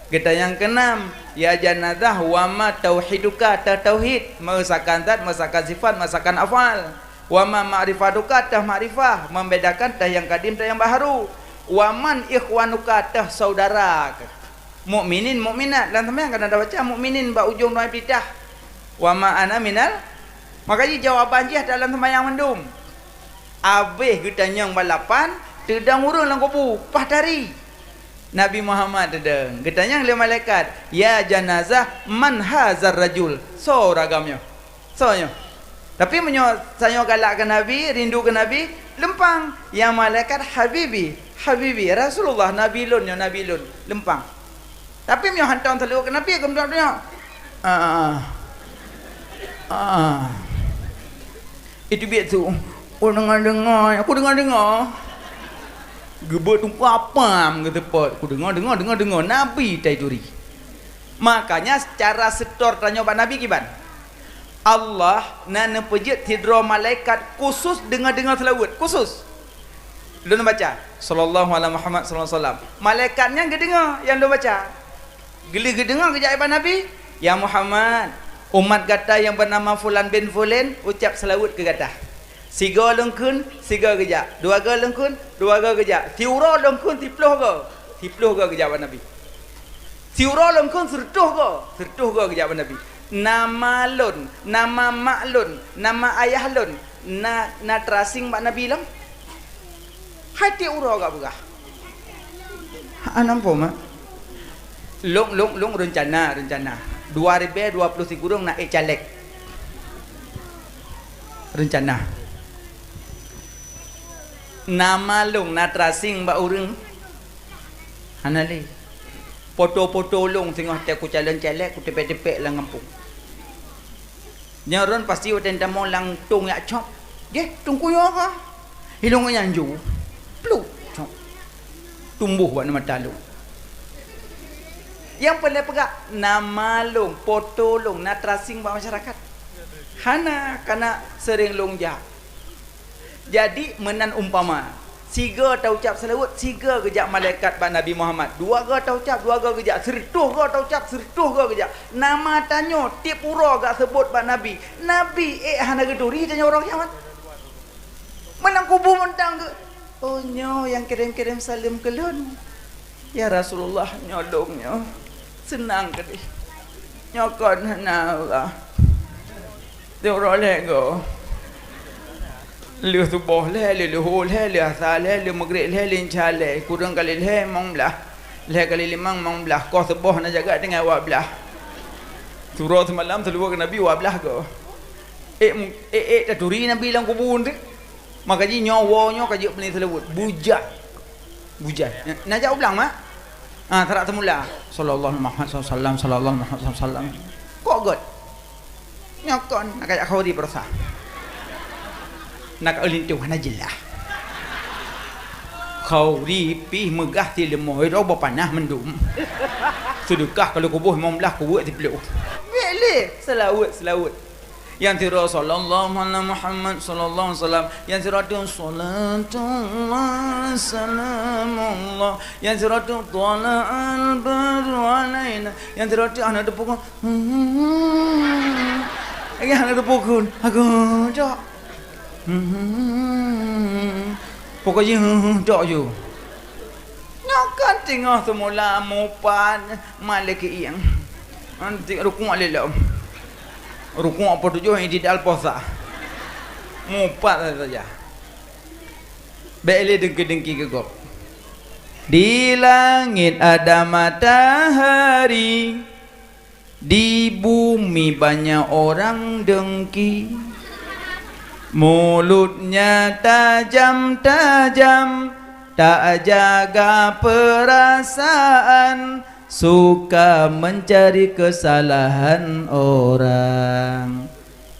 Geutanyoe nyang keunam, ya janazah, wa ma tauhiduka, teuh tauhid, meuesakan zat, meuesakan sifat, meuesakan afal. Wa ma ma'rifatuka, teuh makrifah, membedakan teuh nyang kadim, teuh nyang baharu. Wa man ikhwanuka, teuh saudara keuh. Mukminin, mukminat, lam seumayang kana tabaca mukminin bak ujong doa iftitah. Wa ma ana minal, maka jih jawaban jih ata lam seumayang mandum. Abéh geutanyong balapan, teudong ureuëng lam kubu, paih tari. Nabi Muhammad teudong, geutanyong lé malaikat, "Ya janazah, man hazar rajul?" Soe ureuëng agam nyoe? Soe nyoe? Tapi meunyoe tanyoe galak keu Nabi, rindu keu Nabi, leumpang. Ya malaikat, "Habibi, habibi, Rasulullah, Nabi lôn nyoe, Nabi lôn." Leumpang. Tapi meunyoe hantom saluweuet keu Nabi, geumeutunyok-tunyok. Ah. Ah. Itu biet su. Oh, deungoe-deungoe, aku deungoe-deungoe. Geubeuet teungku apam geuteupot. Aku deungoe, deungoe, deungoe, deungoe. Nabi tai turi. Makanya cara setor tanyoe bak Nabi kiban. Allah na neupeujeuet sidroe malaikat khusus deungoe-deungoe seulaweuet, khusus. Lôn baca, "Sallallahu ala Muhammad sallallahu alaihi wasallam." Malaikat nyan geudeungoe nyang lôn baca. Geulheueh geudeungoe geujak bak Nabi, "Ya Muhammad, umat gata nyang beunama fulan bin fulan ucap seulaweuet keu gata." Sigoe lôn kheun, sigoe geujak. Dua goe lôn kheun, dua goe geujak. Siuroe lôn kheun, siploh goe, siploh goe geujak bak Nabi. Siuroe lôn kheun, sireutôh goe, sireutôh goe geujak bak Nabi. Nama lôn, nama mak lôn, nama ayah lôn, na, na teurasing bak Nabi lom? Hai tiep uroe gak peugah. Hana muphom, mak. Lôn, lôn, lôn reuncana, reuncana. Dua ribèe dua ploh sikureueng na ék caleg. Reuncana. Nama lôn na teurasing bak ureueng? Hana lé. Poto-poto lôn singoh teuh kucalon caleg, kuteumpék-teumpék lam gampông. Nyoe ron pasti watèe tamong lam tông jak cop. Jeh, teungku nyoe ka. Ilôn nyan ju. Pluk, cop. Tumboh bak mata lôn. Nyang peureulèe peugah, nama lôn, poto lôn, na teurasing bak masyarakat. Hana, kana seuréng lôn jak. Jadi, meunan umpama, sigoe taucap seulaweuet, sigoe geujak malaikat bak Nabi Muhammad. Dua goe taucap, dua goe geujak. Sireutôh goe taucap, sireutôh goe geujak. Nama tanyoe tiep uroe gak seubut bak Nabi. Nabi ék hana geuturi tanyoe uroe kiamat. Meunan kubu mantong geuh. Oh, nyoe nyang kirém-kirém saleuem keu lôn. Ya Rasulullah, nyoe lôn nyoe. Seunang keudéh. Nyoe kon hana Allah. Siuroe lhèe goe. Lheueh suboh lhèe, lheueh luho lhèe, lheueh asa lhèe, lheueh meugreb lhèe, lheueh isya lhèe. Kureueng kali lhèe, limong blah. Lhèe kali limong, limong blah. Koh suboh na jaga tinggai dua blah. Siuroe seumalam seulaweuet keu Nabi dua blah goe. Ék, ék, ék taturi Nabi lam kubu eunteuk. Maka jih nyoe woe nyoe ka jeuet peuleueh seulaweuet. Bujai. Bujai. Na jak u blang, mak? Ah, tarak teumula. Sallallahu Muhammad sallallahu alaihi wasallam, sallallahu Muhammad sallallahu alaihi wasallam. Kok göt? Nyoe kon, na kajak khauri baroesa. Na ka linto hana jeulaih. Khauri pih meugah sileumoi droe beupanah mandum. Seudeukah ka lheueh kuboh limong blah kuweuek siplôh. Bèk lé, seulaweuet, seulaweuet. Nyang sidroe sallallahu ala Muhammad sallallahu alaihi wasallam. Nyang sidroe tu salatullah salamullah. Nyang sidroe tu tala'al badru alaina. Nyang sidroe tu hana teupukon. Lagi hana teupukon. Aku cok. Pokok jih tok ju. Nyoe kan teungoh seumula mupat mat lé keuieng. Nanti rukuk lé lom. Rukuk peutujoh, i'tidal posa. Mupat saja. Bék lé deungki-deungki keu gob. Di langit ada matahari, di bumi banyak orang dengki. Mulutnya tajam-tajam, tak jaga perasaan, suka mencari kesalahan orang.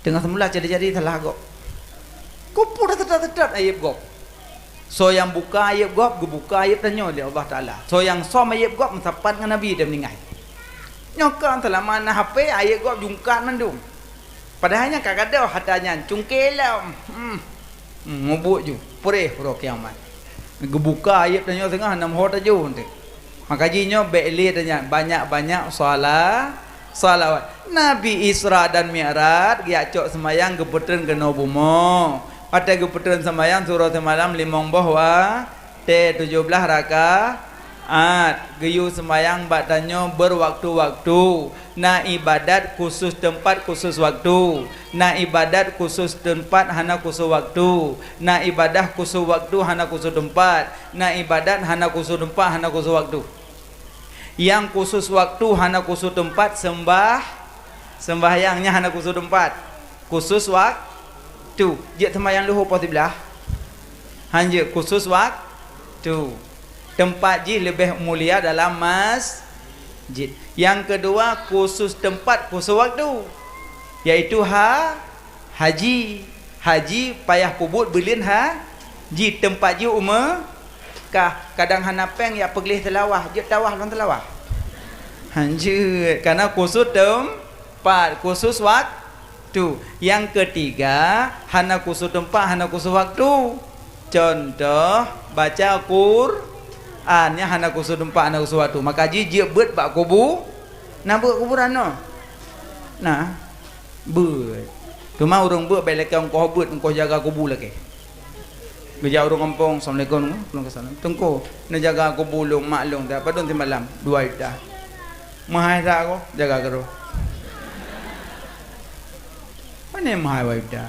Teungoh seumula jadi-jadi salah gob. Keupeue dah teutot-teutot aib gob. Soe nyang buka aib gob, geubuka aib tanyoe lé Allah Taala. Soe nyang som aib gob, meusapat ngon Nabi dan meuninggai. Nyoe kon seulama na H P, aib gob jungkat mandum. Padahai nyan ka gadôh atra nyan, cungké lom. Hmm. Hmm, mubuet ju, preh uroe kiamat. Geubuka aib tanyoe seungoh nam ho tajok teuh. Maka jih nyoe bék lé tanyan, banyak-banyak shala-, shalawat. Nabi Isra dan Mi'raj geujak cok seumayang geupeutreun keunoe bumoe. Watée geupeutreun seumayang, siuroe simalam limong boh watée, tujoh blaih rakaat. Geuyue seumayang bak tanyoe beuwaktu-waktu. Na ibadat khusus teumpat khusus waktu. Na ibadat khusus teumpat hana khusus waktu. Na ibadat khusus waktu hana khusus teumpat. Na ibadat hana khusus teumpat hana khusus waktu. Nyang khusus waktu hana khusus teumpat seumbah, seumbahyang nyan hana khusus teumpat. Khusus waktu. Jeuet seumayang luhô poh siblaih. Hanjeuet khusus waktu. Teumpat jih leubeh mulia dalam masjid. Nyang keudua, khusus teumpat, khusus waktu, yaitu ha-, haji. Haji payah peubuet buleuen haji, teumpat jih u Meukah. Kadang hana péng, jak peugleh teulawah, jeuet tawah lam teulawah. Hanjeuet, karena khusus teumpat, khusus waktu. Nyang keutiga, hana khusus teumpat, hana khusus waktu. Contoh, baca Quran, nyan hana khusus teumpat, hana khusus waktu. Maka jih jeuet beuet bak kubu-, na beuet kuburan nyoe? Na, beuet. Teuma ureuëng beuet bék lakée ongkoh beuet, ongkoh jaga kubu lakée. Geujak ureuëng gampông, "Assalamualaikum." "Waalaikumsalam." "Teungku, neujaga kubu lôn, mak lôn, padum simalam?" "Dua juta." "Meuhai that ko, jaga keudroe." Pane meuhai dua juta?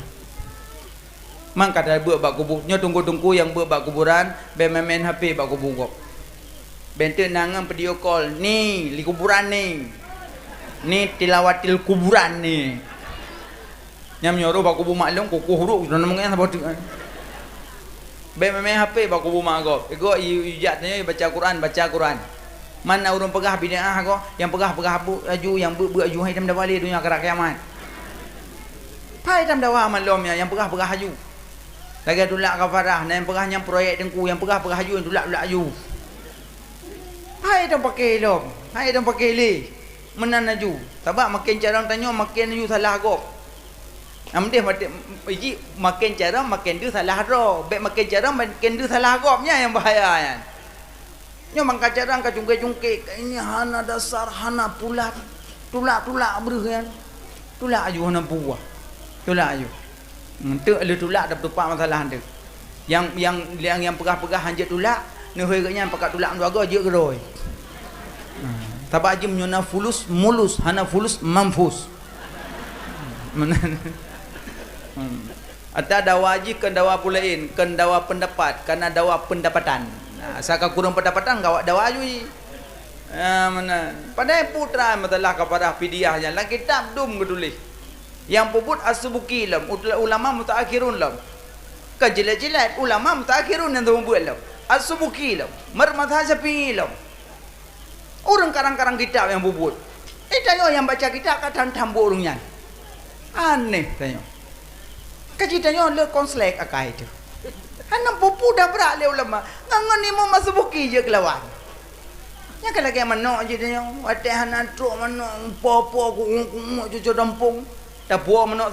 Man ka tabeuet bak kubu. Nyoe teungku-teungku nyang beuet bak kuburan, bék main-main H P bak kubu gob. Bék teuk na ngon video call, "Ni, li kuburan ni. Ni tilawatil kuburan ni." Nyang meunyoe roh bak kubu mak lôn, kukoh ureuëng, na meu'en saboh teuk. Bék main-main H P bak kubu mak gob. Igoe i-, ijak tanyoe baca Quran, baca Quran. Man na ureuëng peugah bid'ah ko, nyang peugah-peugah bu-, aju, nyang beuet-beuet aju, hai tam dawa lé donya karab kiamat. Hai tam dawa malom nyan, nyang peugah-peugah aju. Lagée tulak kafarah, na nyang peugah nyang proyek teungku, nyang peugah-peugah aju, nyang tulak-tulak aju. Hai tam paké lom, hai tam paké lé. Meunan aju. Sabab maken carông tanyoe maken aju salah gob. Amdeh mate-, iji maken carông maken deuh salah droe. Bék maken carông maken deuh salah gob, nyan nyang bahaya nyan. Nyoe mangka carông ka cungké-cungké, ka ini hana dasar, hana pulat. Tulak-tulak breuh nyan. Tulak aju hana puah. Tulak aju. Enteuk lheueh tulak dap tupak masalah enteuk. Nyang, nyang, nyang, nyang peugah-peugah hanjeuet tulak, neuhôi geuh nyan pakat tulak dua goe jeuet keudroe. Sabab jih meunyoe na fulus mulus, hana fulus manfus. Meunan. Hmm. Ata dawa jih kon dawa peulaén, kon dawa peundapat, kana dawa peundapatan. Nah, asai ka kureueng peundapatan, gawat dawa aju jih. Ah, meunan. Padahai putra masalah kafarah fidyah nyan lam kitab dum geutuléh. Nyang peubuet As-Subuki lom, ut-, ulama mutaakhirun lom. Ka jeuet-jeuet ulama mutaakhirun nyang teupeubuet lom. As-Subuki lom, Marmazhab Syafi'i lom. Ureuëng karang-karang kitab nyang peubuet. Eh, tanyoe nyang baca kitab ka tham-tham buet ureuëng nyan. Aneh tanyoe. Ka jih tanyoe le konslet akai teuh. Hana peue-peue dah brat lé ulama. Ngon, ngon Imam As-Subuki jeuet keulawan. Nyan ka lagée manok jih tanyoe. Watée hana trok manok, po-po, ku-, ku-, ku-, cucok dampông. Tapuwoe manok